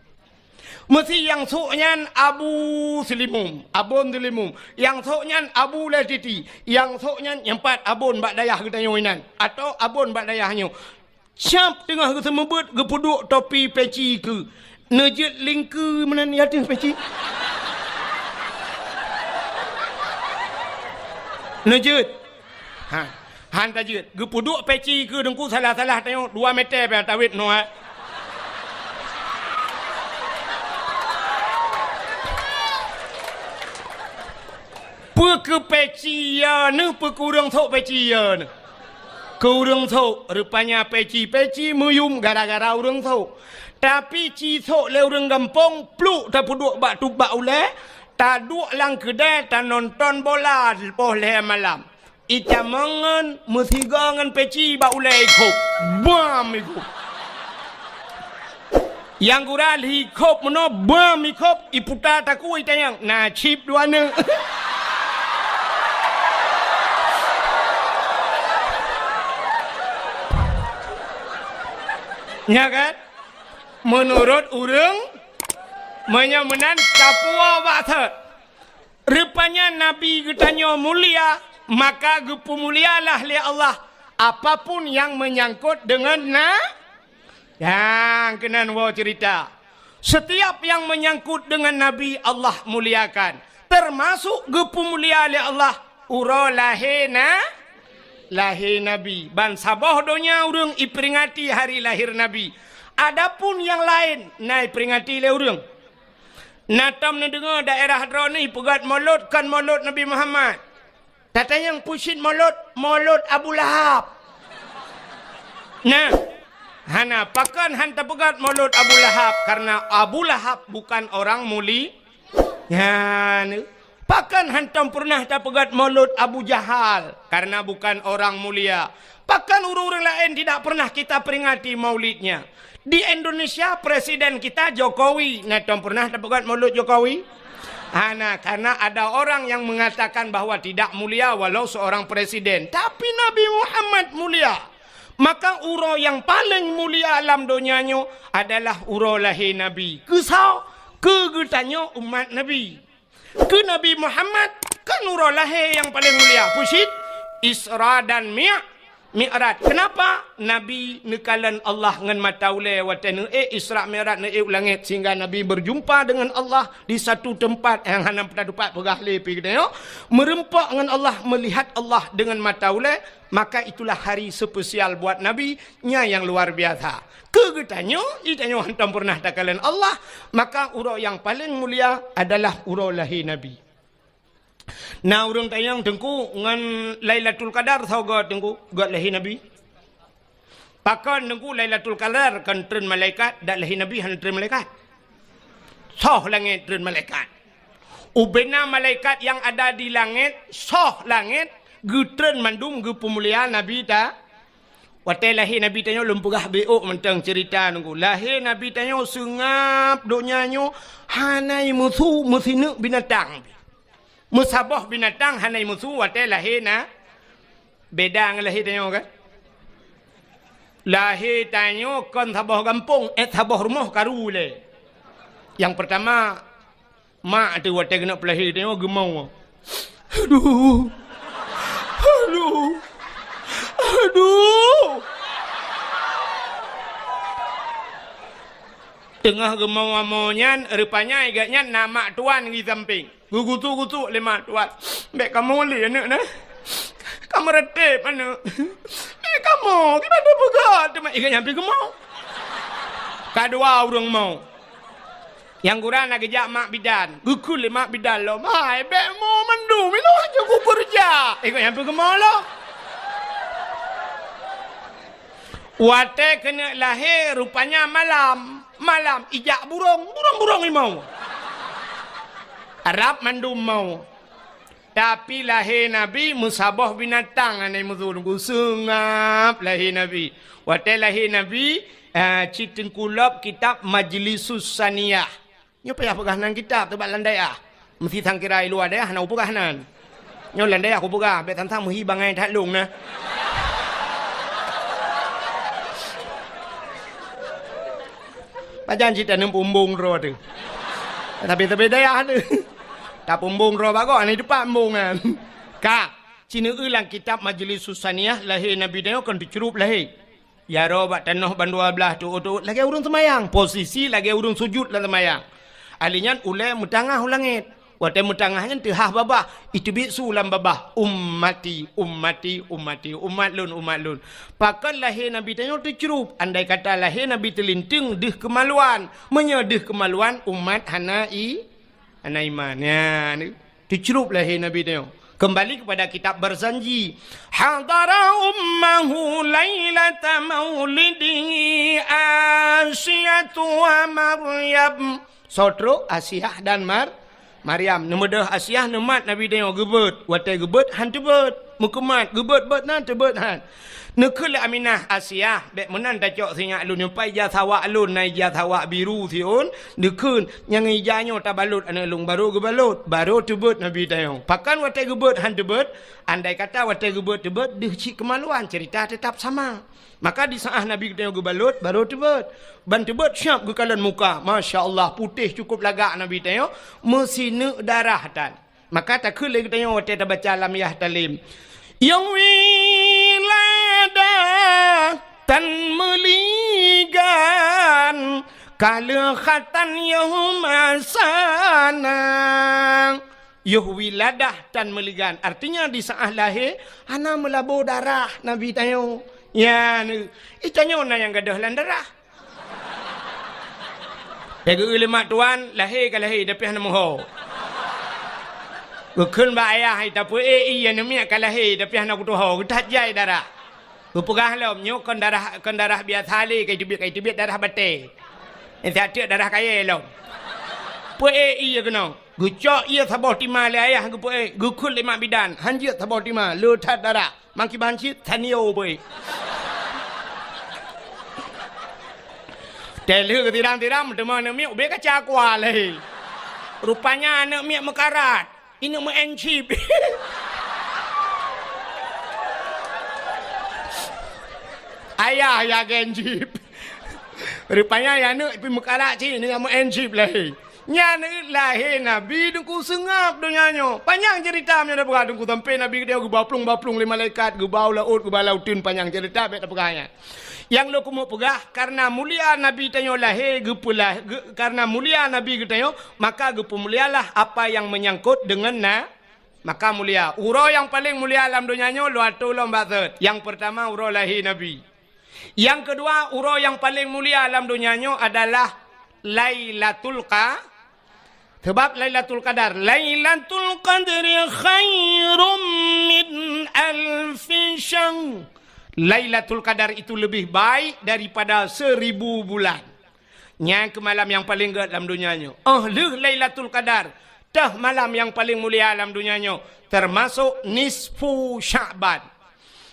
Meusi nyang sôk nyan Abu Silimum, Abon Silimum. Nyang sôk nyan Abu Letiti. Nyang sôk nyan nyempat abon bak dayah geutanyoe inan. Atau abon bak dayah nyoe. Siap teungoh geuseumeubeuet geupeuduek topi peci keu. Neujeuet lingkeu meunan i ateueh peci. Neujeuet. Ha, han tajeuet. Geupeuduek peci keu deungku salah-salah tanyoe dua meter pih tawét noe. Peu keu peci ya neuh, peu keu ureueng sôk peci ya neuh. Keu ureueng sôk, rupanya peci-peci meuyum gara-gara ureueng sôk. Tapi ci sôk lé ureueng gampông, pluk tapeuduek bak tubak ulèe, taduek lam keudè tanonton bola poh lhèe malam. Itamong ngon meusigoe ngon peci bak ulèe ikhôb. Bam ikhôb. Nyang gura lheueh ikhôb meunoe, bam ikhôb, iputa takue itanyong, na cit dua neuk. Nya kan? Meunurot ureueng, meunyoe meunan tapuwoe bak thot. Rupanya Nabi geutanyoe mulia, maka geupeumulialah lé Allah apapun nyang meunyangkot deungon na-, nyang keunan woe ceurita. Setiap nyang meunyangkot deungon Nabi, Allah muliakan, teumasok geupeumulia lé Allah uroe lahé na-, lahé Nabi. Ban saboh donya ureueng iperingati hari lahir Nabi. Adapun nyang laén na iperingati lé ureueng. Na tom neudeungoe daerah droeneuh peugöt molot kon molot Nabi Muhammad. Tatanyong peue cit molot, molot Abu Lahab. Nah, hana, pakon han tapeugöt molot Abu Lahab, karena Abu Lahab bukan orang muli-, nyan. Pakon hantom peureunah tapeugöt molot Abu Jahal, karena bukan orang mulia. Pakon ureueng-ureueng laén tidak pernah kita peringati maulidnya? Di Indonesia, presiden kita Jokowi, na tom pernah tapeugöt molot Jokowi? Hana, karena ada orang yang mengatakan bahwa tidak mulia walau seorang presiden. Tapi Nabi Muhammad mulia. Maka uroe nyang paleng mulia lam donya nyoe adalah uroe lahé Nabi. Keu soe? Keu geutanyoe umat Nabi. Keu Nabi Muhammad kan uroe lahé nyang paleng mulia. Peue cit? Isra dan Mi-, Mi'raj. Kenapa Nabi neukalon Allah ngon mata ulée watée neuék Isra Mi'raj, neuék u langét, sehingga Nabi berjumpa dengan Allah di satu tempat nyang hana teupeupat peugah lé pih geutanyoe, meureumpok ngon Allah, melihat Allah dengan mata ulée, maka itulah hari spesial buat Nabi, nyan nyang luar biasa. Keu geutanyoe, geutanyoe hántom peureunah takalon Allah, maka uroe nyang paleng mulia adalah uroe lahé Nabi. Na ureuëng tanyong, "Teungku, ngon Lailatul Qadar soe göt, Teungku?" "Göt lahé Nabi." "Pakon, Teungku, Lailatul Qadar kon treun malaikat, dak lahé Nabi hana treun malaikat?" "Soh langét treun malaikat. Ubena malaikat nyang ada di langét, soh langét, geutreun mandum geupeumulia Nabi ta." Watée lahé Nabi tanyoe lôn peugah beuôk mantong ceurita, Teungku. Lahé Nabi tanyoe seungab donya nyoe hana meusu meusineuk binatang. Meusaboh binatang hana meusu watée lahé na, beda ngon lahé tanyoe kan? Lahé tanyoe kon saboh gampông, eh, saboh rumoh karu lé. Nyang peurtama, mak teuh watée keuneuk peulahé tanyoe geumoe. Aduh. Aduh. Aduh. Teungoh geumoe-moe nyan, rupanya gobnyan na mak tuan di sampéng. Geugusu-gusu lé mak tuan. "Bék kamoe lé aneuk na. Kamoe reuteb aneuk. Bék kamoe, kiban tapeugah teuma ikat nyang pih geumoe." Ka dua ureuëng moe. Nyang gura na geujak mak bidan. Geukheun lé mak bidan lom, "Hai, bék moe mandum, ilôn hana kukeureuja." Ikat nyang pih geumoe lom. Watée keuneuk lahé, rupanya malam. Malam ijak burông, burông-burông imoe. Rab mandum moe. Tapi lahé Nabi meusaboh binatang hana meusu, seungab lahé Nabi. Watée lahé Nabi, eh, cit teungku lop kitab Majlisus Saniyah. Nyoe payah peugah nan kitab teuh bak lam dayah. Meusti sangkira i luwa dayah hana kupeugah nan. Nyoe lam dayah kupeugah, bék sang-sang meuhi bangai that lôn na. Pajan cit taneum peumbong droe teuh. Tapi sabe dayah teuh. Tapeumbong droe bagoe, hana teupeumbong nyan. Ka, sineuk lam kitab Majlisus Saniyah lahé Nabi nyoe kon teucrueb lahé. Jaroe bak tanoh bandua blaih teuôt-teuôt lagée ureuëng seumayang, posisi lagée ureuëng sujut lam seumayang. Ahli nyan ulée meutangah u langét. Watée meutangah nyan teuhah babah, iteubiet su lam babah, "Ummati, ummati, ummati, umat lôn, umat lôn." Pakon lahé Nabi tanyoe teucrueb, andai kata lahé Nabi teulinteung deuh keumaluan. Meunyoe deuh keumaluan, umat hana i-, hana iman. Nyan. Teucrueb lahé Nabi tanyoe. Kembali kepada kitab Barzanji. Hadara ummahu lailata maulidihi Asiyatu wa Maryam. Soe trok? Asiyah dan Mar-, Maryam. Neumeudeuh Asiyah neumat Nabi tanyoe geubeuet. Watée geubeuet, han teubeuet. Meukeumat, geubeuet-beuet nan teubeuet han. Neukheun lé Aminah, "Asiyah, bék meunan tacok sinyak lôn nyoe, pai ija sawak lôn, na ija sawak biru siôn, neukheun, nyang ija nyoe tabalot aneuk lôn." Barô geubalot, barô teubeuet Nabi tanyoe. Pakon watée geubeuet han teubeuet? Andai kata watée geubeuet teubeuet, deuh cit keumaluan, ceurita teutap sama. Maka di saát Nabi tanyoe geubalot, barô teubeuet. Ban teubeuet siab geukalon muka. Masya Allah, putéh cukup lagak Nabi tanyoe, meusineuk darah tan. Maka takheun lé geutanyoe watée tabaca lam yah talem, "Yoh wiladah tan meuligan, ka lheueh khatan yoh masana." Yoh wiladah tan meuligan, artinya di saát lahé hana meulabô darah Nabi tanyoe. Nyan, i tanyoe na nyang gadôh lam darah. Tageu lé mak tuan, lahé ka lahé, tapi hana meuho. Geukheun bak ayah, "Hai, tapeuék ié aneuk miet ka lahé, tapi hana kutuho, geuthat jai darah." Geupeugah lom, "Nyoe kon darah, kon darah biasa lé, ka iteubiet, ka iteubiet darah batée." Nyan siat teuk darah kayée lom. Peuék ié keunoe. Geucok ié saboh tima lé ayah geupeuék, geukheun lé mak bidan, han jeuet saboh tima, le that darah. Mangkiban cit, tanio beuék. Tée lheueh geutirang-tirang, meuteumé aneuk miet ubé kaca kua lé. Rupanya aneuk miet meukarat. Ineuk meu'en chip. Ayah ya gen chip. Rupanya ya aneuk pi meukarat cit, ineuk meu'en chip lé. Nyan lahé Nabi Teungku seungab donya nyoe. Panyang ceurita meunyoe tapeugah Teungku, sampoe Nabi geutanyoe geuba plueng-ba plueng lé malaikat, geuba u laôt, geuba lam uteuen, panyang ceurita bèk tapeugah nyan. Nyang lôn keumeung peugah, kareuna mulia Nabi tanyoe lahé geupeulah-, geu-, kareuna mulia Nabi geutanyoe, maka geupeumulialah apa yang menyangkut dengan na-, maka mulia. Uroe nyang paleng mulia lam donya nyoe lôn atô lom bak thot. Nyang peurtama uroe lahé Nabi. Nyang keudua, uroe nyang paleng mulia lam donya nyoe adalah Lailatul Qa-, sebab Lailatul Qadar, "Lailatul Qadri khairum min alfi syahr." Lailatul Qadar itu lebih baik daripada seribu bulan. Nyan keuh malam nyang paleng gèt lam donya nyoe. Óh lheueh Lailatul Qadar, teuh malam nyang paleng mulia lam donya nyoe, teumasok nisfu Sya'ban.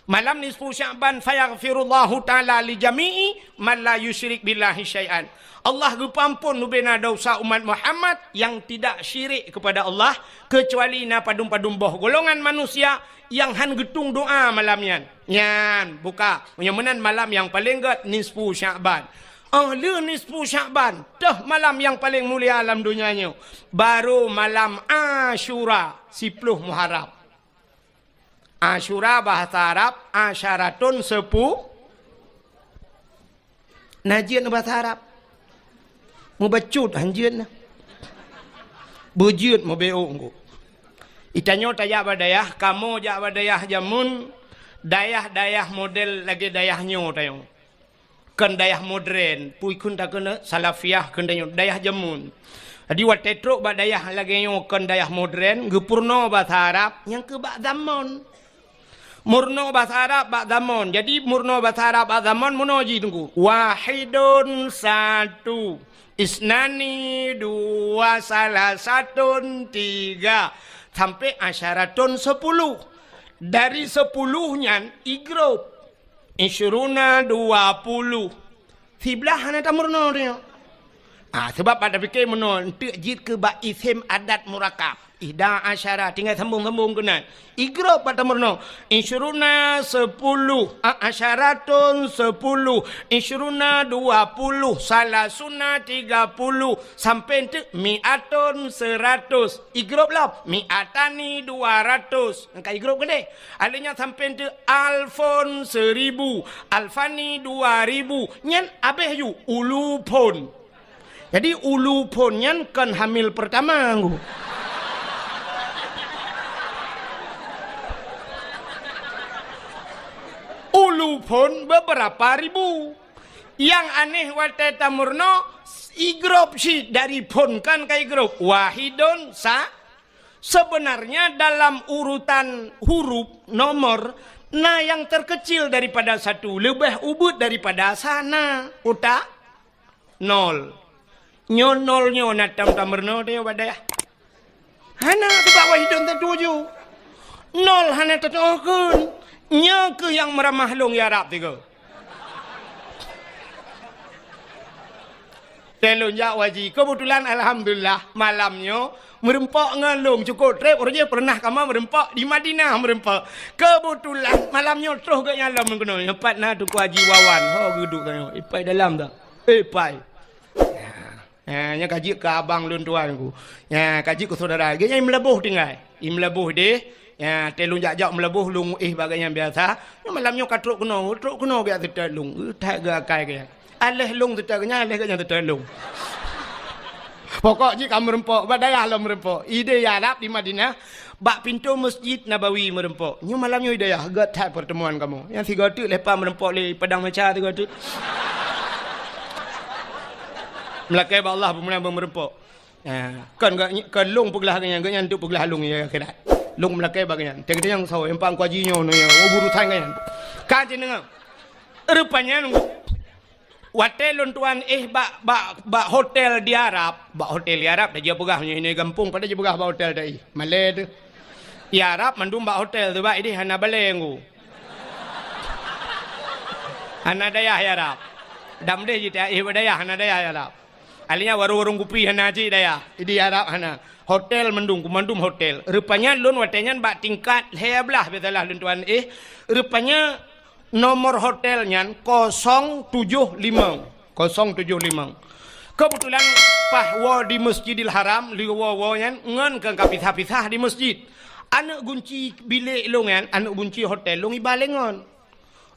Malam nisfu Sya'ban, "Fayaghfirullahu ta'ala li jami'i man la yusyrik billahi syai'an." Allah geupeuampon bubena desya umat Muhammad nyang tidak syirik kepada Allah, keucuali na padum-padum boh golongan manusia nyang han geutueng doa malam nyan. Nyan, buka. Meunyoe meunan malam nyang paleng gèt nisfu Sya'ban. Óh lheueh nisfu Sya'ban, teuh malam nyang paleng mulia lam donya nyoe, barô malam Asyura, siploh Muharram. Asyura bahasa Arab, asyaratun sepu-, na jeuet bahasa Arab. Mubacut han jeuet na. Beujeuet meubeuk engko. Itanyoe tajak bak dayah, kamoe jak bak dayah jameun, dayah-dayah model lagèe dayah nyoe tanyoe. Kon dayah modern, pui kheun takheun Salafiyah kheun tanyoe, dayah jameun. Jadi watèe trok bak dayah lagèe nyoe kon dayah modern, geupeurunoe bahasa Arab, nyang keu bak zamon. Meurunoe bahasa Arab bak zamon. Jadi meurunoe bahasa Arab bak zamon meunoe jih Teungku. Wahidun satu, isnani dua, salasatun tiga, sampai asyaratun sepuluh. Dari sepuluh nyan i grup. Isyruna dua puluh. Siblaih hana tameurunoe tanyoe. Ah, sebab bak tapike meunoe, eunteuk jeuet keu bak isem adat murakab. Ihda asyara, tinggai sambông-sambông keunan. I grup bak tameurunoe. Isyruna sepuluh, a, asyaratun sepuluh, isyruna dua puluh, salasuna tiga puluh, sampai eunteuk mi'atun seratus. I grup lom, mi'atani dua ratus. Angka i grup keudeh. Alèh nyan sampai eunteuk alfun seribu, alfani dua ribu. Nyan abéh ju ulufun. Jadi ulufun nyan kon hamil pertama ngku. Ulufun beberapa ribu. Nyang aneh watèe tameurunoe, i grup cit dari fun kan ka i grup. Wahidun sa-, Sebenarnya dalam urutan huruf, nomor, na nyang terkecil daripada satu, leubeh ubit daripada sana. Utak? Nol. Nyoe nol nyoe na tam tameurunoe teuh bak dayah. Hana, sebab wahidun teutuju. Nol hana teutuju kheun. Nyoe keuh nyang meuramah lôn ya Rab tiga. Teuh lôn jak haji. Keubeutulan, alhamdulillah, malam nyoe meureumpok ngon lôn cukôp trép. Uroe jih peureunah kamoe meureumpok di Madinah meureumpok. Keubeutulan, malam nyoe troh geuh nyan lom keunoe. Nyoe pat na Teungku Haji Wawan. Ho geuduek tanyoe. Ipai dalam dah. Ipai. Ya, nyan ka jeuet keu abang lôn tuan ku. Ya, ka jeuet keu syedara. Geuh nyan i Meulaboh tinggai. I Meulaboh deh. Ya, teuh lôn jak-jak Meulaboh lôn éh bak geuh nyan biasa. Nyoe malam nyoe ka trok keunoe, trok keunoe geuh seutôt lôn. That geuh akai geuh nyan. Aléh lôn seutôt geuh nyan, aléh geuh nyan seutôt lôn. Pokok jih ka meureumpok, bak dayah lom meureumpok. I deh ya Rab di Madinah, bak pintoe Masjid Nabawi meureumpok. Nyoe malam nyoe i dayah, gèt that pertemuan kamoe. Nyang sigoe teuk leupah meureumpok lé Padang Macha sigoe teuk. Meulakèe bak Allah beumeunan beumeureumpok. Ha, kon geuh, kon lôn peuglah geuh nyan, geuh nyan untuk peuglah lôn ya akhirat. Lôn meulakèe bak geuh nyan. Teuka nyang soe, nyang pang kuaji nyoe, nyoe, nyoe, urusan geuh nyan. Ka jineungoe. Rupanya nunggu. Watèe lôn tuan éh bak, bak, bak hotel di Arab, bak hotel di Arab, dah jipeugah nyoe, nyoe gampông, padahai jipeugah bak hotel dah éh. Malèe teuh. Di Arab mandum bak hotel teuh, bak ideh hana balèe ngku. Hana dayah di Arab. Dam deh jita éh bak dayah, hana dayah di Arab. Akhirnya warong-warong kupi hana cit dayah. Di Arab hana. Hotel mandum, mandum hotel. Rupanya lôn watèe nyan bak tingkat lhèe blah biasalah lôn tuan éh. Rupanya nomor hotel nyan kosong tujoh limong. Kosong tujoh limong. Keubeutulan paih woe di Masjidil Haram, lheueh woe-woe nyan ngon keu ka pisah-pisah di masjid. Aneuk gunci bilék lôn nyan, aneuk gunci hotel lôn iba lé ngon.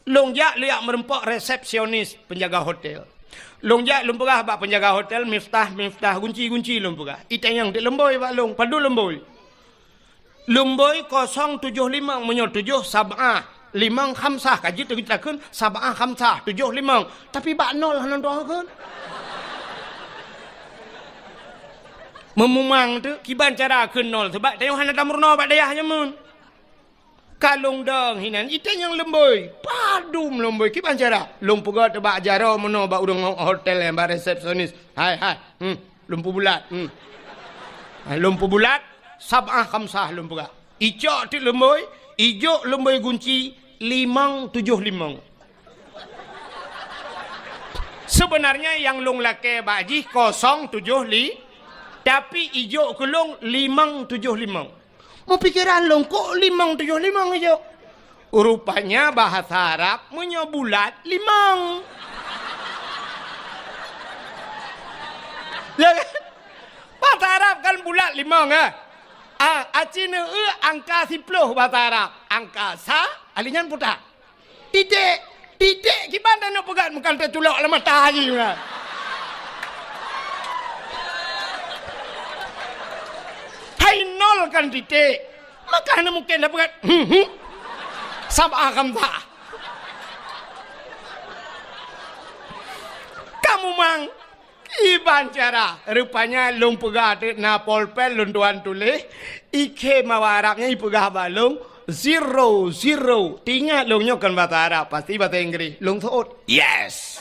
Lôn jak, lôn jak meureumpok resepsionis penjaga hotel. Lôn jak, lôn peugah bak penjaga hotel, "Miftah, Miftah, gunci, gunci," lôn peugah. Itanyong teuk leumbôi bak lôn, padub leumbôi. Leumbôi kosong tujoh limong, meunyoe tujoh sab'ah, limong khamsah, ka jeuet takheun sab'ah khamsah, tujoh limong. Tapi bak nol hana tu'oh kheun. Meumumang teuk, kiban cara kheun nol, sabab tanyoe hana tameurunoe bak dayah nyan meunan. Ka lôn dong hinan, itanyong leumbôi, padub leumbôi, kiban cara. Lôn peugah teuk bak jaroe meunoe bak ureueng hotel nyan, bak resepsionis. "Hai, hai, hmm, lôn peubulat, hmm." Hai, lôn peubulat, sab'ah khamsah lôn peugah. Icok teuk leumbôi, ijok leumbôi gunci limong tujoh limong. Sebenarnya nyang lôn lakée bak jih kosong tujoh li-, tapi ijok keu lôn limong tujoh limong. Meupikeran lôn, kok limong tujoh limong ijok? Rupanya bahasa Arab meunyoe bulat, limong. Ya kan? Bahasa Arab kan bulat limong, eh? A, aci neu-eu angka siploh bahasa Arab. Angka sa, alih nyan putak. Titék. Titék kiban taneuk peugah, meukan teuculok lam mata jih meunan. Hai nol kan titék. Maka hana mungken tapeugah, hmm, hmm. Sab'ah khamsah. Ka mumang. Kiban cara, rupanya lôn peugah teuk na polpen lôn tuan tuléh, ikhém awak Arab nyan ipeugah bak lôn, "Zero, zero." Teuingat lôn nyoe kon bahasa Arab, pasti bahasa Inggris. Lôn seuôt, "Yes!"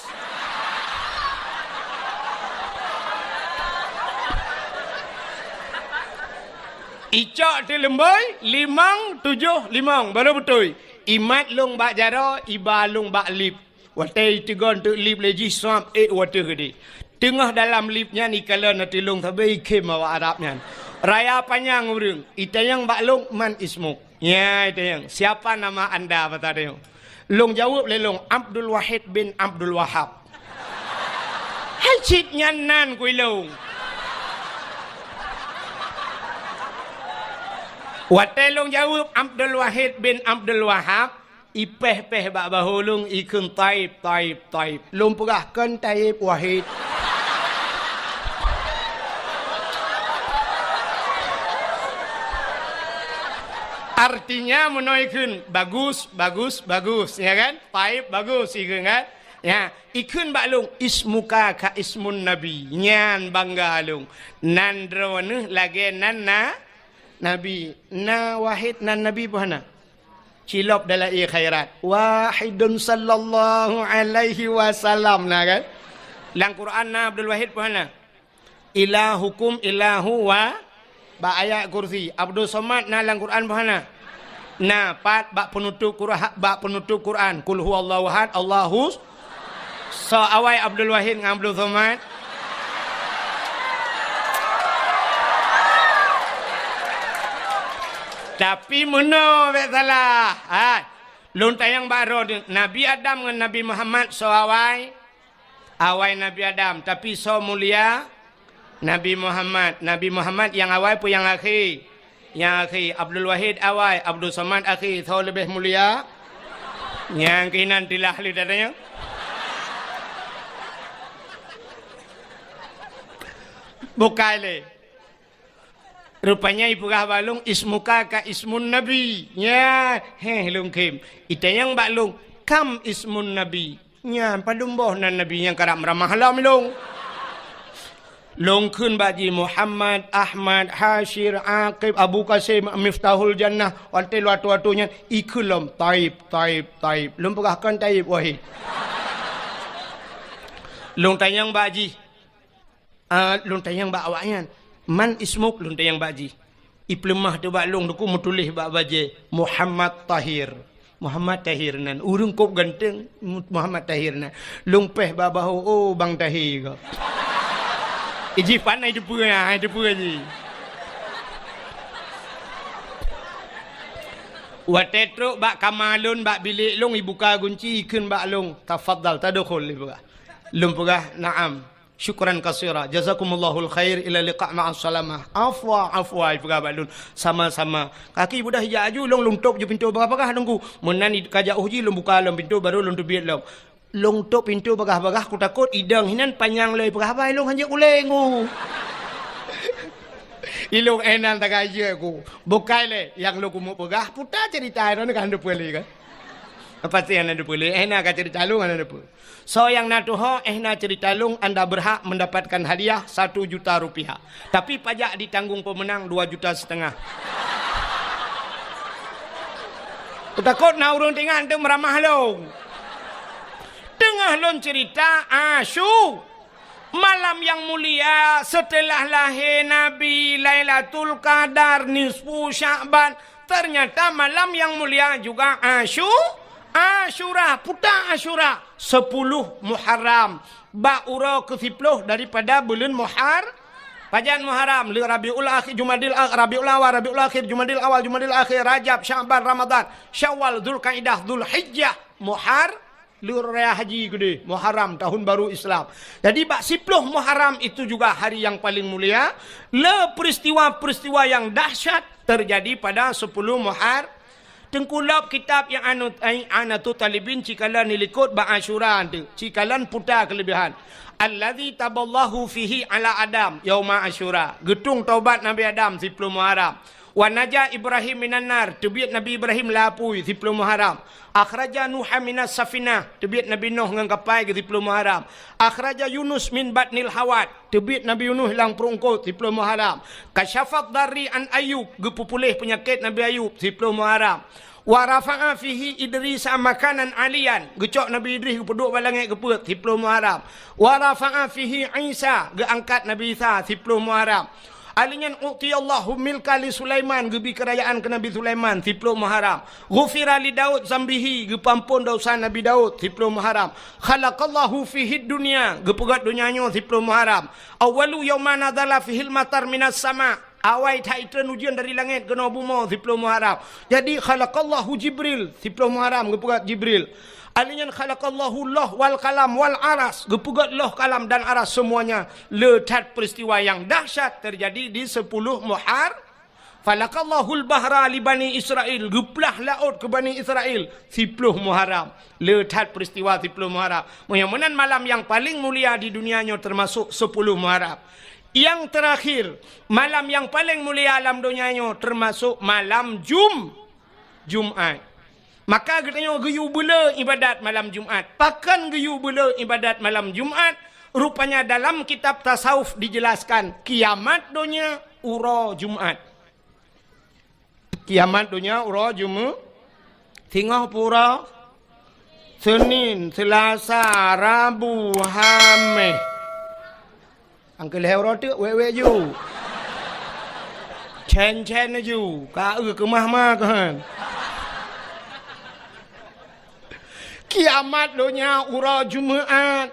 Icok teuk leumbôi, limong tujoh limong, baru beutôi. Imat lôn bak jaroe, iba lôn bak lift. Watée iteugon teuk lift lé jih, swab ék u ateueh keudeh. Teungoh dalam lift nyan ikalon ateueh lôn sabe ikhém awak Arab nyan. Raya panyang ureueng, itanyong bak lôn, "Man ismuk?" Nyan itanyong, "Siapa nama anda?" basa tanyoe. Lôn jaweueb lé lôn, "Abdul Wahid bin Abdul Wahab." Hai cit nyan nan keu lôn. Watée lôn jaweueb Abdul Wahid bin Abdul Wahab, ipéh-péh bak bahô lôn ikheun, "Taib, Taib, Taib." Lôn peugah, "Kon Taib, Wahid." Artinya meunoe ikheun, "Bagus, bagus, bagus." Ya kan? "Taib, bagus," ikheun kan? Ya, ikheun bak lôn, "Ismuka ka ismun Nabi." Nyan bangga lôn. Nan droeneuh lagée nan na Nabi. Na Wahid nan Nabi peue hana? Cilop dalam ie khairat. Wahidun sallallahu alaihi wasallam, na kan? Lam Quran na Abdul Wahid peue hana? Ilahukum ilahu wa, bak ayat kursi. Abdul Somad na lam Quran peue hana? Na, pat bak penutup Qur'an, bak penutup Quran. Qul huwallahu ahad, Allahus. Soe awai Abdul Wahid ngon Abdul Somad? Tapi meunoe bék salah. Hai, lôn tanyong bak droeneuh, Nabi Adam ngon Nabi Muhammad soe awai? Awai Nabi Adam, tapi soe mulia? Nabi Muhammad. Nabi Muhammad nyang awai peue nyang akhé? Nyang akhé. Abdul Wahid awai, Abdul Somad akhé. Soe leubeh mulia? Nyang keunan tilah lé tatanyong. Bukai lé. Rupanya ipeugah bak lôn, "Ismuka ka ismun Nabi." Nya, héh, lôn khém. Itanyong bak lôn, "Kam ismun Nabi?" Nyan, padum boh nan Nabi nyang karab meuramah lom lôn. Lôn kheun bak jih, "Muhammad, Ahmad, Hasyir, Aqib, Abu Qasim, Miftahul Jannah." Watée lôn atoe-atoe nyan, ikheun lom, "Taib, Taib, Taib." Lôn peugah, "Kon Taib, Wahid." Lôn tanyong bak jih, Ah, lôn tanyong bak awaknyan, "Man ismuk?" Lôn tanyong bak jih. Ipeuleumah teuk bak lôn, dukon meutuléh bak bajée, "Muhammad Tahir." Muhammad Tahir nan. Ureueng kôb ganteng, Mu-, Muhammad Tahir nan. Lôn péh bak bahô, "Oh, Bang Tahir ko." Iji pan ai teupeue, ai teupeue jih. Watée trok bak kama lôn, bak bilék lôn, ibuka gunci, ikheun bak lôn, "Tafadhal, tadkhul," ipeugah. Lôn peugah, "Na'am." Syukran katsira. Jazakumullahul khair. Ila liqa ma'as salamah. Afwa, afwa, ipeugah bak lôn. Sama-sama. Kaki budah ijak aju, lôn, lôn tôp ju pintoe bagah-bagah, Teungku. Meunan i-, ka jak uji, lôn buka lom pintoe, baru lôn teubiet lom. Lôn tôp pintoe bagah-bagah, kutakot idong hinan panyang lé ipeugah haba, ilôn hanjeuet ulée ngu. Ilôn éh nan tagajeuet ku. Bukai lé, nyang lôn keumeung peugah, puta ceurita droeneuh ka hana peue lé kan? Pasti hana peue lé, éh na ka ceurita lôn hana peue. Soe nyang na tuho, éh na ceurita lôn, anda berhak mendapatkan hadiah satu juta rupiah. Tapi pajak ditanggung pemenang dua juta setengah. Kutakot na ureuëng tinggai hantom meuramah lôn. Teungoh lôn ceurita, Asyu-, malam nyang mulia seuteulah lahé Nabi, Lailatul Qadar, nisfu Sya'ban. Ternyata malam nyang mulia juga Asyu-, Asyura, puta Asyura, sepuluh Muharram. Bak uroe keusiploh daripada buleuen Muhar-, pajan Muharram, le Rabiul Akhir, Jumadil A-, Rabiul Awal, Rabiul Akhir, Jumadil Awal, Jumadil Akhir, Rajab, Sya'ban, Ramadan, Syawal, Zulkaidah, Zulhijjah, Muhar-, le raya haji keudeh, Muharram, tahun baru Islam. Jadi, bak siploh Muharram itu juga hari yang paling mulia, le peristiwa-peristiwa yang dahsyat terjadi pada sepuluh Muhar-, Teungku, lôb kitab nyang anu, ai, I'anatut Thalibin, cikalon dilikot bak Asyura tu, cikalon puta keulebihan. Alladzi taballahu fihi ala Adam yauma Asyura. Geutueng taubat Nabi Adam siploh Muharram. Wa naja Ibrahim minan nar, teubiet Nabi Ibrahim lam apui siploh Muharram. Akhraja Nuha minas safinah, teubiet Nabi Nuh ngon kapai geuh siploh Muharram. Akhraja Yunus min batnil hawat, teubiet Nabi Yunus lam pruet eungkôt siploh Muharram. Kasyafad darri an Ayub, geupeupuléh peunyakét Nabi Ayub siploh Muharram. Wa rafa'a fihi Idrisa makanan aliyan, geucok Nabi Idris geupeuduek bak langét geupeuet siploh Muharram. Wa rafa'a fihi Isa, geuangkat Nabi Isa siploh Muharram. Alheuh nyan, u'tiyallahu milka li Sulaiman, geubi keurajaan keu Nabi Sulaiman siploh Muharram. Ghufira li Daud zambihi, geupeuampon desya Nabi Daud siploh Muharram. Khalaqallahu fihid dunya, geupeugét donya nyoe siploh Muharram. Awwalu yauma nazala fihil matar minas sama, awai that itreun ujeuen dari langét keunoe bumoe siploh Muharram. Jadi, khalaqallahu Jibril, siploh Muharram geupeugét Jibril. Alheuh nyan, khalaqallahu loh wal kalam wal aras, geupeugét loh, kalam dan aras semuanya. Le that peristiwa yang dahsyat terjadi di sepuluh Muhar-, Falaqallahul bahra li Bani Israil, geuplah laôt keu Bani Israil siploh Muharram. Le that peristiwa siploh Muharram. Meunyoe meunan, malam nyang paleng mulia di dunia nyoe teumasok siploh Muharram. Nyang teurakhir, malam nyang paleng mulia lam donya nyoe teumasok malam Jum-, Jumat. Maka geutanyoe geuyue beuleu ibadat malam Jumat. Pakon geuyue beuleu ibadat malam Jumat? Rupanya dalam kitab tasawuf dijelaskan, kiamat donya uroe Jumat. Kiamat donya uroe Jumat. Singoh pue uroe? Senin, Selasa, Rabu, Hameh. Angkeu lhèe uroe teuk wék-wék ju. Cen-cen ju, ka eu keumah ma keuhan. Kiamat donya uroe Jumat.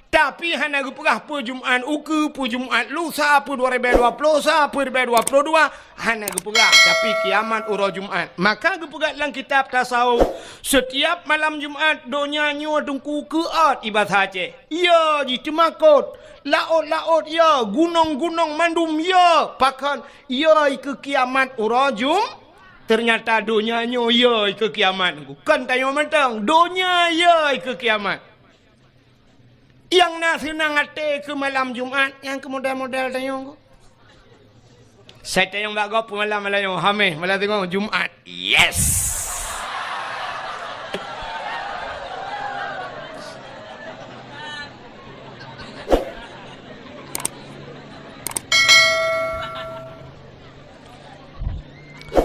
Tapi hana geupeugah peue Jumat ukeue, peue Jumat lusa, peue dua ribèe dua ploh sa, peue ribèe dua ploh dua, hana geupeugah. Tapi kiamat uroe Jumat. Maka geupeugah lam kitab tasawuf, setiap malam Jumat donya nyoe teungku keuôt, i basa Aceh. Yo jiteumakot, laôt-laôt yo, gunong-gunong mandum yo, pakon yo ikeue kiamat uroe Jum-, ternyata donya nyoe yo ikeue kiamat. Kon tanyoe mantong, donya yo ikeue kiamat. Nyang na seunang até keu malam Jumat, nyang keu model-model tanyoe. Sai tanyong bak gob peumalam malam nyoe, Hameh, malam singoh Jumat. Yes!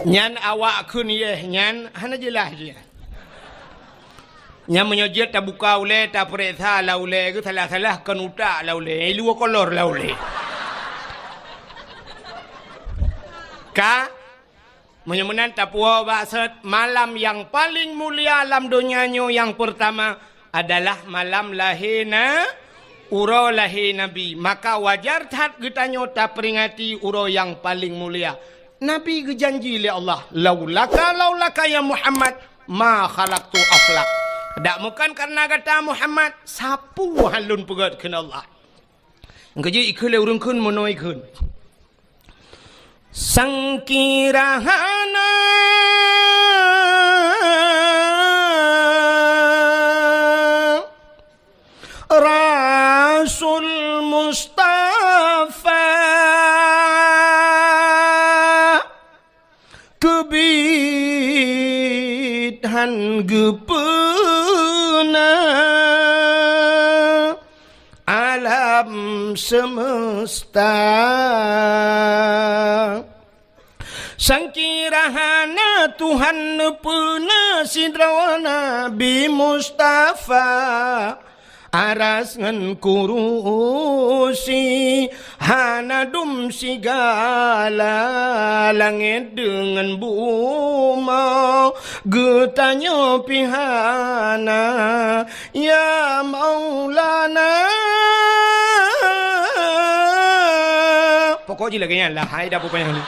Nyan awak kheun yeh nyan hana jeulaih jih. Nyan meunyoe jeuet tabuka ulèe, tapeuriksa lam ulèe geuh, salah-salah kon utak lam ulèe, i luwa kolor lam ulèe. Ka, meunyoe meunan tapuwoe bak sot, malam nyang paleng mulia lam donya nyoe nyang peurtama adalah malam lahé na-, uroe lahé Nabi. Maka wajar that geutanyoe taperingati uroe nyang paleng mulia. Nabi geujanji lé Allah, "Laulaka, laulaka ya Muhammad, ma khalaqtu aflak." Dak meukan kareuna gata Muhammad, sapeue han lôn peugét kheun Allah. Engkeuji ikheun lé ureuëng kheun meunoe ikheun. Sangkira hana Rasul Mustafa keubiet han geupeuna alam seumeusta. Sangkira hana Tuhan neupeuna sidroe Nabi Mustafa, aras ngon kurusi hana dum sigala, langét deungon bumoe geutanyoe pih hana. Ya Maulana. Pokok jih lagée nyan lah, hai dah pupayah ni.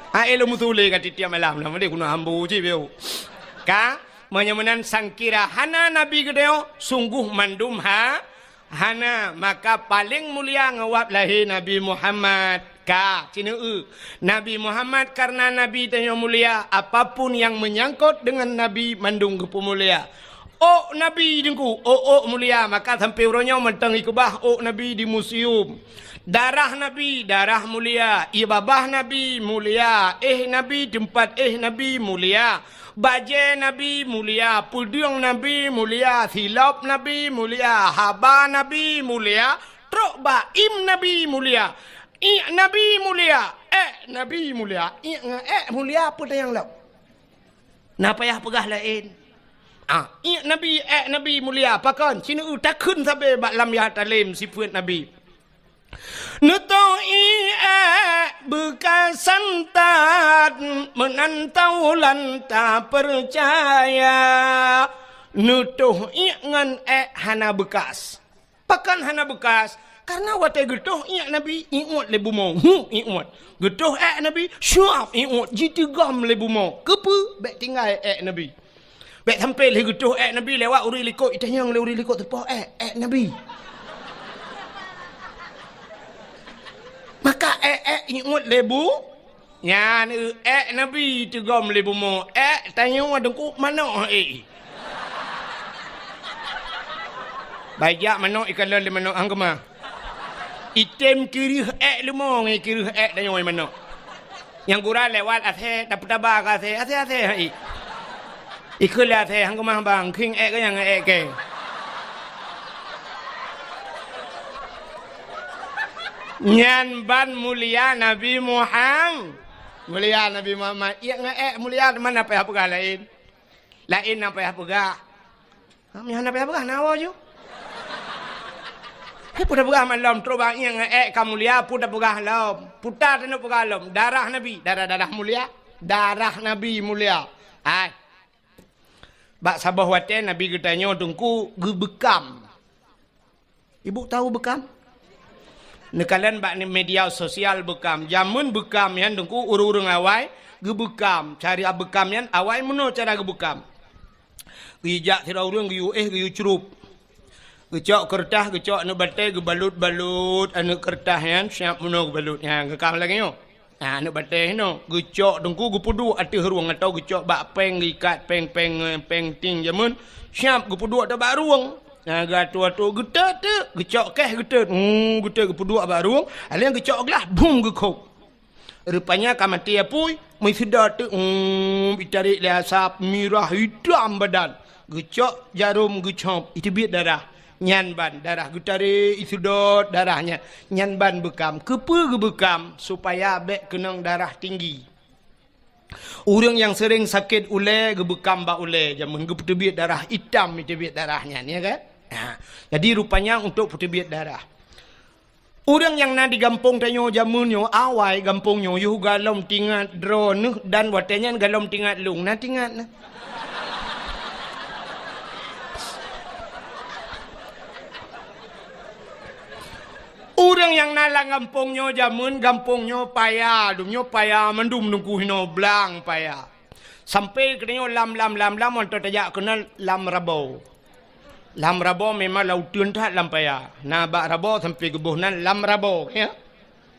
Hai lôn meutuléh ka tiep-tiep malam lah, meunan keunoe ambu cit bieu. Ka, meunyoe meunan sangkira hana Nabi geutanyoe, sunggoh mandum ha, hana, maka paleng mulia ngon wab lahé Nabi Muhammad. Ka, sineue. Nabi Muhammad kareuna Nabi tanyoe mulia, apapun nyang meunyangkot deungon Nabi mandum geupeumulia. Ôk Nabi Teungku, ôk-ôk mulia, maka sampoe uroe nyoe mantong ikeubah ôk Nabi di museum. Darah Nabi, darah mulia. Ié babah Nabi, mulia. Éh Nabi, teumpat éh Nabi, mulia. Bajée Nabi mulia, peudeueng Nabi mulia, silop Nabi mulia, haba Nabi mulia, trok bak im Nabi mulia, iék Nabi mulia, ék Nabi mulia, iék ngon ék mulia peue tanyong lom. Na payah peugah laén. Ah, iék Nabi, ék Nabi mulia, pakon? Sineue takheun sabe bak lam yah talem sifeuet Nabi. Neutoh iék beukasan that meunan taulan tapeucaya. Neutoh iék ngon ék hana beukas. Pakon hana beukas? Kareuna watée geutoh iék Nabi, iuet lé bumoe. Hu, iuet. Geutoh ék Nabi, syuab iuet, jiteugom lé bumoe. Keupeue? Bék tinggai ék Nabi. Bék sampoe lheueh geutoh ék Nabi lewat ureuëng likot, itanyong lé ureuëng likot teupoh ék, ék Nabi. Maka ék-ék iuet lé bu, nyan ék Nabi teugom lé bumoe, ék tanyoe Teungku manok ék. Bajak manok ikalon lé manok hang keumah. Item kireuh ék leumo ngon kireuh ék tanyoe manok. Nyang gura lewat asée, tapeutaba keu asée, asée-asée hai. Ikheun lé asée, hang keumah bang, khieng ék keu nyang ék kée. Nyan ban mulia Nabi Muham-, mulia Nabi Muhammad. Iék ngon ék mulia, teuma na payah peugah laén. Laén na payah peugah. Ha, meuhana peugah-peugah na woe ju. Hai peue tapeugah malom, trok bak iék ngon ék ka mulia, peue tapeugah lom. Puta taneuk peugah lom, darah Nabi, darah-darah mulia, darah Nabi mulia. Hai. Bak saboh watée Nabi geutanyoe Teungku geubeukam. Ibu tahu beukam? Neukalon bak media sosial beukam. Jameun beukam nyan Teungku ureuëng-ureuëng awai geubeukam. Cara beukam nyan awai meunoe cara geubeukam. Geujak sidroe ureuëng geuyue éh geuyue crup. Geucok keureutah, geucok aneuëk batée, geubalot-balot aneuëk keureutah nyan, siab meunoe geubalot nyan, geukam lagée nyoe. Nah, aneuëk batée nyoe, geucok Teungku geupeuduek ateueh rueng atau geucok bak péng geuikat péng-péng, péng ting jameun, siab geupeuduek ateueh bak rueng. Nah, geuatoe-atoe geutot-tot, geucok keh geutot. Hmm, geutot geupeuduek bak rueng, aleng geucok glah, bum geukhop. Rupanya ka maté apui, meusidot teuk, um, itarek lé asap, mirah itam badan. Geucok jarom geucop, iteubiet darah. Nyan ban darah geutarek, isidot darah nyan. Nyan ban beukam. Keupeue geubeukam? Supaya bék keunong darah tinggi. Ureuëng nyang seuréng sakét ulée geubeukam bak ulée, jameun geupeuteubiet darah itam, iteubiet darah nyan, ya kan? Ha. Jadi rupanya untuk peuteubiet darah. Ureuëng nyang na di gampông tanyoe jameun nyoe, awai gampông nyoe yoh galom tingat droeneuh dan watée nyan galom tingat lôn, na tingat na. Ureuëng nyang na lam gampông nyoe jameun, gampông nyoe paya, dum nyoe paya mandum Teungku hinoe blang paya. Sampoe keunoe lam, lam, lam, lam, mantong tajak keunoe lam Rabaw. Lam Rabo memang lam uteuen that lam paya. Na bak Rabo sampoe geuboh nan lam Rabo, ya.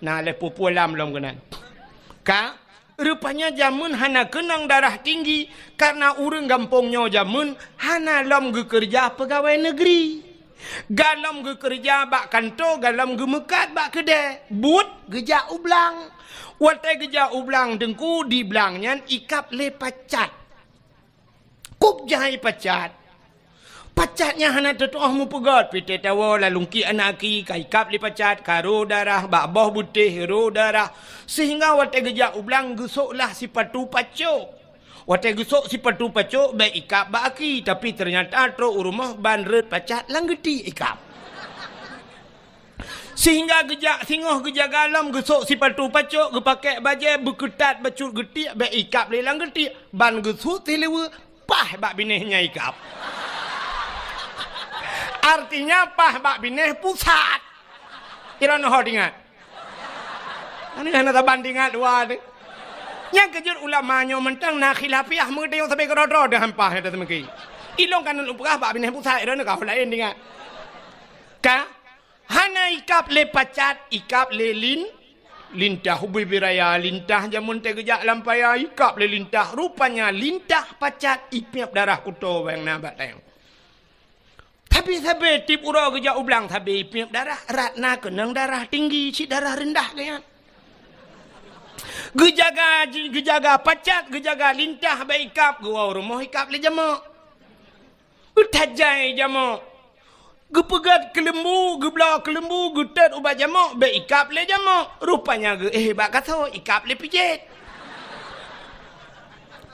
Na lhèe peuet lam lom keunan. Ka, rupanya jameun hana keunong darah tinggi, karena ureueng gampông nyoe jameun hana lom geukeureuja peugawai negeri. Galom geukeureuja bak kanto, galom geumeukat bak keudè. Buet geujak u blang. Watèe geujak u blang teungku, di blang nyan ikab lé pacat. Kub jai pacat. Pacat nyan hana teutuoh meupeugöt, pih teuh tawoe lalungki aneuk aki, ka ikab lé pacat, ka rô darah, bak boh beutéh rô darah. Sehingga watèe geujak u blang geusoklah sipatu pacok. Watèe geusok sipatu pacok bèk ikab bak aki, tapi teunyata trôk u rumoh ban rhot pacat lam geuti ikab. Sehingga geujak singoh geujaga lom geusok sipatu pacok, geupakèk bajèe, beukeutat bacut geutiek, bèk ikab lé lam geutiek, ban geusut sileue, paih bak binéh nyan ikab. Artinya paih bak binéh pusat. Droeneuh ho teuingat. Nyan hana saban teuingat dua teuh. Nyang keujeuet ulama nyoe mantong na khilafiah, meuteuyong sabe keudroe-droe deuh hampah nyan teumeuki. Ilôn ka neupeugah bak binéh pusat, droeneuh ka ho laén teuingat. Ka? Hana ikab lé pacat, ikab lé lin-, lintah. Ubé biraya lintah jameun teuh geujak lam paya, ikab lé lintah. Rupanya lintah pacat ipiep darah kuto bang na bak tayong. Tapi sabe tiep uroe geujak u blang sabe ipiep darah, rot na keunong darah tinggi, cit darah reundah geuh nyan. Geujaga, geujaga pacat, geujaga lintah bèk ikab, geuwoe u rumoh ikab lé jamok. Tajai jamok. Geupeugöt keuleumbu, geubloe keuleumbu, geutot ubat jamok, bèk ikab lé jamok. Rupanya geuéh bak kaso, ikab lé pijet.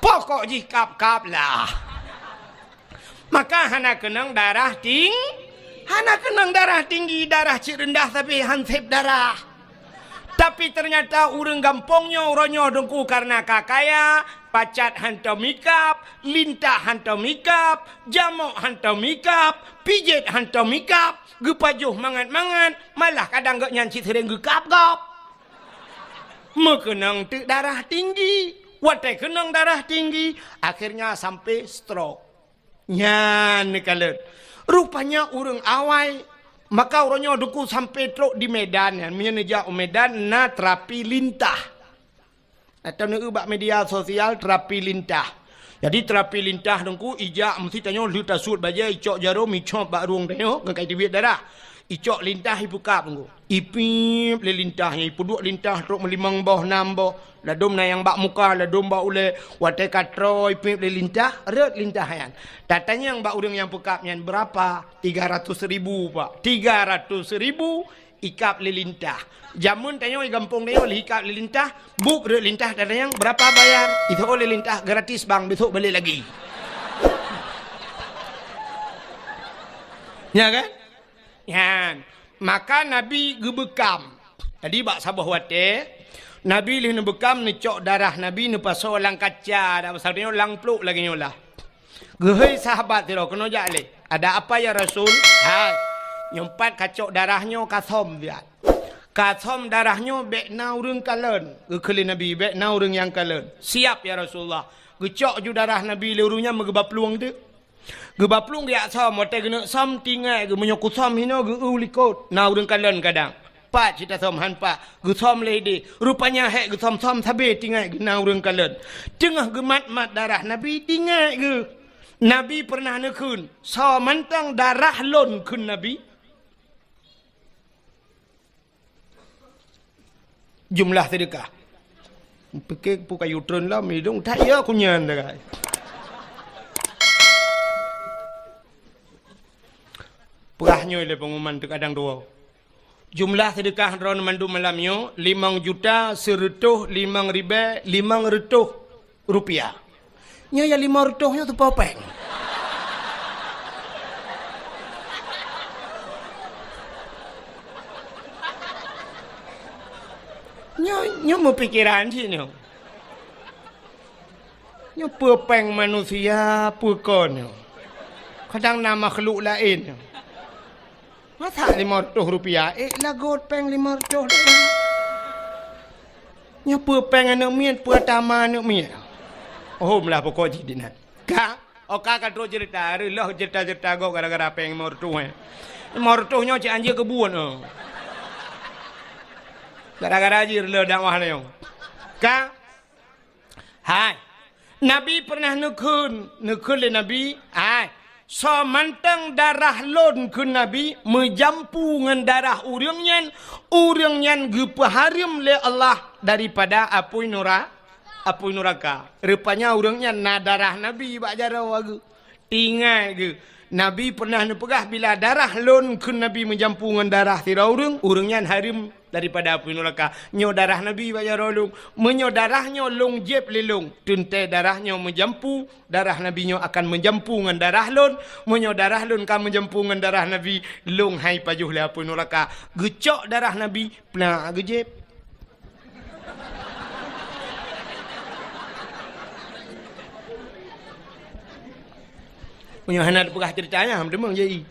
Pokok jih kab-kab lah. Maka hana keunong darah ting-, hana keunong darah tinggi, darah cit reundah sabe han sép darah. Tapi teunyata ureueng gampông nyoe uroe nyoe teungku kareuna ka kaya, pacat hantom ikab, lintah hantom ikab, jamok hantom ikab, pijet hantom ikab, geupajoh mangat-mangat, malah kadang gobnyan cit seuréng geukab gob. Meukeunong teuk darah tinggi. Watèe keunong darah tinggi, akhirnya sampai stroke. Nyan neukalon. Rupanya ureueng awai, maka uroe nyoe teungku sampai trok di Medan nyan. Meunyoe neujak u Medan na terapi lintah. Atau neueu bak media sosial terapi lintah. Jadi terapi lintah teungku ijak meusti tanyoe lheueh tasuet bajèe, icok jarom, icop bak rueng tanyoe ngon kai teubiet darah. Icok lintah ipeukab teungku. Ipiep lé lintah nyan, ipeuduek lintah trok meulimong boh, nam boh. Ladôm na nyang bak muka, ladôm bak ulèe. Watèe ka troe ipiep lé lintah, rhot lintah nyan. Tatanyong bak ureueng nyang peukab nyan, "Berapa?" "Tiga ratus ribu, Pak." Tiga ratus ribu ikab lé lintah. Jameun tanyoe di gampông tanyoe lheueh ikab lé lintah, buet rhot lintah tatanyong, "Berapa bayar?" Iseuôt lé lintah, "Gratis, Bang, besok balik lagi." Nya kan? Nyan, maka Nabi geubeukam. Jadi bak saboh watèe, Nabi lheueh neubeukam, neucok darah Nabi neupasoe lam kaca, dak pasal nyoe lam pluek lagèe nyoe lah. Geuhôi sahabat sidroe, "Keunoe jak lé." "Ada apa ya Rasul?" "Hai, nyoe pat kacok darah nyoe kasöm siat. Kasöm darah nyoe bèk na ureueng kalon." Geukheun lé Nabi, "Bèk na ureueng nyang kalon." "Siap ya Rasulullah." Geucok ju darah Nabi lé ureueng nyan, meugeubaplueng teuk. Geuba plueng geujak sôm, watèe geuneuk sôm, tinggai geuh, meunyoe kusôm hinoe geu-eu likot, na ureueng kalon kadang. Pat cit tasôm, han pat. Geusôm lé idéh. Rupanya hék geusôm-sôm sabe tinggai geuh na ureueng kalon. Teungoh geumat-mat darah Nabi, tinggai geuh. Nabi peureunah neukheun, "Soe mantong darah lôn," kheun Nabi. Jumlah seudeukah. Pike peue kayu treun lom idong, that ya kunyan dagai. Peugah nyoe lé pengumuman teuk adang dua. Jumlah seudeukah droe mandum malam nyoe limong juta seureutôh limong ribèe limong reutôh rupiah. Nyoe nyang limong reutôh nyoe teupeu péng. Nyoe, nyoe meupikeran cit nyoe. Nyoe peue péng manusia, peue kon nyoe. Kadang na makhluk laén nyoe. Masa limong reutôh rupiah, ék lagot péng limong reutôh rupiah. Nyoe peue péng aneuk miet, peue tama aneuk miet. Oh, meulah pokok jih dinan. Ka, Oka ka trok ceurita, reuloh ceurita-ceurita gob gara-gara péng limong reutôh, eh. Limong reutôh nyoe cit anjeue keubuet, oh. Gara-gara jih reuloh dakwah nyoe. Ka? Hai. Nabi pernah neukheun, neukheun lé Nabi, hai. Soe mantong darah lôn, kheun Nabi, meujampu ngon darah ureuëng nyan, ureuëng nyan geupeuhareuem lé Allah daripada apui nura-, apui nuraka. Rupanya ureuëng nyan na darah Nabi bak jaroe geuh. Ingat geuh, Nabi pernah neupeugah, "Bila darah lôn," kheun Nabi, "meujampu ngon darah sidroe ureuëng, ureuëng nyan hareuem daripada apui nuraka." Nyoe darah Nabi bak jaroe lôn. Meunyoe darah nyoe lôn jieb lé lôn, teuntée darah nyoe meujampu, darah Nabi nyoe akan meujampu ngon darah lôn. Meunyoe darah lôn ka meujampu ngon darah Nabi, lôn hai pajoh lé apui nuraka. Geucok darah Nabi, plak geujieb. Meunyoe hana teupeugah ceurita nyan, meuteumong jai.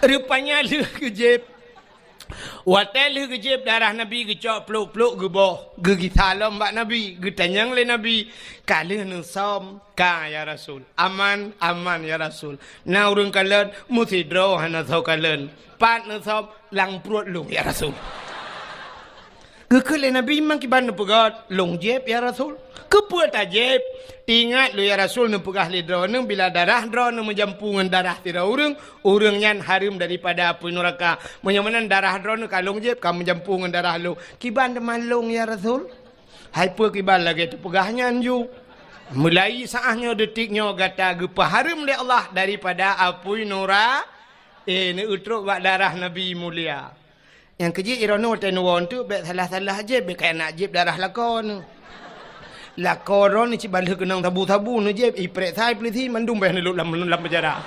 Rupanya lheueh geujieb. Watée lheueh geujieb darah Nabi, geucok plôk-plôk geuboh, geugisa lom bak Nabi, geutanyong lé Nabi, "Ka lheueh neusöm?" "Ka, ya Rasul." "Aman?" "Aman, ya Rasul." "Na ureuëng kalon?" "Meusidroe hana soe kalon." "Pat neusöm?" "Lam pruet lôn, ya Rasul." Geukheun lé Nabi, "Meukiban neupeugét?" "Lôn jieb, ya Rasul." "Keupeue tajieb?" "Ingat lôn, ya Rasul, neupeugah lé droeneuh, bila darah droeneuh meujampu ngon darah sidroe ureuëng, ureuëng nyan hareuem daripada apui nuraka. Meunyoe meunan darah droeneuh ka lôn jieb, ka meujampu ngon darah lôn. Kiban teuma lôn, ya Rasul?" "Hai peue kiban lagée teupeugah nyan ju? Mulai saát nyoe, detik nyoe gata geupeuhareuem lé Allah daripada apui nura-, eh, neutrok bak darah Nabi mulia." Nyang keujeuet droeneuh watée neuwoe teuk bék salah-salah jieb, bék kaya nak jieb darah lakoe neuh. Lakoe droeneuh cit ban lheueh keunong sabu-sabu neujieb, iprek sai peulisi mandum bék neulok lam, lam penjara.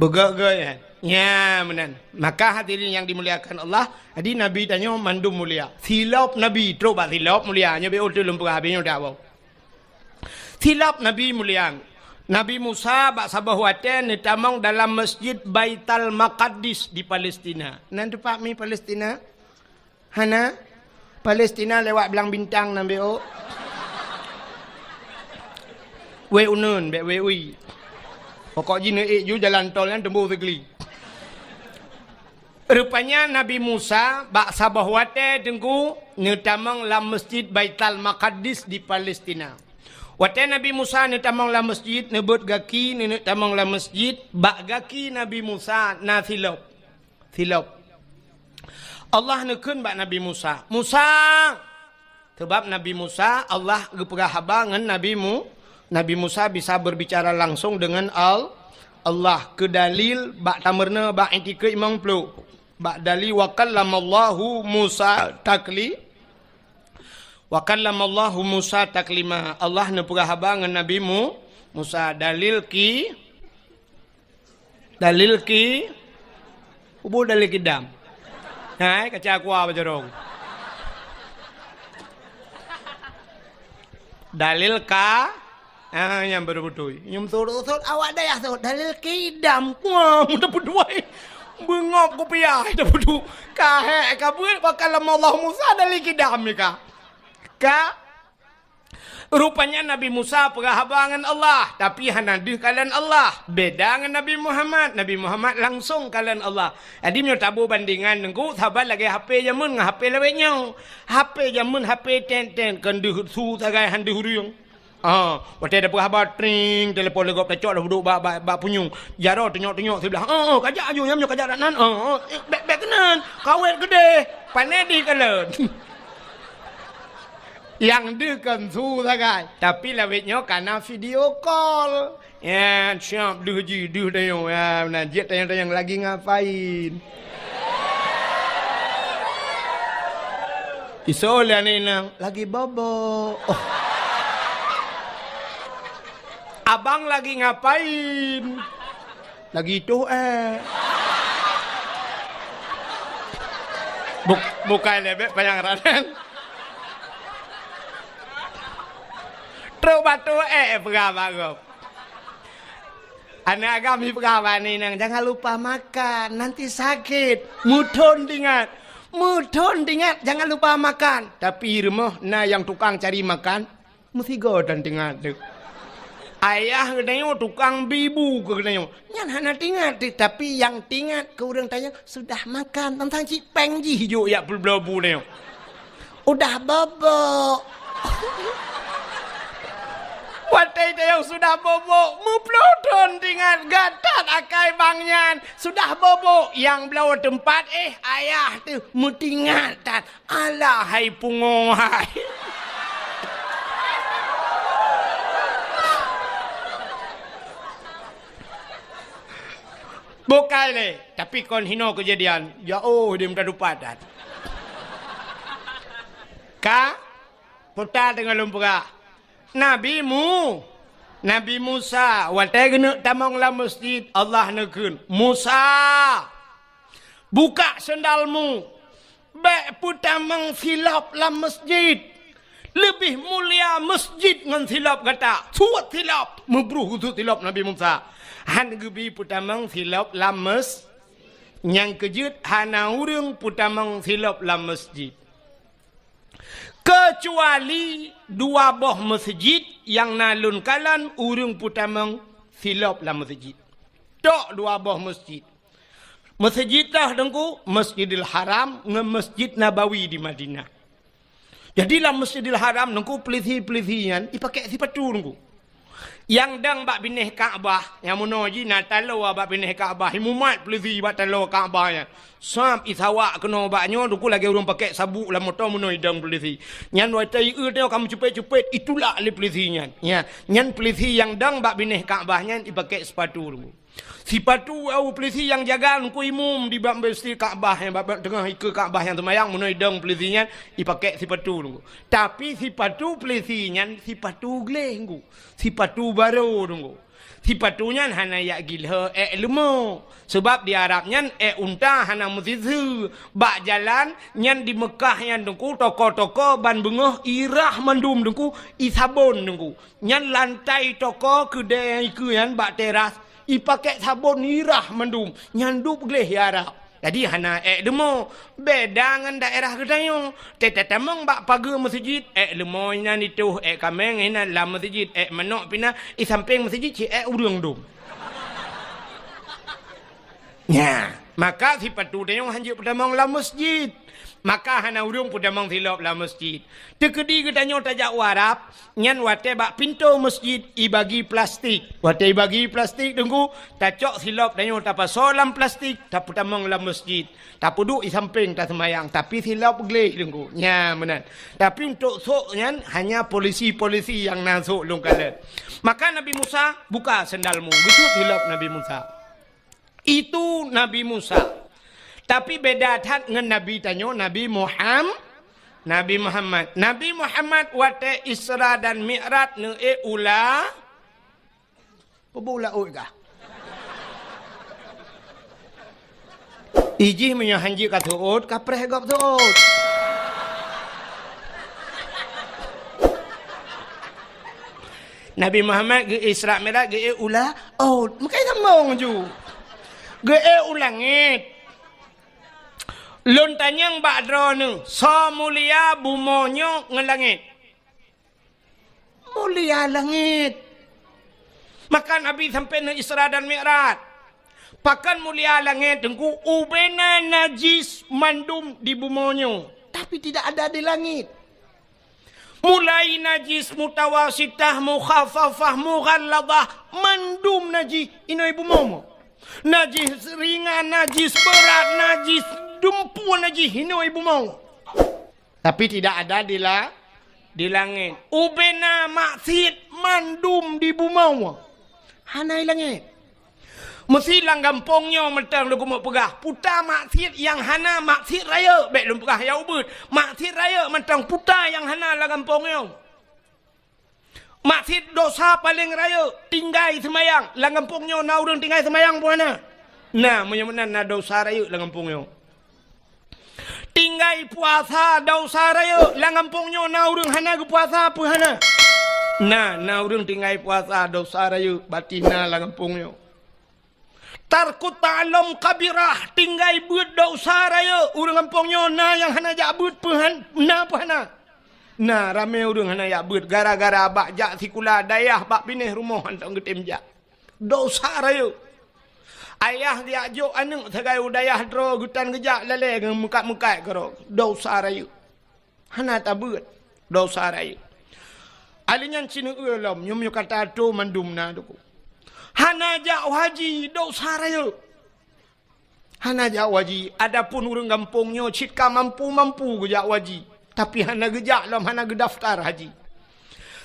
Beugét-gét, ya. Ya, meunan. Maka hadirin yang dimuliakan Allah, jadi Nabi tanyoe mandum mulia. Silop Nabi, trok bak silop mulia. Nyoe bék uteue lôn peugah habéh nyoe dak bau. Silop Nabi mulia. Nabi Musa bak saboh watée neutamong dalam Masjid Baital Maqaddis di Palestina. Nan teumpat mi Palestina? Hana? Palestina lewat Blang Bintang nan bék ôk. Wée uneun, bék wée ui. Pokok jih neuék ju jalan tol nyan teumbôh sigli. Rupanya Nabi Musa bak saboh watée teungku neutamong lam Masjid Baital Maqaddis di Palestina. Watée Nabi Musa neutamong lam masjid, neubeuet gaki, neuneuk tamong lam masjid, bak gaki Nabi Musa na silop. Silop. Allah neukheun bak Nabi Musa, "Musa!" Sabab Nabi Musa, Allah geupeugah haba ngon Nabi Mu-, Nabi Musa bisa berbicara langsung dengan Al-, Allah. Keu dalil bak tameurunoe bak itikeuet limong plôh. Bak dalil, "Wa kallamallahu Musa takli-, wa kallamallahu Musa taklima." Allah neupeugah haba ngon Nabi Mu-, Musa. Dalil ki-, Dalil ki-, ubu dalil kidam. Hai, kaca kuah bacorong. Dalil ka, ah, nyang beutôi-beutôi. Nyum surut-surut awak dayah surut. Dalil kidam. Wah, muda beudua. Beungop kupiah, dah beudua. Ka hek, ka buet, wa kallamallahu Musa dalil kidam ni ka. Ka, Rupanya Nabi Musa peugah haba ngon Allah, tapi hana deuh kalon Allah. Beda ngon Nabi Muhammad. Nabi Muhammad langsung kalon Allah. Jadi, meunyoe taboh bandingan, Teungku, saban lagée H P jameun ngon H P lawét nyoe. H P jameun, H P ten-ten, kon deuh su sagai han deuh ureuëng. Ah, watée tapeugah haba, tring, telepon lé gob tacok, dah duek bak, bak, bak punyueng. Jaroe tunyok-tunyok siblah. Oh, oh, kajak aju, nyang nyoe kajak dak nan. Oh, oh, eh, bék, bék keunan. Kawét keudeh. Pane deuh kalon. Nyang deuh kon su sagai, tapi lawét nyoe kana video call. Ya, siap deuh jih, deuh tanyoe. Ya, meunan jeuet tanyong-tanyong lagi ngapain. Isoe lé aneuk inong, lagi bobo. Oh. Abang lagi ngapain? Lagi toh, eh. Buk-, bukai lebek panyang raden. Trok bak toh, eh, peugah bak gob. Aneuk agam jipeugah bak aneuk inong, "Jangan lupa makan, nanti sakit." Muthon teuingat. Meuthon teuingat jangan lupa makan. Tapi rumoh na nyang tukang cari makan, meusigoe thon teuingat teuh. Ayah geutanyoe tukang bi bu keu geutanyoe. Nyan hana teuingat teuh, tapi nyang teuingat keu ureuëng tanyoe sudah makan. Tantang cit péng jih jok jak peubloe bu tanyoe. Udah bobok. Watée tanyoe sudah bobok, meuploe thon teuingat gata akai bang nyan. Sudah bobok, nyang bloe teumpat, eh, ayah teuh meuteuingat that. Alah hai pungo hai. Bukai lé, tapi kon hino keujadian. Ya oh, dia minta dupat that. Ka? Puta teungoh lôn peugah. Nabi Mu-, Nabi Musa, watée geuneuk tamong lam masjid, Allah neukheun, "Musa, buka sendalmu, bék peutamong silop lam masjid. Leubeh mulia masjid ngon silop gata. Suet silop!" Meubruh geusuet silop Nabi Musa. Han geubi peutamong silop lam mas-, nyang keujeuet hana ureuëng peutamong silop lam masjid. Keucuali dua boh meuseujid nyang na lôn kalon ureuëng peutamong silop lam meuseujid. Tok dua boh meuseujid. Meuseujid toh Teungku, Masjidil Haram ngon Masjid Nabawi di Madinah. Jadi lam Masjidil Haram Teungku, peulisi-peulisi nyan ipakék sipatu Teungku. Nyang dong bak binéh Ka'bah, nyang meunoe jih na taloe bak binéh Ka'bah, imumat peulisi bak taloe Ka'bah nyan. Sab isawak keunoe bak nyoe, Teungku lagée ureuëng pakék sabuk lam moto meunoe idong peulisi. Nyan watée ieu nyoe ka meucupet-cupet, itulak lé peulisi nyan. Nya, nyan peulisi nyang dong bak binéh Ka'bah nyan ipakék sipatu Teungku. Sipatu au peulisi nyang jaga Teungku imum di bak Masjid Ka'bah, nyang bak, bak teungoh ikeue Ka'bah nyang seumayang, meunoe idong peulisi nyan ipakék sipatu Teungku. Tapi sipatu peulisi nyan sipatu gleh Teungku. Sipatu barô Teungku. Sipatu nyan hana jak gilho ék leumo. Sabab di Arab nyan ék unta hana meusiseue. Bak jalan nyan di Meukah nyan Teungku, toko-toko ban beungoh irah mandum Teungku, isabon Teungku. Nyan lantai toko keudée ikeue nyan bak teras, ipakék sabon irah mandum. Nyan dub gleh di Arab. Jadi hana ék leumo. Beda ngon daerah geutanyoe. Teutamong bak pageue meuseujid, ék leumo inan itoh, ék kaméng inan lam meuseujid, ék manok pih na, i sampéng meuseujid cit ék ureuëng dum. Nya, maka sipatu tanyoe hanjeuet peutamong lam meuseujid. Maka hana ureuëng peutamong silop lam meuseujid. Teukeudi geutanyoe tajak u Arab, nyan watée bak pintoe meuseujid ibagi plastik. Watée ibagi plastik Teungku, tacok silop tanyoe tapasoe lam plastik, tapeutamong lam meuseujid. Tapeuduek i sampéng taseumayang, tapi silop gleh Teungku. Nya meunan. Tapi untuk sôk nyan hanya polisi-polisi nyang na sôk lôn kalon. Maka Nabi Musa, "Buka sendalmu." Geusuet silop Nabi Musa. Itu Nabi Musa. Tapi beda that ngon Nabi tanyoe, Nabi Muham-, Nabi Muhammad. Nabi Muhammad watée Isra dan Mi'raj neuék u la-, peubula ôt kah? Ijih meunyoe hanjeuet ka seuôt, ka preh gob seuôt. Nabi Muhammad geu Isra Mi'raj geu u la-, ôt, meukai sambong ju. Geu u langét. Lôn tanyong bak droeneuh, soe mulia bumoe nyoe ngon langét? Mulia langét. Maka Nabi sampai neu Isra dan Mi'raj. Pakon mulia langét Teungku, ubena najis mandum di bumoe nyoe, tapi tidak ada di langét. Mulai najis mutawasitah, mukhafafah, mughalladhah, mandum najis inoe bumoe. Najis ringan, najis berat, najis dumpu, najis inoe bumoe. Tapi tidak ada di la-, di langét. Ubena maksiet mandum di bumoe. Hana i langét. Meusi lam gampông nyoe mantong lôn keumeung peugah, puta maksiet nyang hana maksiet rayeuk, bék lôn peugah nyang ubit. Maksiet rayeuk mantong puta nyang hana lam gampông nyoe. Maksiet dosa paleng rayeuk, tinggai seumayang. Lam gampông nyoe na ureuëng tinggai seumayang peue hana? Na, meunyoe meunan na dosa rayeuk lam gampông nyoe. Tinggai puasa dosa rayeuk, lam gampông nyoe na ureuëng hana geupuasa peue hana? Na, na ureuëng tinggai puasa dosa rayeuk, batin na lam gampông nyoe. Tarkut ta'allum kabirah, tinggai beuet desya rayeuk. Ureuëng gampông nyoe na nyang hana jak beuet peuhan, na peuhana. Na ramé ureuëng hana jak beuet gara-gara bak jak sikula dayah bak binéh rumoh hantom geutem jak. Desya rayeuk. Ayah geujak jok aneuëk sagai u dayah droe geutan geujak lalée ngon meukat-meukat keudroe. Desya rayeuk. Hana tabeuet, desya rayeuk. Alèh nyan sineuk lom, nyoe meunyoe ka tato mandum na teuku. Hana jak haji, desya rayeuk. Hana jak haji, adapun ureuëng gampông nyoe cit ka mampu-mampu geujak haji, tapi hana geujak lom, hana geudaftar haji.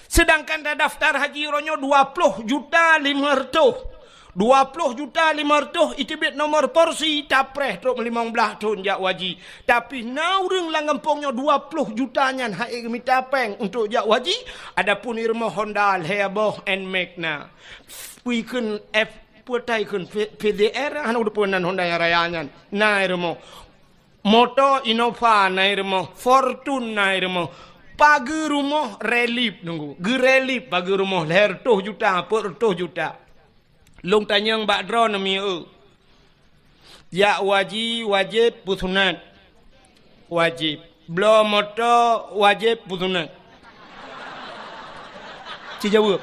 Seudangkan tadaftar haji uroe nyoe dua ploh juta limong reutôh. Dua ploh juta limong reutôh iteubiet nomor porsi, tapreh trok limong blaih thon jak haji. Tapi na ureuëng lam gampông nyoe dua ploh juta nyan han ék geumita péng untuk jak haji, adapun i rumoh Honda lhée boh Nmax na. Pui kheun F, peue tai kheun P-, P D R, hana udeupeue nan Honda nyang raya nyan. Na i rumoh. Moto Innova na i rumoh, Fortuner na i rumoh. Pageue rumoh Reliv nunggu. Geureliv pageue rumoh lhée reutôh juta, peuet reutôh juta. Lôn tanyong bak droeneuh mieu. Jak haji wajéb peusunat? Wajéb. Bloe moto wajéb peusunat? Ci jaweueb.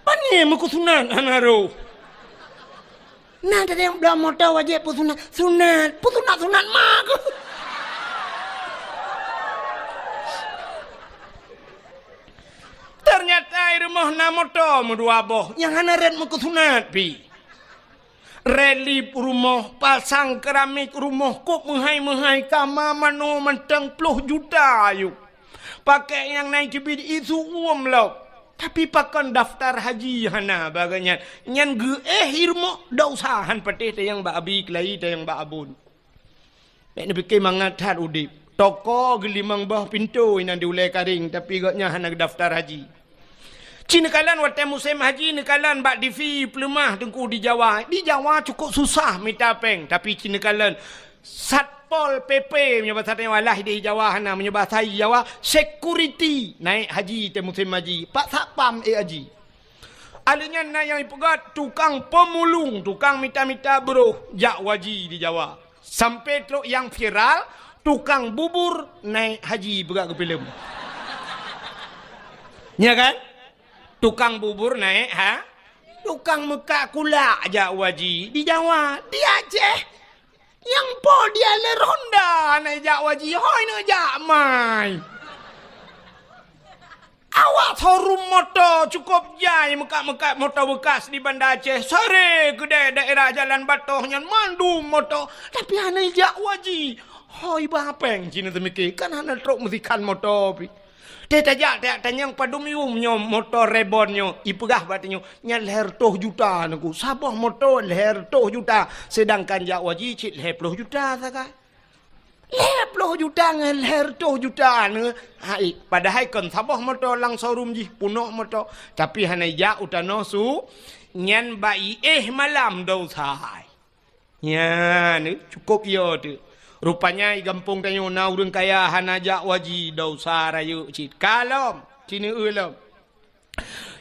Pane meukeusuna hana roh? Na teudeung bloe moto wajéb peusunat. Sunat, peusunat-sunat ma keuh. Teunyata i rumoh na moto meudua boh nyang hana rot meukeusunat pih. Reliv rumoh, pasang keramik rumoh, kôb meuhai-meuhai, kama manoe mantong ploh juta ayue. Pakèk nyang na i teubiet isu uem lom. Tapi pakon daftar haji hana bak geuh nyan. Nyan geuéh i rumoh, desya han patéh tanyong bak abi keulayi, tanyong bak abon. Bèk neupike mangat that udeb. Toko geulimong boh pintoe inan di ulèe Karéng, tapi gobnyan hana geudaftar haji. Ci neukalon watèe musém haji neukalon bak D V peuleumah teungku di Jawa. Di Jawa cukôp susah mita péng, tapi ci neukalon Satpol P P meunyoe basa tanyoe alah di Jawa hana, meunyoe basa Jawa security naik haji teuh musém haji. Pak Satpam ék haji. Alèh nyan na nyang ipeugah tukang pemulung, tukang mita-mita broh jak haji di Jawa. Sampai trok nyang viral, tukang bubur naik haji peugah geufilem. Nya kan? Tukang bubur naik ha? Tukang meukat kulak jak haji di Jawa, di Aceh. Nyang po dia le Honda naik jak haji, hoi neujak mai. Awak showroom moto cukôp jai meukat-meukat moto beukas di Banda Aceh. Sare keudéh daerah Jalan Batoh nyan mandum moto, tapi hana jak haji. Hoi ba péng ci neuteumiké, kan hana trok meusikan moto pih. Teuh tajak, tajak tanyong padum yum nyoe moto Reborn nyoe, ipeugah bak tanyoe, nyan lhèe reutôh juta neungku. Saboh moto lhèe reutôh juta, seudangkan jak haji cit lhèe ploh juta sagai. Lhèe ploh juta ngon lhèe reutôh juta nyoe, hai, padahai kon saboh moto lam showroom jih, peunoh moto, tapi hana jak u tanoh su, nyan bak iéh malam desya hai. Nyan, cukôp yo teuh. Rupanya i gampông tanyoe na ureuëng kaya hana jak haji, desya rayeuk cit. Ka lom, ci neueu lom.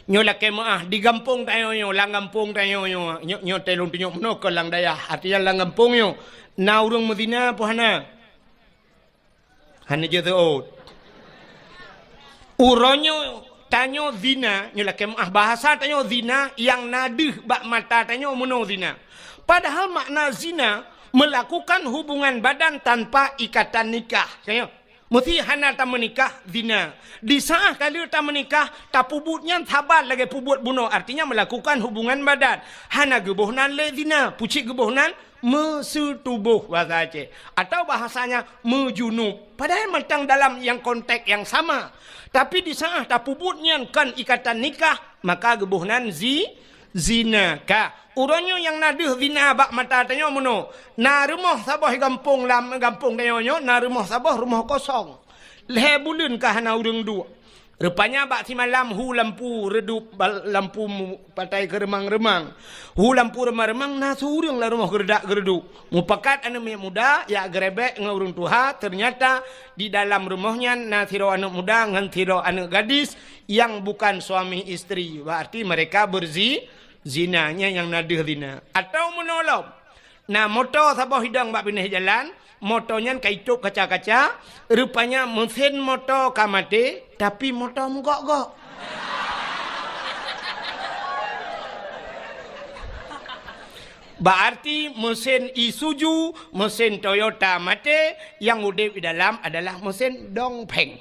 Nyoe lakèe meuáh di gampông tanyoe nyoe, lam gampông tanyoe nyoe, nyoe, nyoe teuh lôn tunyok meunoe keu lam dayah, artinya lam gampông nyoe na ureuëng meuzina peue hana? Hana jeuet seuôt. Uroe nyoe tanyoe zina, nyoe lakèe meuáh bahasa tanyoe zina nyang na deuh bak mata tanyoe meunoe zina. Padahal makna zina melakukan hubungan badan tanpa ikatan nikah. Tanyoe, meusi hana tameunikah zina. Di saát ka lheueh tameunikah, tapeubuet nyan saban lagèe peubuet bunoe, artinya melakukan hubungan badan. Hana geuboh nan lé zina, pucit geuboh nan meuseutuboh bahasa Aceh, atau bahasanya meujunub. Padahai mantong dalam nyang konteks nyang sama. Tapi di saát tapeubuet nyan kon ikatan nikah, maka geuboh nan zi-, zina. Ka, uroe nyoe nyang na deuh zina bak mata tanyoe meunoe. Na rumoh saboh gampông lam gampông tanyoe nyoe, na rumoh saboh rumoh kosong. Lhèe buleuen ka hana ureuëng duek. Rupanya bak simalam hu lampu redup bal-, lampu mu-, patai keureumang-reumang. Hu lampu reumang-reumang na siureueng lam rumoh geuredak-geureuduk. Mupakat aneuëk miet muda, jak geurebek ngon ureuëng tuha, teunyata di dalam rumoh nyan na sidroe aneuëk muda ngon sidroe aneuëk gadis nyang bukan suami istri. Berarti mereka berzi-, zina, nyan nyang na deuh zina. Atawa meunoe lom, na moto saboh hidong bak binéh jalan, moto nyan ka itôb kaca-kaca, rupanya meusén moto ka maté, tapi moto meugok-gok. Berarti meusén Isuzu, meusén Toyota maté, nyang udeb di dalam adalah meusén Dongfeng.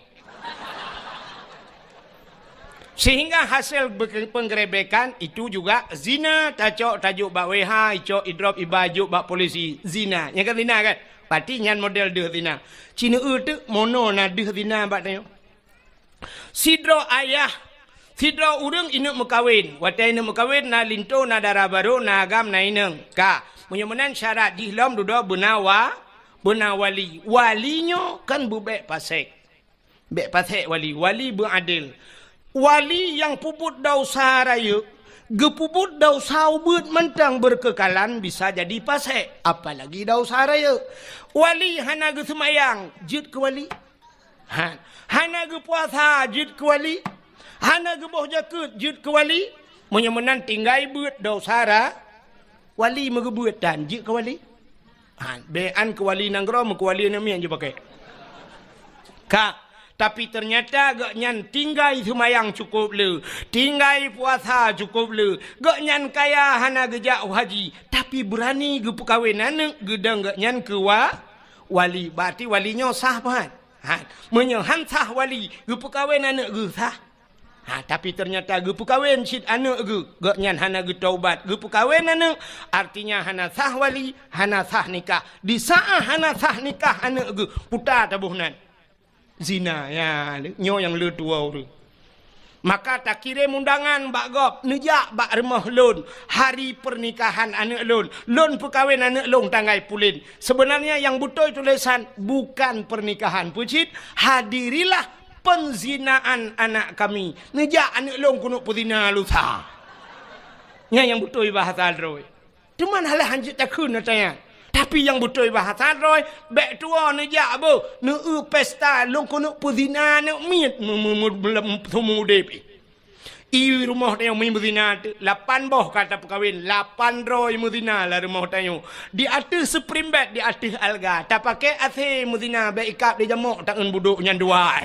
Sehingga hasil be-, penggerebekan itu juga zina, tacok tajok bak W H, icok idrop iba jok bak polisi, zina. Nyan kan zina kan? Berarti nyan model deuh zina. Ci neueu teuk mono na deuh zina bak tanyoe. Sidroe ayah, sidroe ureuëng ineuëk meukawen. Watée ineuëk meukawen na linto, na dara barô, na agam, na inong. Ka, meunyoe meunan syarat jih lom dudoe beuna wa-, beuna wali. Wali nyoe kan beubek pasék. Bék pasék wali, wali beuadil. Wali nyang peubuet desya rayeuk, geupeubuet desya ubeuet mantong beureukeukhalan bisa jadi pasék, apalagi desya rayeuk. Wali hana geuseumayang, jeuet keu wali. Ha, hana geupuasa, jeuet keu wali. Hana geuboh jakeuet, jeuet keu wali. Meunyoe meunan tinggai beuet desya ra-, wali meugeubeuet tan, jeuet keu wali. Ha, bék an keu wali nanggroe, meukeu wali aneuëk miet jipakée. Ka, tapi teunyata gobnyan tinggai seumayang cukôp le, tinggai puasa cukôp le, gobnyan kaya hana geujak haji, tapi beurani geupeukawen aneuëk geudong gobnyan keu wa-, wali. Berarti wali nyoe sah pat. Ha, meunyoe han sah wali, geupeukawen aneuëk geuh sah. Ha, tapi teunyata geupeukawen cit aneuëk geuh, gobnyan hana geutaubat, geupeukawen aneuëk, artinya hana sah wali, hana sah nikah. Di saát hana sah nikah aneuëk geuh, puta taboh nan. Zina, ya, nyoe nyang le tuwoe ureuëng. Maka takirém undangan bak gob, neujak bak rumoh lôn, hari pernikahan aneuëk lôn, lôn peukawen aneuëk lôn tanggai pulen. Sebenarnya nyang beutôi tulésan bukan pernikahan, peue cit, hadirilah penzinaan anak kami. Neujak aneuëk lôn keuneuk peuzina lusa. Nyan nyang beutôi bahasa droe. Teuma alah hanjeuet takheun ata nyan. Tapi nyang beutôi bahasa droe, bék tuwoe neujak beuh, neueu pesta lôn keuneuk peuzina aneuëk miet meu-, meu-, meu-, meu-, seumeu udeb. I rumoh tanyoe mi meuzina teuk, lapan boh ka tapeukawen, lapan droe meuzina lam rumoh tanyoe. Di ateueh spring bed, di ateueh alga, tapakée A C meuzina, bék ikab di jamok taeun budok nyan dua.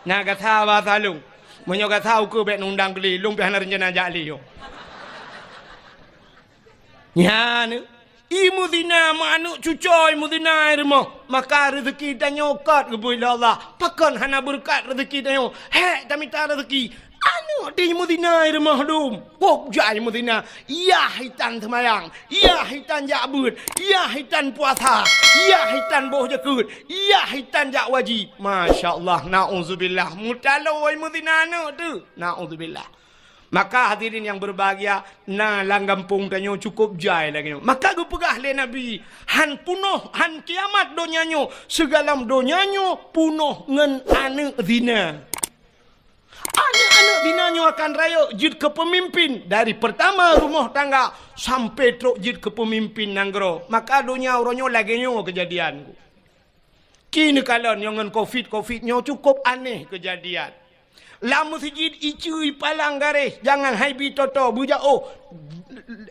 Na gata bahasa lôn. Meunyoe gata ukeue bék neundang keu lé, lôn pih hana reuncana jak lé nyoe. Nyan, i meuzina, meu aneuëk cucoe meuzina i rumoh, maka reuzeuki tanyoe kot geubri lé Allah. Pakon hana beureukat reuzeuki tanyoe? Hék tamita reuzeuki. Aneuëk teuh meuzina i rumoh dum. Kôb jai meuzina. Yah itan seumayang, yah itan jak beuet, yah itan puasa, yah itan boh jakeuet, yah itan jak wajib. Masya Allah, naudzubillah. Meutaloe meuzina aneuëk teuh. Naudzubillah. Maka hadirin nyang berbahagia, na lam gampông tanyoe cukôp jai lagée nyoe. Maka geupeugah lé Nabi, han punoh, han kiamat donya nyoe, sigohlom donya nyoe punoh ngon aneuëk zina. Aneuëk-aneuëk zina nyoe akan rayeuk jeuet keu peumimpin dari peurtama rumoh tangga sampoe trok jeuet keu peumimpin nanggroe. Maka donya uroe nyoe lagée nyoe keujadian. Kini kalon nyoe ngon covid, covid nyoe cukôp aneh keujadian. Lam meuseujid iceue ipalang garéh, jangan hai bi toto, beujaoh,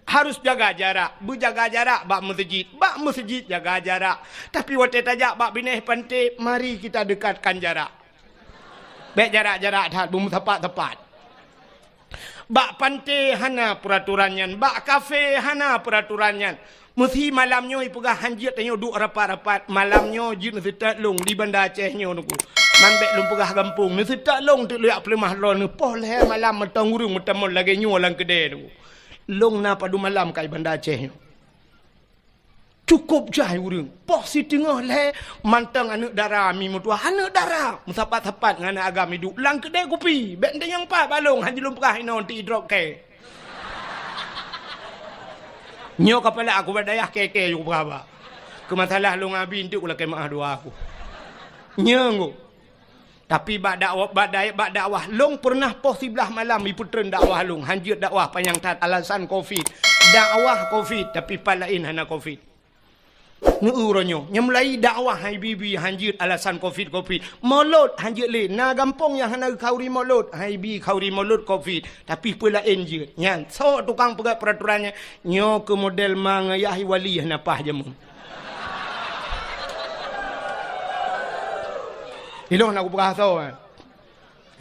harus jaga jarak, beujaga jarak bak meuseujid, bak meuseujid jaga jarak. Tapi watée tajak bak binéh panté, mari kita dekatkan jarak. Bék jarak-jarak that, beumeusapat-sapat. Bak panté hana peuratoran nyan, bak kafé hana peuratoran nyan. Meusi malam nyoe ipeugah hanjeuet tanyoe duek rapat-rapat, malam nyoe jeuet neuseutôt lôn di Banda Aceh nyoe nunggu. Man bék lôn peugah gampông, neuseutôt lôn teuk lôn jak peuleumah droeneuh, poh lhée malam mantong ureuëng meutamong lagée nyoe lam keudée nunggu. Lôn na padum malam ka i Banda Aceh nyoe. Cukôp jai ureuëng. Poh siteungoh lhée mantong aneuëk dara mi meutuah, aneuëk dara meusapat-sapat ngon aneuëk agam iduek lam keudée kupi. Bék teunyang pat balong han jilôn peugah inoe ti idrop kée. Nyoe kapala aku bak dayah kée-kée yue peugah ba. Keu masalah lôn abi nteuk ulakée meuah dua aku. Nyoe ngu. Tapi bak dakwah, bak dai-, bak dakwah lôn pernah poh siblaih malam jipeutreun dakwah lôn, hanjeuet dakwah panyang that alasan covid. Dakwah covid, tapi pat laén hana covid. Neu uroe nyoe, nyang mulai dakwah hai bibi hanjeuet alasan covid, covid. Molot hanjeuet lé, na gampông nyang hana khauri molot, hai bi khauri molot covid, tapi peue laén jeuet. Nyan, soe tukang peugah peraturan nyan, nyoe keu model ma ngon yah wali hana paih jameun. Ilôn na kupeugah soe, eh.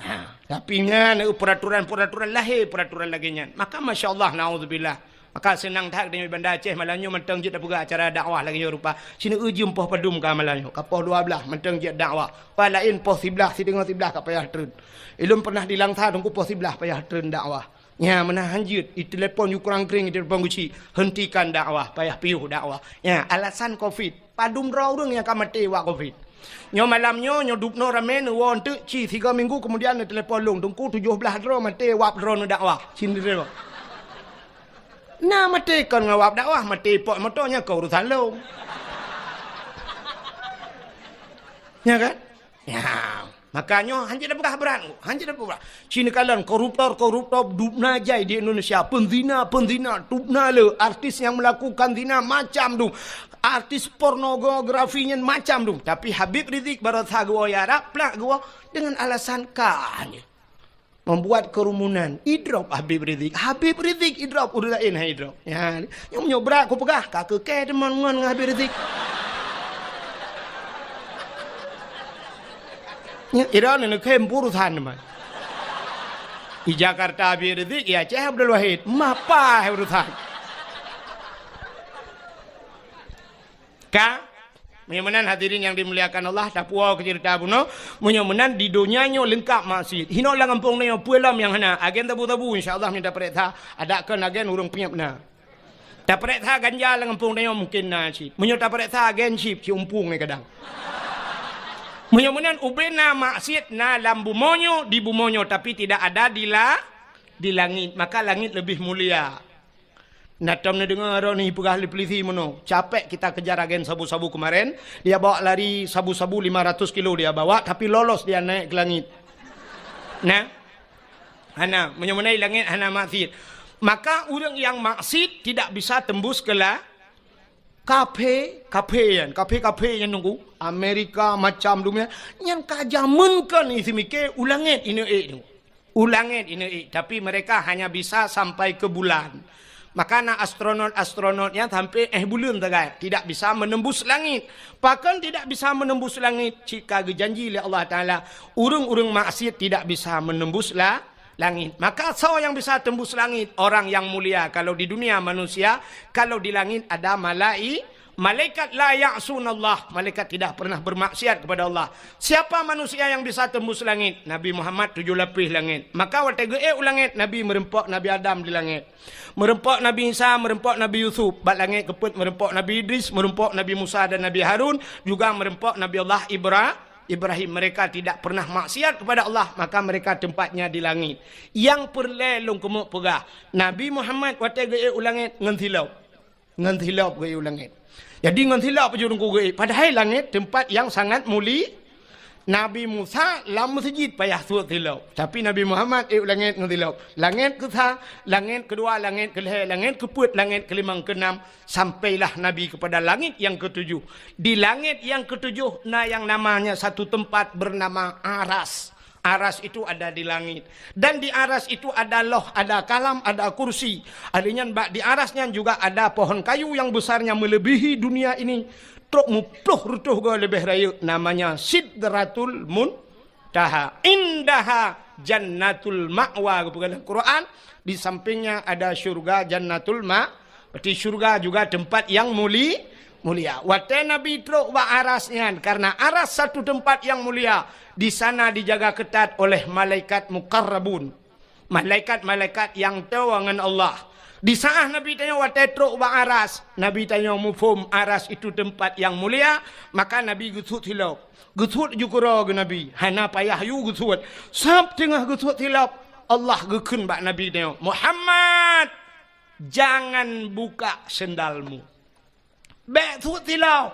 Ha, tapi nyan, eh, peraturan-peraturan lahé, peraturan lagée nyan. Maka, masya Allah, naudzubillah. Maka seunang that geutanyoe di Banda Aceh malam nyoe mantong jeuet tapeugah acara dakwah lagée nyoe rupa. Sineuk jeuem poh padum ka malam nyoe, ka poh dua blaih mantong jeuet dakwah. Pat laén poh siblaih, sideungoe siblaih ka payah treun. Ilôn pernah di Langsa teungku poh siblaih payah treun dakwah. Nya meunan hanjeuet, itelepon yue kurang kring, itelepon geuchik, hentikan dakwah, payah piôh dakwah. Nya alasan covid. Padum droe ureuëng nyang ka maté wak covid. Nyoe malam nyoe, nyoe dubnoe ramé neuwoe eunteuk ci sigoe minggu keumudian neutelepon lôn, "Teungku, tujoh blaih droe maté wab droe neudakwah." Cit neutelepon. Na maté kon ngon wab dakwah, maté pot moto nyan kon urusan lôn. Nya kan? Nya. Maka nyoe hanjeuet tapeugah brat, hanjeuet tapeugah brat. Ci neukalon koruptor-koruptor dubna jai di Indonesia, peuzina-peuzina dubna le, artis nyang melakukan zina macam dum, artis pornografi nyan macam dum. Tapi Habib Rizik baroesa geuwoe Arab, plak geuwoe dengan alasan ka nyan membuat kerumunan. Idrop Habib Rizik, Habib Rizik idrop, ureuëng laén han idrop. Ya, nyang nyoe brat kupeugah, ka keu kée teuma ngon Habib Rizik. Nyan, ira neuneuk khem urusan teuma. Di Jakarta Habib Rizik, di Aceh Abdul Wahid. Mapa urusan? Ka? Meunyoe meunan hadirin nyang dimuliakan Allah, tapuwoe keu ceurita bunoe. Meunyoe meunan di donya nyoe leungkap maksiet. Hinoe lam gampông nyoe peue lom nyang hana. Agen sabu-sabu insya Allah meunyoe tapareksa, adak kon agen ureuëng peunyeb na. Tapareksa ganja lam gampông tanyoe mungken na cit. Meunyoe tapareksa agen cit, siumpung nyan kadang. Meunyoe meunan ubena maksiet na lam bumoe nyoe, di bumoe nyoe, tapi tidak ada di la-, di langit. Maka langit lebih mulia. Na tom neudeungoe droeneuh peugah lé polisi meunoe, capek kita kejar agen sabu-sabu kemarin, dia bawa lari sabu-sabu lima ratus kilo dia bawa, tapi lolos dia naik ke langit. Nah, Hana, meunyoe meunan langét hana maksiet. Maka ureuëng nyang maksiet tidak bisa tembus ke la-, kafé, kafé nyan, kafé-kafé nyan nunggu, Amerika macam dunia, nyan ka jameun kon isi miké u langét ineuk ék tu. U langét ineuk ék, tapi mereka hanya bisa sampai ke bulan. Maka na astronot-astronot nyan sampai éh buleuen sagai, tidak bisa menembus langit. Pakon tidak bisa menembus langit? Cit ka geujanji lé Allah Taala, ureuëng-ureuëng maksiet tidak bisa menembus la-, langit. Maka soe nyang bisa tembus langit? Orang yang mulia. Kalau di dunia manusia, kalau di langit ada malai-, malaikat la ya'sunallah. Malaikat tidak pernah bermaksiat kepada Allah. Siapa manusia yang bisa tembus langit? Nabi Muhammad tujoh lapéh langit. Maka watée geuék u langit, Nabi meureumpok Nabi Adam di langit. Meureumpok Nabi Isa, meureumpok Nabi Yusuf, bak langét keupeuet meureumpok Nabi Idris, meureumpok Nabi Musa dan Nabi Harun, juga meureumpok Nabi Allah Ibra-, Ibrahim. Mereka tidak pernah maksiat kepada Allah, maka mereka tempatnya di langit. Nyang peureulée lôn keumeuk peugah, Nabi Muhammad watée geuék u langét ngon silop. Ngon silop geuék u langét. Jadi ngon silop jeuet Teungku geuék. Padahai langét tempat yang sangat muli-, Nabi Musa lam meuseujid payah suet silop. Tapi Nabi Muhammad ék u langét ngon silop. Langét keusa, langét keudua, langét keulhée, langét keupeuet, langét keulimong, keunam, sampailah Nabi kepada langit yang ketujuh. Di langit yang ketujuh na yang namanya satu tempat bernama Aras. Aras itu ada di langit. Dan di Aras itu ada loh, ada kalam, ada kursi. Artinya bak di Aras nyan juga ada pohon kayu yang besarnya melebihi dunia ini. Trok muploh reutôh goe leubeh rayeuk, namanya Sidratul Muntaha. Indaha Jannatul Ma'wa, geupeugah lam Quran, di sampingnya ada syurga Jannatul Ma-, berarti syurga juga tempat yang muli-, mulia. Watée Nabi trok bak Aras nyan, karena Aras satu tempat yang mulia, di sana dijaga ketat oleh malaikat muqarrabun. Malaikat-malaikat nyang toe ngon Allah. Di saat Nabi tanyoe watée trok bak Aras, Nabi tanyoe muphom Aras itu tempat yang mulia, maka Nabi geusuet silop. Geusuet ju keudroe geuh Nabi, hana payah yue geusuet. Sab teungoh geusuet silop, Allah geukheun bak Nabi tanyoe, "Muhammad, jangan buka sendalmu." Bék suet silop.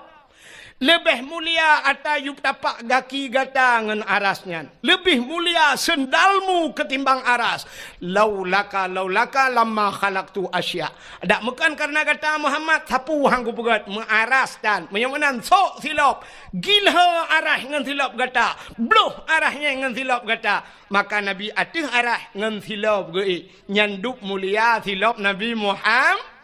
Leubeh mulia ata yup tapak gaki gata ngon aras nyan. Leubeh mulia seundalmu keutimbang aras. Laulaka, laulaka lamma khalaqtu asya. Dak meukan kareuna gata Muhammad, sapeue han kupeugét, meuaras tan. Meunyoe meunan, sok silop. Gilho aras ngon silop gata. Bloh aras nyan ngon silop gata. Maka Nabi ateueh aras ngon silop geuék. Nyan dub mulia silop Nabi Muham-,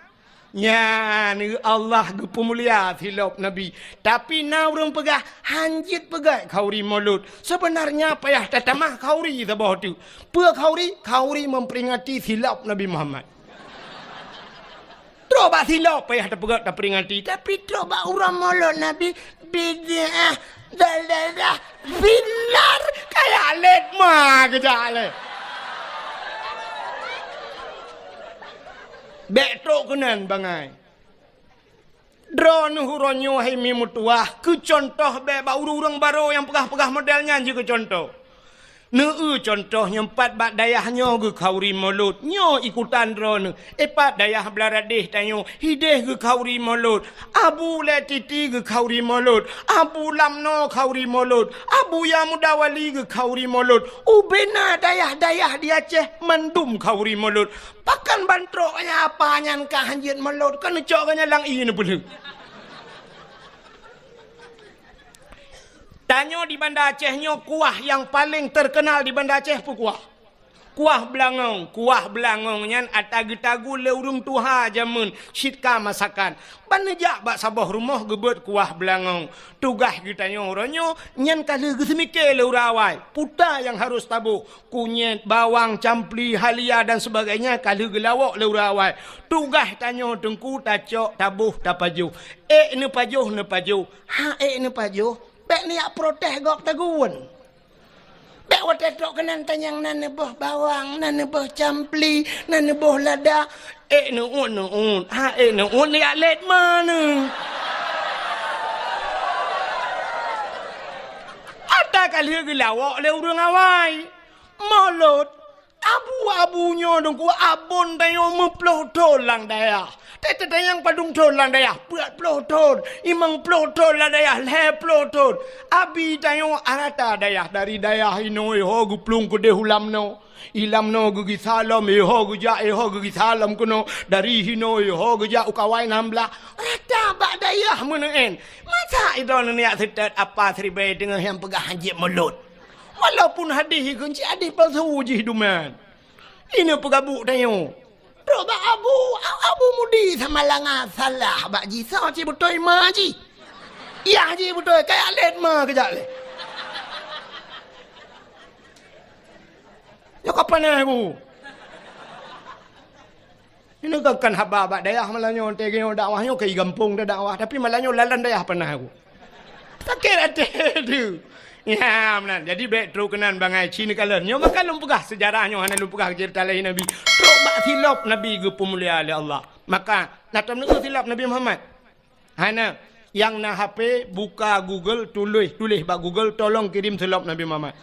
Nyan, Allah geupeumulia silop Nabi. Tapi na ureuëng peugah, "Han jeuet peugét khauri Maulud." Seubeunarnya payah tatamah khauri saboh teuk. Peue khauri? Khauri memperingati silop Nabi Muhammad. Trok bak silop payah tapeugét, taperingati. Tapi trok bak uroe Maulud Nabi, bid'ah, dalalah, binar, kaya lét ma keujak lé. Bék trok keunan bangai. Droeneuh uroe nyoe hai mi meutuwah, keu cuntoh bék bak ureuëng-ureuëng barô nyang peugah-peugah model nyan jikeu cuntoh. Neu-eu cuntoh nyang pat bak dayah nyoe geukhauri Maulud, nyoe ikutan droeneuh. Eh, pat dayah Blaradeh tanyoe, hideh geukhauri Maulud. Abu Letiti geukhauri Maulud. Abu Lamno khauri Maulud. Abu Yamuda Wali geukhauri Maulud. Ubena dayah-dayah di Aceh mandum khauri Maulud. Pakon ban trok nyan apa nyan ka han jeuet Maulud, kon neucok geuh nyan lam ié neupeulheueh. Tanyoe di Banda Aceh nyoe kuah nyang paleng teukeunal di Banda Aceh peue kuah? Kuah beulangong. Kuah beulangong nyan ata geutagu lé ureuëng tuha jameun cit ka masakan. Ban neujak bak saboh rumoh geubeuet kuah beulangong. Tugaih geutanyoe uroe nyoe nyan ka lheueh geuseumiké lé ureuëng awai. Peue nyang harôh taboh. Kunyét, bawang, campli, halia dan sebagainya ka lheueh geulawok lé ureuëng awai. Tugaih tanyoe teungku tacok, taboh, tapajoh. Ék neupajoh, neupajoh. Ha ék neupajoh, bék neujak protes gob tagun. Bék watée trok keunan tanyong na neuboh bawang, na neuboh campli, na neuboh lada. Ék neuôt-neuôt, ha ék neuôt neujak lét ma neuh. Ata ka lheueh geulawok lé ureuëng awai. Maulud, abu-abu nyoe teungku abon tanyoe meuploh thon lam dayah. Teuteutanyong padum thon lam dayah, peuet ploh thon, limong ploh thon lam dayah, lhée ploh thon. Abi tanyoe rata dayah, dari dayah inoe ho geuplueng keudeh u Lamno. I Lamno geugisa lom, iho geujak, iho geugisa lom keunoe. Dari hinoe iho geujak u Kawai Nam Blah. Rata bak dayah meuneuen. Masa idroeneuh neujak seutôt apa siribée deungon nyang peugah han jeuet Maulud? Walaupun hadih ikheun cit hadih palsu jih duman. Ineuk peugabuk tanyoe. Trok bak abu, abu mudi sama langa salah bak jih, soe cit beutôi ma jih. Yah jih beutôi, kaya lét ma keujak lé. Nyoe ka panas ku. Ini kan, kan haba bak dayah malam nyoe, teuh nyoe dakwah nyoe keu gampông dah dakwah, tapi malam nyoe lalan dayah panas ku. Sakét até tu. Ya, meunan. Jadi bék trok keunan bangai ci neukalon. Nyoe maka lôn peugah seujarah nyoe hana lôn peugah ceurita lahé Nabi. Trok bak silop Nabi geupeumulia lé Allah. Maka na tom neu silop Nabi Muhammad. Hana, nyang na HP, buka Google, tuléh, tuléh bak Google, "Tolong kirim silop Nabi Muhammad."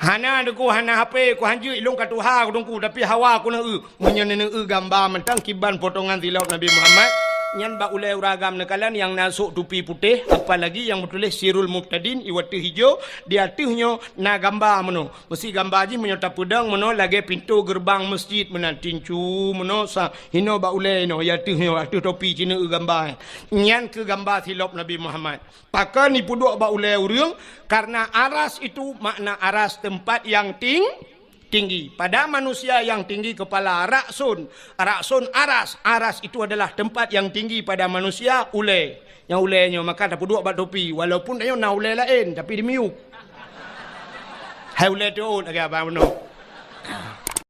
Hana, Teungku, hana HP, ku hanjeuet ilôn ka tuha, ku Teungku, tapi hawa ku neu-eu. Meunyoe neu-eu gamba mantong kiban potongan silop Nabi Muhammad, nyan bak ulée ureuëng agam neukalon nyang na sôk tupi putéh, apalagi nyang meutuléh Sirul Mubtadin, iwateuh ijo, di ateueh nyoe na gamba meunoe. Meusi gamba jih meunyoe tapeudong meunoe lagée pintoe geureubang meuseujid meunan, tincu meunoe sa hinoe bak ulée inoe, ya ateueh nyoe, ateueh topi cit neu-eu gamba nyan. Nyan keuh gamba silop Nabi Muhammad. Pakon jipeuduek bak ulée ureuëng? Karena aras itu makna aras tempat yang ting-, tinggi. Pada manusia yang tinggi kepala, ra'sun. Ra'sun aras. Aras itu adalah tempat yang tinggi pada manusia, ulée. Nyang ulée nyoe maka tapeuduek bak topi, walaupun tanyoe na ulée laén, tapi dimiyueb. Hai ulée teuôt lagée abang bunoe.